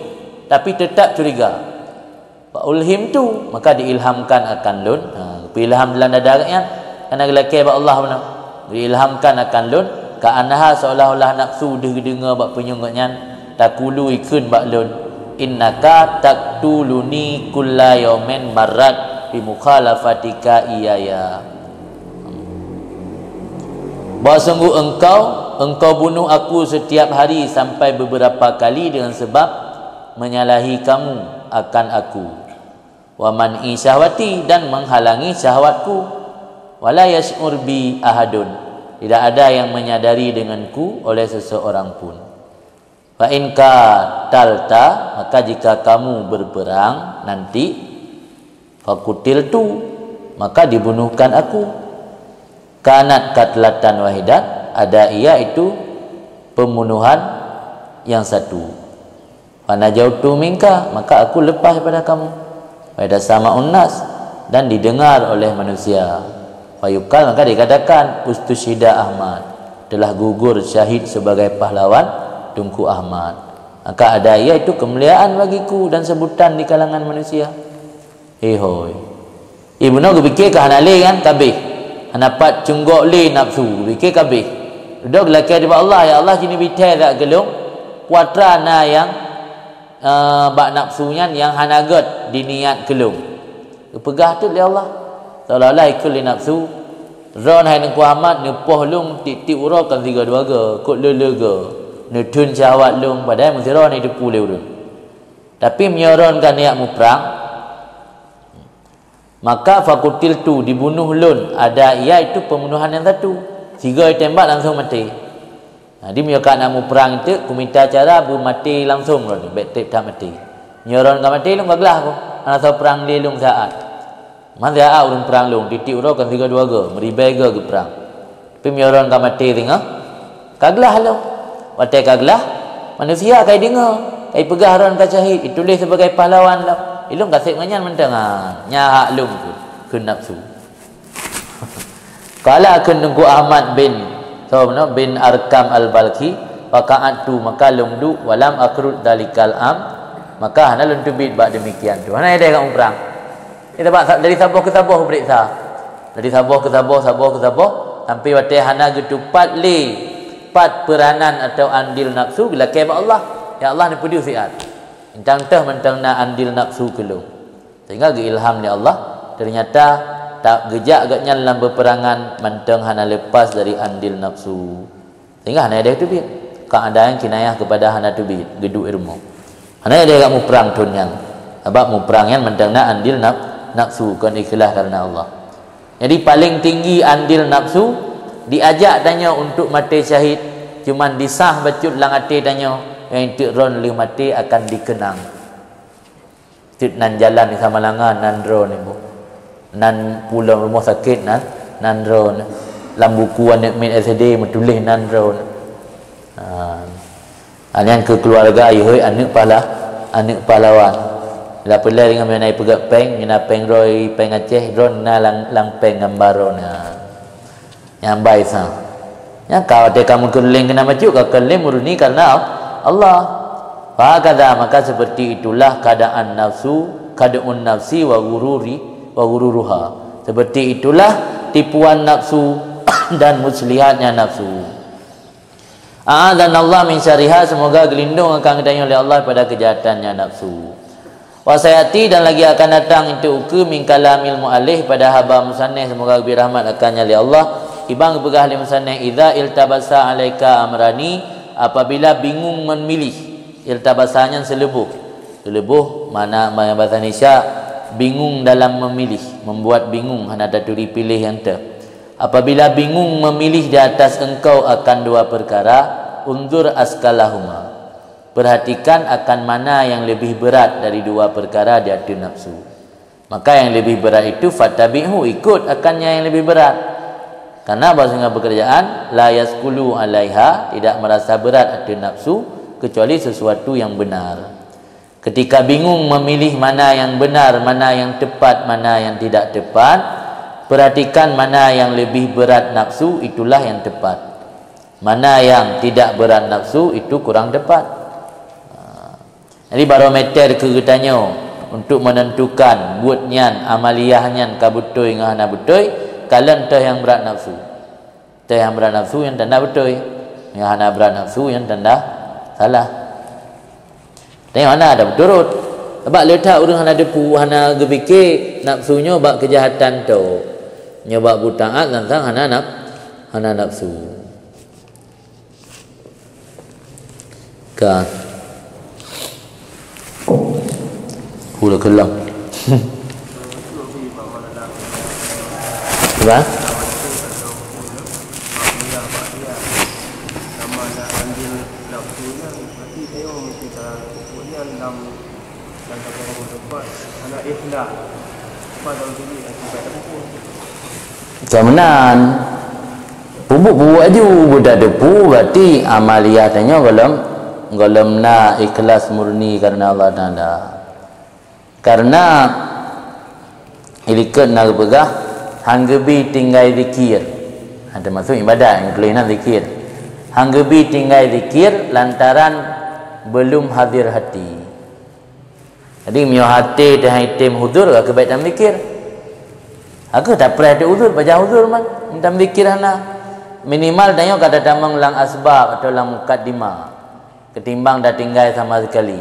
tapi teutab curiga. Fa ulhimtu, maka diilhamkan akan lôn. Ha, geuilham lam dada geuh nyan, kana geulakée bak Allah beuna. Diilhamkan akan lôn, ka anha, seolah-olah nafsu deuh geudeungoe bak punyueng geuh nyan, taqulu, ikheun bak lôn, "Innaka taqtuluni kulla yaumin marrat bi mukhalafatika iyaya." Bahwa sungguh engkau, engkau bunuh aku setiap hari sampai beberapa kali dengan sebab menyalahi kamu akan aku. Wa man'i syahwati, dan menghalangi syahwatku. Wala yash'ur bi ahadun, tidak ada yang menyadari denganku oleh seseorang pun. Fa in qatalta, maka jika kamu berperang nanti, faqutiltu, maka dibunuhkan aku. Kanat qatlatan wahidah, ada ia itu pembunuhan yang satu. Fa najautu minka, maka aku lepas daripada kamu. Fa idza sama'un nas, dan didengar oleh manusia. Fa yuqal, maka dikatakan, "Ustusyhida Ahmad, telah gugur syahid sebagai pahlawan Teungku Ahmad." Maka ada ia itu kemuliaan bagiku dan sebutan di kalangan manusia. Hei hoi. Ibnu geupike ka hana lé kan, kabeh. Hana pat cunggok lé nafsu, geupike kabeh. Dudoe geulakée bak Allah, "Ya Allah, jinoe bithée that keu lôn, peue atra na nyang, eh, bak nafsu nyan nyang hana gét diniat keu lôn." Geupeugah teuk lé Allah. Seolah-olah ikheun lé nafsu, "Droen hai Teungku Ahmad neupoh lôn tieb-tieb uroe kon sigoe dua goe, kot le-le goe. Neutheun syahwat lôn, padahai meusidroe na jiteupeue lé ureuëng. Tapi meunyoe droen ka niat muprang, maka faqutiltu, dibunuh lôn, ada ia itu pembunuhan yang satu. Sigoe tembak langsung maté. Jadi meunyoe ka na muprang teuk, kumita cara beumaté langsung lôn, bék treb that maté. Meunyoe droen ka maté, lôn ka glah, hana soe prang lé lôn saát. Man saát ureuëng prang lôn, tieb-tieb uroe kon sigoe dua goe, meuribée goe geuprang. Tapi meunyoe droen ka maté singoh, ka glah lôn. Watée ka glah, manusia ka jideungoe, ka jipeugah droen ka syahid, jituléh sibagai pahlawan lom. Ilôn ka seb ngon nyan mantong, ha, nyan hak lôn kheun, kheun nafsu. Qala, kheun Teungku Ahmad bin, so, no, bin Arkam Al-Balkhi, "Faqa'adtu, maka lôn duek, walam akhruj dzalikal am, maka hana lôn teubiet bak demikian tu." Hana ideh kat muprang. Kita bak sa-, dari saboh ke saboh peuriksa. Dari saboh ke saboh, saboh ke saboh, sampai watée hana geutupat lé pat peuranan atau andil nafsu, geulakée bak Allah. "Ya Allah, neupeudeuh siat. Mantong teuh mantong na andil nafsu keu lôn." Sehingga geuilham lé Allah, ternyata ta-, geujak gobnyan lam peperangan mantong hana lepas dari andil nafsu. Sehingga hana ideh teubiet. Ka ada nyang kinayah kepada hana teubiet, geuduek i rumoh. Hana ideh kat muprang thon nyan. Sabab muprang nyan mantong na andil naf-, nafsu, kon ikhlas karena Allah. Jadi, paling tinggi andil nafsu, diajak tanyoe untuk maté syahid, cuman disah bacut lam até tanyoe, nyang teuk droen lheueh maté akan dikeunang. Teuk nan jalan di Samalanga nan droen ibu. Nan pulang rumoh sakét nan, nan droen. Lam buku aneuk miet S D meutuléh nan droen. Ha. Ha, nyan keu keuluwarga ayeuhôi aneuk pahla-, aneuk pahlawan. Lapeulah deungon meunan ipeugét péng, meunan péng roi, péng Aceh, droen na lam, lam péng gambar droen. Ha. Nyang bai sa. Nyang ka watée ka meukeulileng keunan bacut, ka keulileng meuruni karena Allah. Fakadza, maka seperti itulah keadaan nafsu, khad'un nafsi wa ghururi, wa ghururuha. Seperti itulah tipuan nafsu dan muslihatnya nafsu. A'adzanallah min syarriha, semoga geulindong akan geutanyoe lé Allah pada keujahatannya nafsu. Wa sayati, dan lagi akan datang itu ukeue, min kalamil mu'allif, pada haba musannif, semoga geubri rahmat akannya lé Allah, ibang geupeugah lé musannif, "Idza iltabasa 'alaika amrani," apabila bingung memilih. Iltabasa nyan seuleuboh. Seuleuboh makna bahasa Indonesia bingung dalam memilih, membuat bingung, hana taturi piléh nyang teuh. Apabila bingung memilih di atas engkau akan dua perkara, unzur asqalahuma. Perhatikan akan mana yang lebih berat dari dua perkara di ateueh nafsu. Maka yang lebih berat itu, fattabi'hu, ikut akannya yang lebih berat. Karena bahwasanya pekerjaan la yaskulu alaiha, tidak merasa berat atau nafsu, kecuali sesuatu yang benar. Ketika bingung memilih mana yang benar, mana yang tepat, mana yang tidak tepat, perhatikan mana yang lebih berat nafsu, itulah yang tepat. Mana yang tidak berat nafsu, itu kurang tepat. Ha. Jadi, barometer keu geutanyoe untuk menentukan buet nyan, amaliyah nyan ka beutôi ngon hana beutôi, kalon toh nyang brat nafsu. Toh nyang brat nafsu nyang tanda beutôi, nyang hana brat nafsu nyang tanda salah. Toh nyang hana ada beuturot. Sabab le that ureuëng hana teupeu, hana geupike, nafsu nyoe bak keujahatan toh. Nyoe bak beutaat sang-sang hana naf-, hana nafsu. Ka. Hula keulang. Ba? Ka meunan. Peubuet-buet aju, beutateupeue, berarti amaliyah tanyoe gohlom, gohlom na ikhlas murni karena Allah Taala. Karena ilikot na geupeugah, han geubi tinggai zikir. Ha, termasuk ibadat, nyang keuh na zikir. Han geubi tinggai zikir lantaran belum hadir hati. Jadi, meunyoe até teuhai tem huzur, ka keuh bèk tamzikir. Ka keuh tapreh teuh huzur, pajan huzur man, tamzikir hana. Minimal tanyoe ka tatamong lam asbab atau lam mukaddimah. Ketimbang tatinggai sama sekali.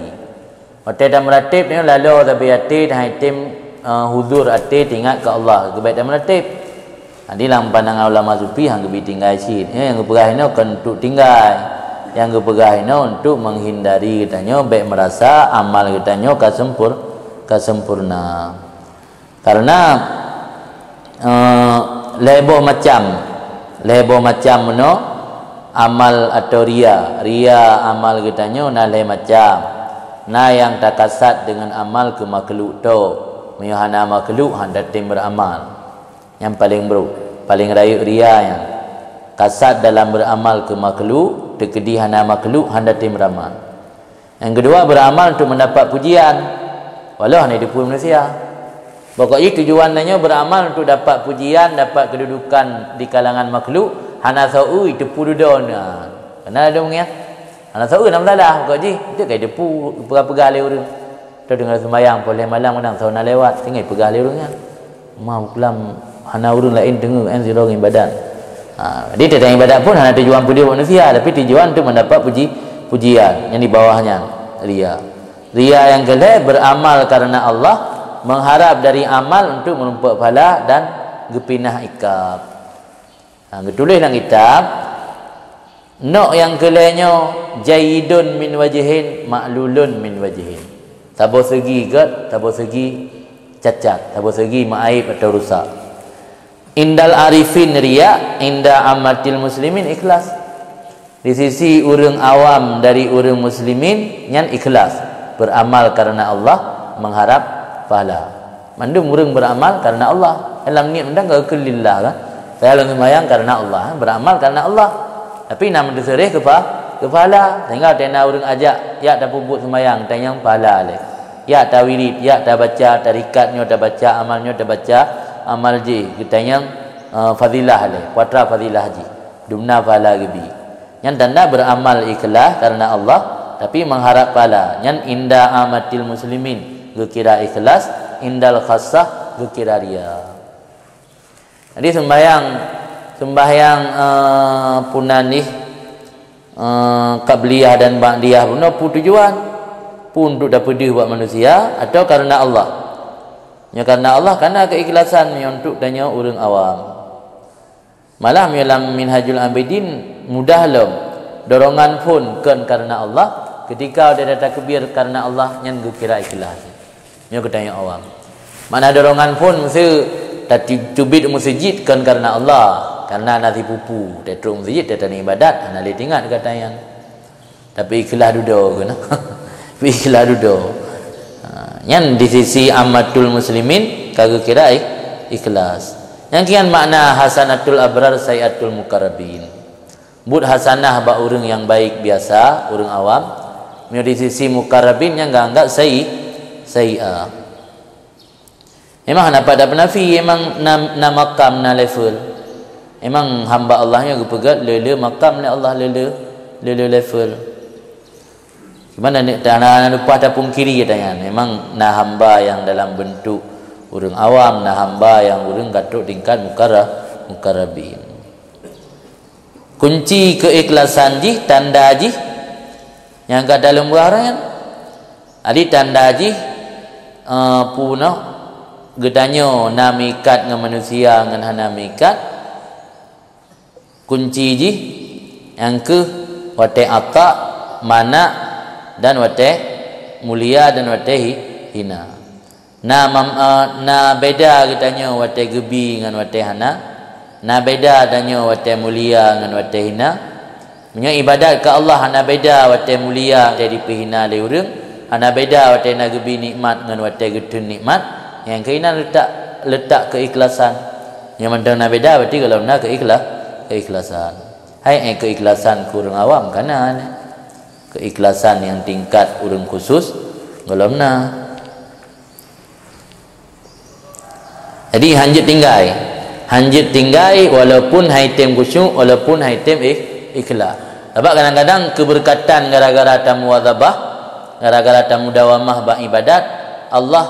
Watèe tameuratéb nyoe laloe sabe até teuhai tem, eh, huzur até teuingat keu Allah, ka keuh bèk tameuratéb. Jadi, lam pandangan ulama sufi han geubi tinggai cit. Eh, nyang geupeugah inoe kon untuk tinggai. Nyang geupeugah inoe untuk menghindari geutanyoe bèk meurasa amal geutanyoe ka sempur-, ka sempurna. Karena, eh, lhèe boh macam, lhèe boh macam meunoe amal atau ria. Ria amal geutanyoe na lhèe macam. Na nyang takasad deungon amal keu makhluk tok. Meunyoe hana makhluk, han tatem beuramal. Nyang paleng brok, paleng rayeuk ria nyan. Kasad dalam beuramal keu makhluk, teukeudi hana makhluk, han tatem beuramal. Nyang keudua, beuramal untuk mendapat pujian, walau hana jiteupeue manusia. Pokok jih tujuan tanyoe beuramal untuk dapat pujian, dapat keududukan di kalangan makhluk, hana soe jiteupeue dudoe nyan. Kana lôn ngieng? Hana soe na masalah, pokok jih, itu ka jiteupeue, peugah-peugah lé ureueng. Atau deungon seumayang poh lhèe malam kadang soe na lewat, tinggai peugah lé ureueng nyan. Ma, buklam hana ureueng laén deungoe, en sidroe ngon ibadat. Ha, jadi teuntang ibadat pun hana tujuan peudeuh bak manusia, tapi tujuan untuk mendapat puji, pujian nyang di bawah nyan, ria. Ria nyang keulhèe, beramal karena Allah, mengharap dari amal untuk menumpok pahala dan geupinah ikab. Ha, geutuléh lam kitab, nok nyang keulhèe nyoe, jayyidun min wajhin, ma'lulun min wajhin. Saboh seugi gèt, saboh seugi cacat, saboh seugi meuaéb atau rusak. Indal arifin riya, inda ammatil muslimin ikhlas. Di sisi ureueng awam dari ureueng muslimin, nyan ikhlas, beramal karena Allah, mengharap pahala. Mandum ureueng beramal karena Allah. Lam niet mantong ka kheun lillah kan. Saya lôn seumayang karena Allah, beramal karena Allah. Tapi na meuteuseureh keu pa-, keu pahala. Sehingga watèe na ureueng ajak, "Jak tapeubuet seumayang," geutanyong pahala lé. "Jak tawirid, jak tabaca, tarikat nyoe tabaca, amal nyoe tabaca, amal jih," geutanyong, eh, fadilah lé, kuatra fadilah jih. Dumna pahala geubi. Nyan tanda beramal ikhlas karena Allah, tapi mengharap pahala. Nyan inda amatil muslimin geukira ikhlas, indal khassah geukira ria. Jadi sembahyang, sembahyang, eh, punan jih, eh, qabliyah dan ba'diyah bunoe peue tujuan? Peue untuk tapeudeuh bak manusia atau karena Allah? Nyoe karena Allah, karena keikhlasan nyoe untuk tanyoe ureueng awam. Malah meunyoe lam Minhajul Abidin mudah lom. Dorongan phon kon karena Allah, ketika udah takbir karena Allah, nyan geukira ikhlas. Nyoe geutanyong awam. Makna dorongan phon meuseu tateubiet meuseujid kon karena Allah, karena na sipupu, tatrok meuseujid, tatani ibadat, hana lé teuingat gata nyan. Tapi ikhlas dudoe keuh na. Tapi ikhlas dudoe. Ha, nyan di sisi amatul muslimin ka geukira ik-, ikhlas. Nyang kian makna hasanatul abrar sayyatul muqarrabin. Buet hasanah bak ureuëng nyang baik biasa, ureuëng awam, meunyoe di sisi muqarrabin nyang geuanggap sayyi-, sayyi'ah. Memang hana pat tapeunafi, memang na, na makam, na level. Memang hamba Allah nyoe geupeugét le-le makam lé Allah, le-le, le-le level. Cuman na, na, na lupa tapungkiri, katanya, memang na hamba nyang dalam bentuk ureuëng awam, na hamba nyang ureuëng ka trok tingkat mukarra-, mukarrabin. Kunci keikhlasan jih, tanda jih, nyang ka dalam beurah nyan. Jadi tanda jih, eh, puna geutanyoe na meuikat ngon manusia ngon hana meuikat. Kunci jih nyang kheueh watée ata, mana, dan watée mulia dan watée hi-, hina. Na mam-, eh, na beda geutanyoe watée geubi ngon watée hana. Na beda tanyoe watée mulia ngon watée hina. Meunyoe ibadat keu Allah hana beda watée mulia, watée dipeuhina lé ureuëng, hana beda watée na geubi nikmat ngon watée geutheun nikmat, nyang keuh na leutak, leutak keikhlasan. Nyang mantong na beda, berarti gohlom na keikhla-, keikhlasan. Hai, eh, keikhlasan keu ureuëng awam ka na. Keikhlasan nyang tingkat ureuëng khusus gohlom na. Jadi, hanjeuet tinggai. Hanjeuet tinggai walaupun hai tem khusyuk, walaupun hai tem ikh-, ikhlas. Sabab kadang-kadang keubeurkatan gara-gara tamuwazabah, gara-gara tamudawamah bak ibadat, Allah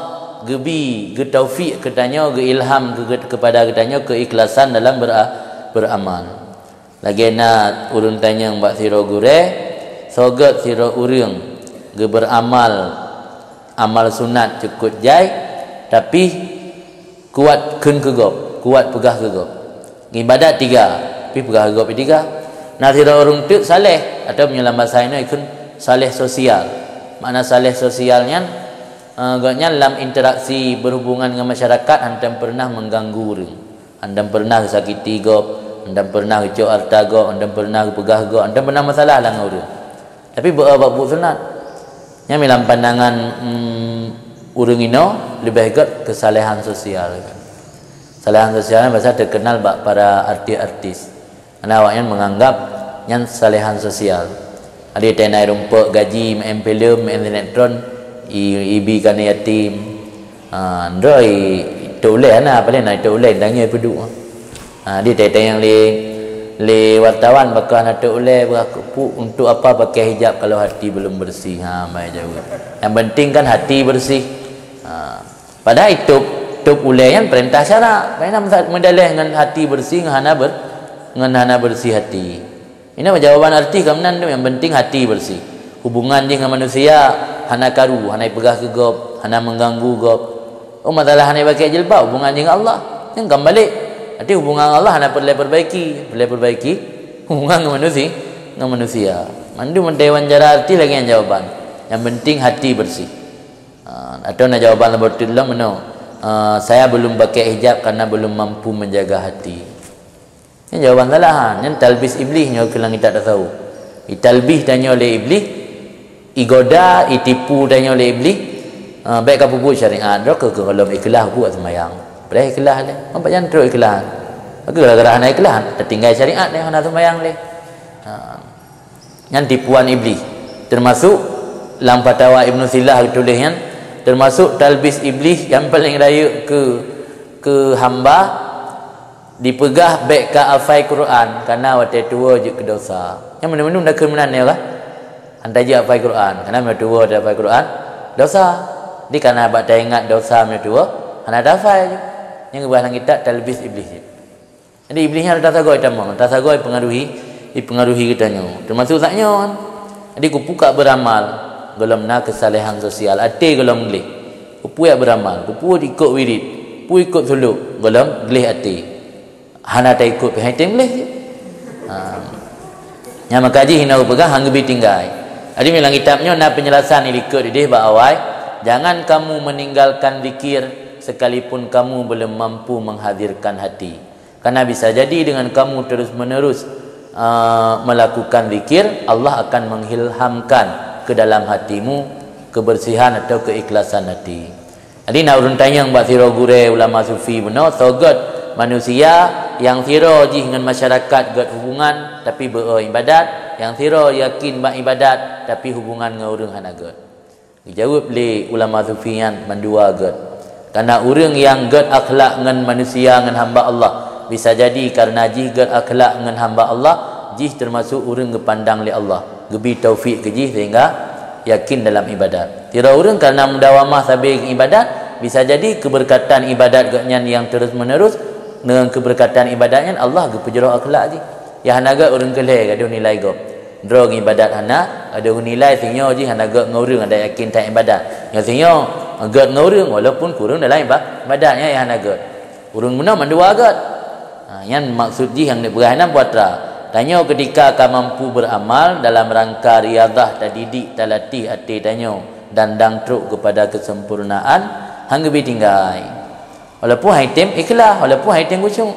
geubi, geutaufik keu tanyoe, geuilham keu-, keupada geutanyoe keikhlasan dalam bera-, beramal. Lagée na ureuëng tanyong bak sidroe gurée, soe gét sidroe ureuëng geubeuramal amal sunat cukot jai, tapi kuat kheun keu gob, kuat peugah keu gob. Ibadat tiga, tapi peugah keu gob tiga. Na sidroe ureuëng teuk saleh, atau meunyoe lam basa inoe ikheun saleh sosial. Makna saleh sosial nyan, eh, gobnyan lam interaksi berhubungan ngon masyarakat hántom peureunah mengganggu ureuëng. Hántom peureunah geusakiti gob, hántom peureunah geucok hareuta gob, hántom peureunah geupeugah gob, hántom peureunah meusalah lam ureuëng. Tapi beu-, bak buet sunat. Nyan lam pandangan, mm, ureuëng inoe leubeh gét keusalehan sosial. Keusalehan sosial nyan biasa teukeunal bak para artis-artis. Karena awaknyan menganggap nyan keusalehan sosial. Jadi, teuinai rumpok gaji, main filem, main sinetron, i-, ibi kana yatim. Ha, droe i-, itôk ulée hana, paléng na itôk ulée, tangieng peuduek. Ha, di teuinai lé, lé wartawan bak hana tôk ulée, bak untuk apa pakai hijab kalau hati belum bersih. Ha, mai jaweueb. Yang penting kan hati bersih. Ha, padahai tôp, tôp ulée nyan peurintah syarak. Paléng na meusa-, meudaleh ngon hati bersih, ngon hana ber-, ngon hana bersih hati. Inoe jawaban artis ka meunan tu, nyang penting hati bersih. Hubungan jih ngon manusia hana karu, hana ipeugah keu gob, hana mengganggu gob. Oh, masalah hana ipakai jilbab, hubungan jih ngon Allah. Nyan ka meubalek. Berarti hubungan ngon Allah hana peureulée perbaiki, peureulée perbaiki hubungan ngon manusi-, ngon manusia. Mandum mantong wawancara artis lagée nyan jawaban. Yang penting hati bersih. Ha, atau na jawaban lom beutôi lom meunoe. Ha, saya belum pakai hijab karena belum mampu menjaga hati. Nyan jawaban salah, ha. Nyan talbis Iblih nyoe keu lam kitab tasawuf. Italbih tanyoe lé Iblih, igoda, itipu tanyoe lé Iblih. Ha, bék ka peubuet syariat, droe keu, keu gohlom ikhlas buet seumayang. Padahai ikhlas lé. Nampak nyan trok ikhlas. Maka gara-gara hana ikhlas, teutinggai syariat lé, hana seumayang lé. Ha. Nyan tipuan Iblih. Termasuk lam Fatawa Ibnu Silah geutuléh nyan, termasuk talbis Iblih nyang paleng rayeuk keu, keu hamba, dipeugah bék ka hafai Quran, karena watée tuwoe jeuet keu dosa. Nyan meuneu-meuneu takheun meunan nyoe kah? Hana jeuet hafai Quran, karena meunyoe tuwoe hafai Quran, dosa. Di kana bak taingat dosa meunyoe tuwoe, hana tahafai jih. Nyan geupeugah lam kitab talbis Iblih jih. Jadi Iblih nyan rata sagoe tamong, rata sagoe ipengaruhi, ipengaruhi geutanyoe. Termasuk saat nyoe kan. Jadi keupeue ka beuramal, gohlom na keusalehan sosial, até gohlom gleh. Keupeue jak beuramal, keupeue ikot wirid, keupeue ikot suluk, gohlom gleh até. Hana taikot pih hai tem gleh. Ha. Nyang maka jih hinoe geupeugah han geubi tinggai. Jadi lam kitab nyoe na penjelasan ilikot ideh bak awai, jangan kamu meninggalkan zikir sekalipun kamu belum mampu menghadirkan hati. Karena bisa jadi dengan kamu terus-menerus, eh, melakukan zikir, Allah akan mengilhamkan ke dalam hatimu kebersihan atau keikhlasan hati. Jadi na ureuëng tanyong bak sidroe gurée ulama sufi bunoe, soe gét Manusia nyang sidroe jih ngon masyarakat gét hubungan, tapi beu-o iébadat, nyang sidroe yakin bak iébadat, tapi hubungan ngon ureuëng hana gét. Geujaweueb lé ulama sufi nyan mandua gét. Karena ureuëng nyang gét akhlak ngon manusia ngon hamba Allah, bisa jadi karena jih gét akhlak ngon hamba Allah, jih teumasuk ureuëng geupandang lé Allah, geubi taufik keu jih sehingga yakin dalam iébadat. Sidroe ureuëng karena mudawamah sabe iébadat, bisa jadi keubeurkatan iébadat gobnyan nyang terus-menerus, ngon keubeurkatan iébadat nyan Allah geupeujroh akhlak jih. Nyang hana gét ureuëng keu lhée gadôh nilai gob. Droe iébadat hana, gadôh nilai sinyoe jih hana gét ngon ureuëng, adak yakin that iébadat. Nyoe sinyoe gét ngon ureuëng walaupun kureueng dalam iéba-, iébadat, nyan nyang hana gét. Ureuëng bunoe mandua gét. Ha, nyan maksud jih nyang neupeugah nyan peue atra. Tanyoe ketika ka mampu beramal dalam rangka riadah, tadidik, talatih até tanyoe dan dang trok kepada kesempurnaan, han geubi tinggai. Walaupun han item ikhlas, walaupun han item khusyuk.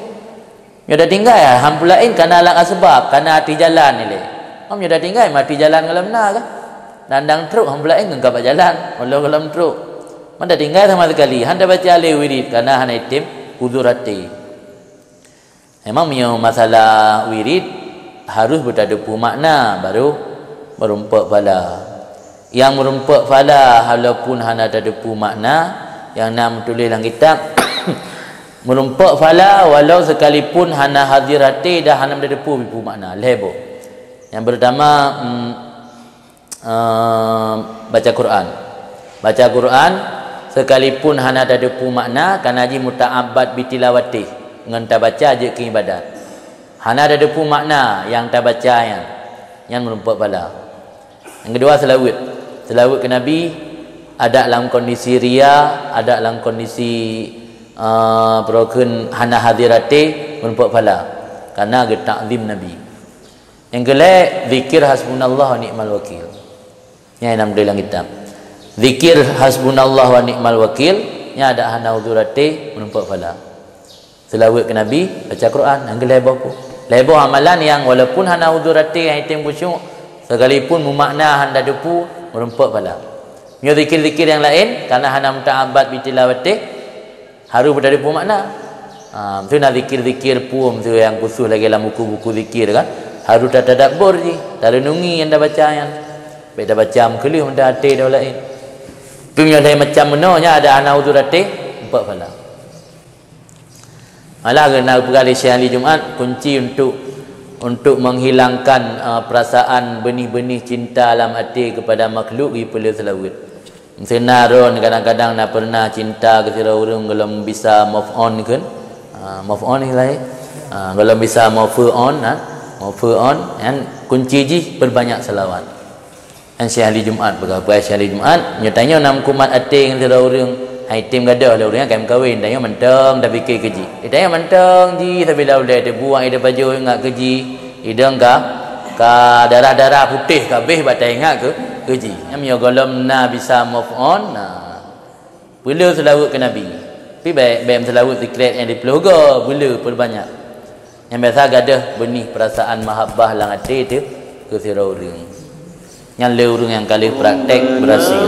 Nyoe tatinggai, han peue laén kana lam asbab, kana ateueh jalan ilée. Om nyoe tatinggai, mati jalan gohlom na kah? Dan dang trok han peue laén ngon ka bak jalan, walau gohlom trok. Man tatinggai sama sekali, han tabaca lé wirid, kana hana item uzur até. Memang meunyoe masalah wirid, harus beutadeupu makna, baru meurumpok phala. Nyang meurumpok phala walaupun hana tadeupu makna, nyang na meutuléh lam kitab, meurumpok phala walau sekalipun hana hadir até dan hana meutadeupu bipu makna, lhée boh. Nyang pertama, mm, eh, baca Quran. Baca Quran, sekalipun hana tadeupu makna, kana jih muta'abbad bitilawatih, ngon tabaca jeuet keu iébadat. Hana tadeupu makna nyang tabaca nyan, nyan meurumpok phala. Nyang keudua, seulaweuet. Seulaweuet keu Nabi, adak lam kondisi ria, adak lam kondisi, eh, peurokon hana hadir até, meurumpok phala. Kana geutakzim Nabi. Nyang keulhée, zikir hasbunallah wa ni'mal wakil. Nyan lam dalam kitab. Zikir hasbunallah wa ni'mal wakil, nyan adak hana uzur até, meurumpok phala. Seulaweuet keu Nabi, baca Quran, nyang keulhée boh pu. Lhée boh amalan nyang walaupun hana uzur até, han item khusyuk, sekalipun mumakna han tadeupu, meurumpok phala. Nyoe zikir-zikir nyang laén, kana hana muta'abbad bitilawatih, harus beutadeupu makna. Ha, meusti na zikir-zikir pum tu nyang khusus lagée lam buku-buku zikir kan. Harus tatadabbur jih, tareunungi nyang tabaca nyan. Bék tabaca meukeuleuh mantong até dan laén. Tapi meunyoe lhée macam meunoe nyan adak hana uzur até, meurumpok phala. Malah geupeugah lé Syekh Ali Jumat, kunci untuk, untuk menghilangkan, eh, perasaan benih-benih cinta lam até kepada makhluk, jipeuleueh seulaweuet. Meuseu na droen kadang-kadang na pernah cinta keu sidroe ureuëng gohlom bisa move on kheun. Ha, move on ni laén. Ha, gohlom bisa move on, ha. Move on, kan kunci jih perbanyak selawat. Kan Syekh Ali Jumat peugah, peugah Syekh Ali Jumat, nyoe tanyoe na meukumat até ngon sidroe ureuëng, han item gadoh lé ureuëng nyan ka meukawen, tanyoe mantong tapike keu jih. Eh, tanyoe mantong jih sabila ulée teubuang ide pajoh ingat keu jih. Idong ka, ka darah-darah putéh ka abéh bak taingat keu, keu jih. Nyan meunyoe gohlom na bisa move on, na. Peuleueh seulaweuet keu Nabi. Tapi bék, bék meuseulaweuet sikrék nyang diploh go, peuleueh peurbanyak. Nyang biasa gadoh benih perasaan mahabbah lam até teuh keu sidroe ureuëng. Nyan lé ureuëng nyang ka lheueh praktek berhasil.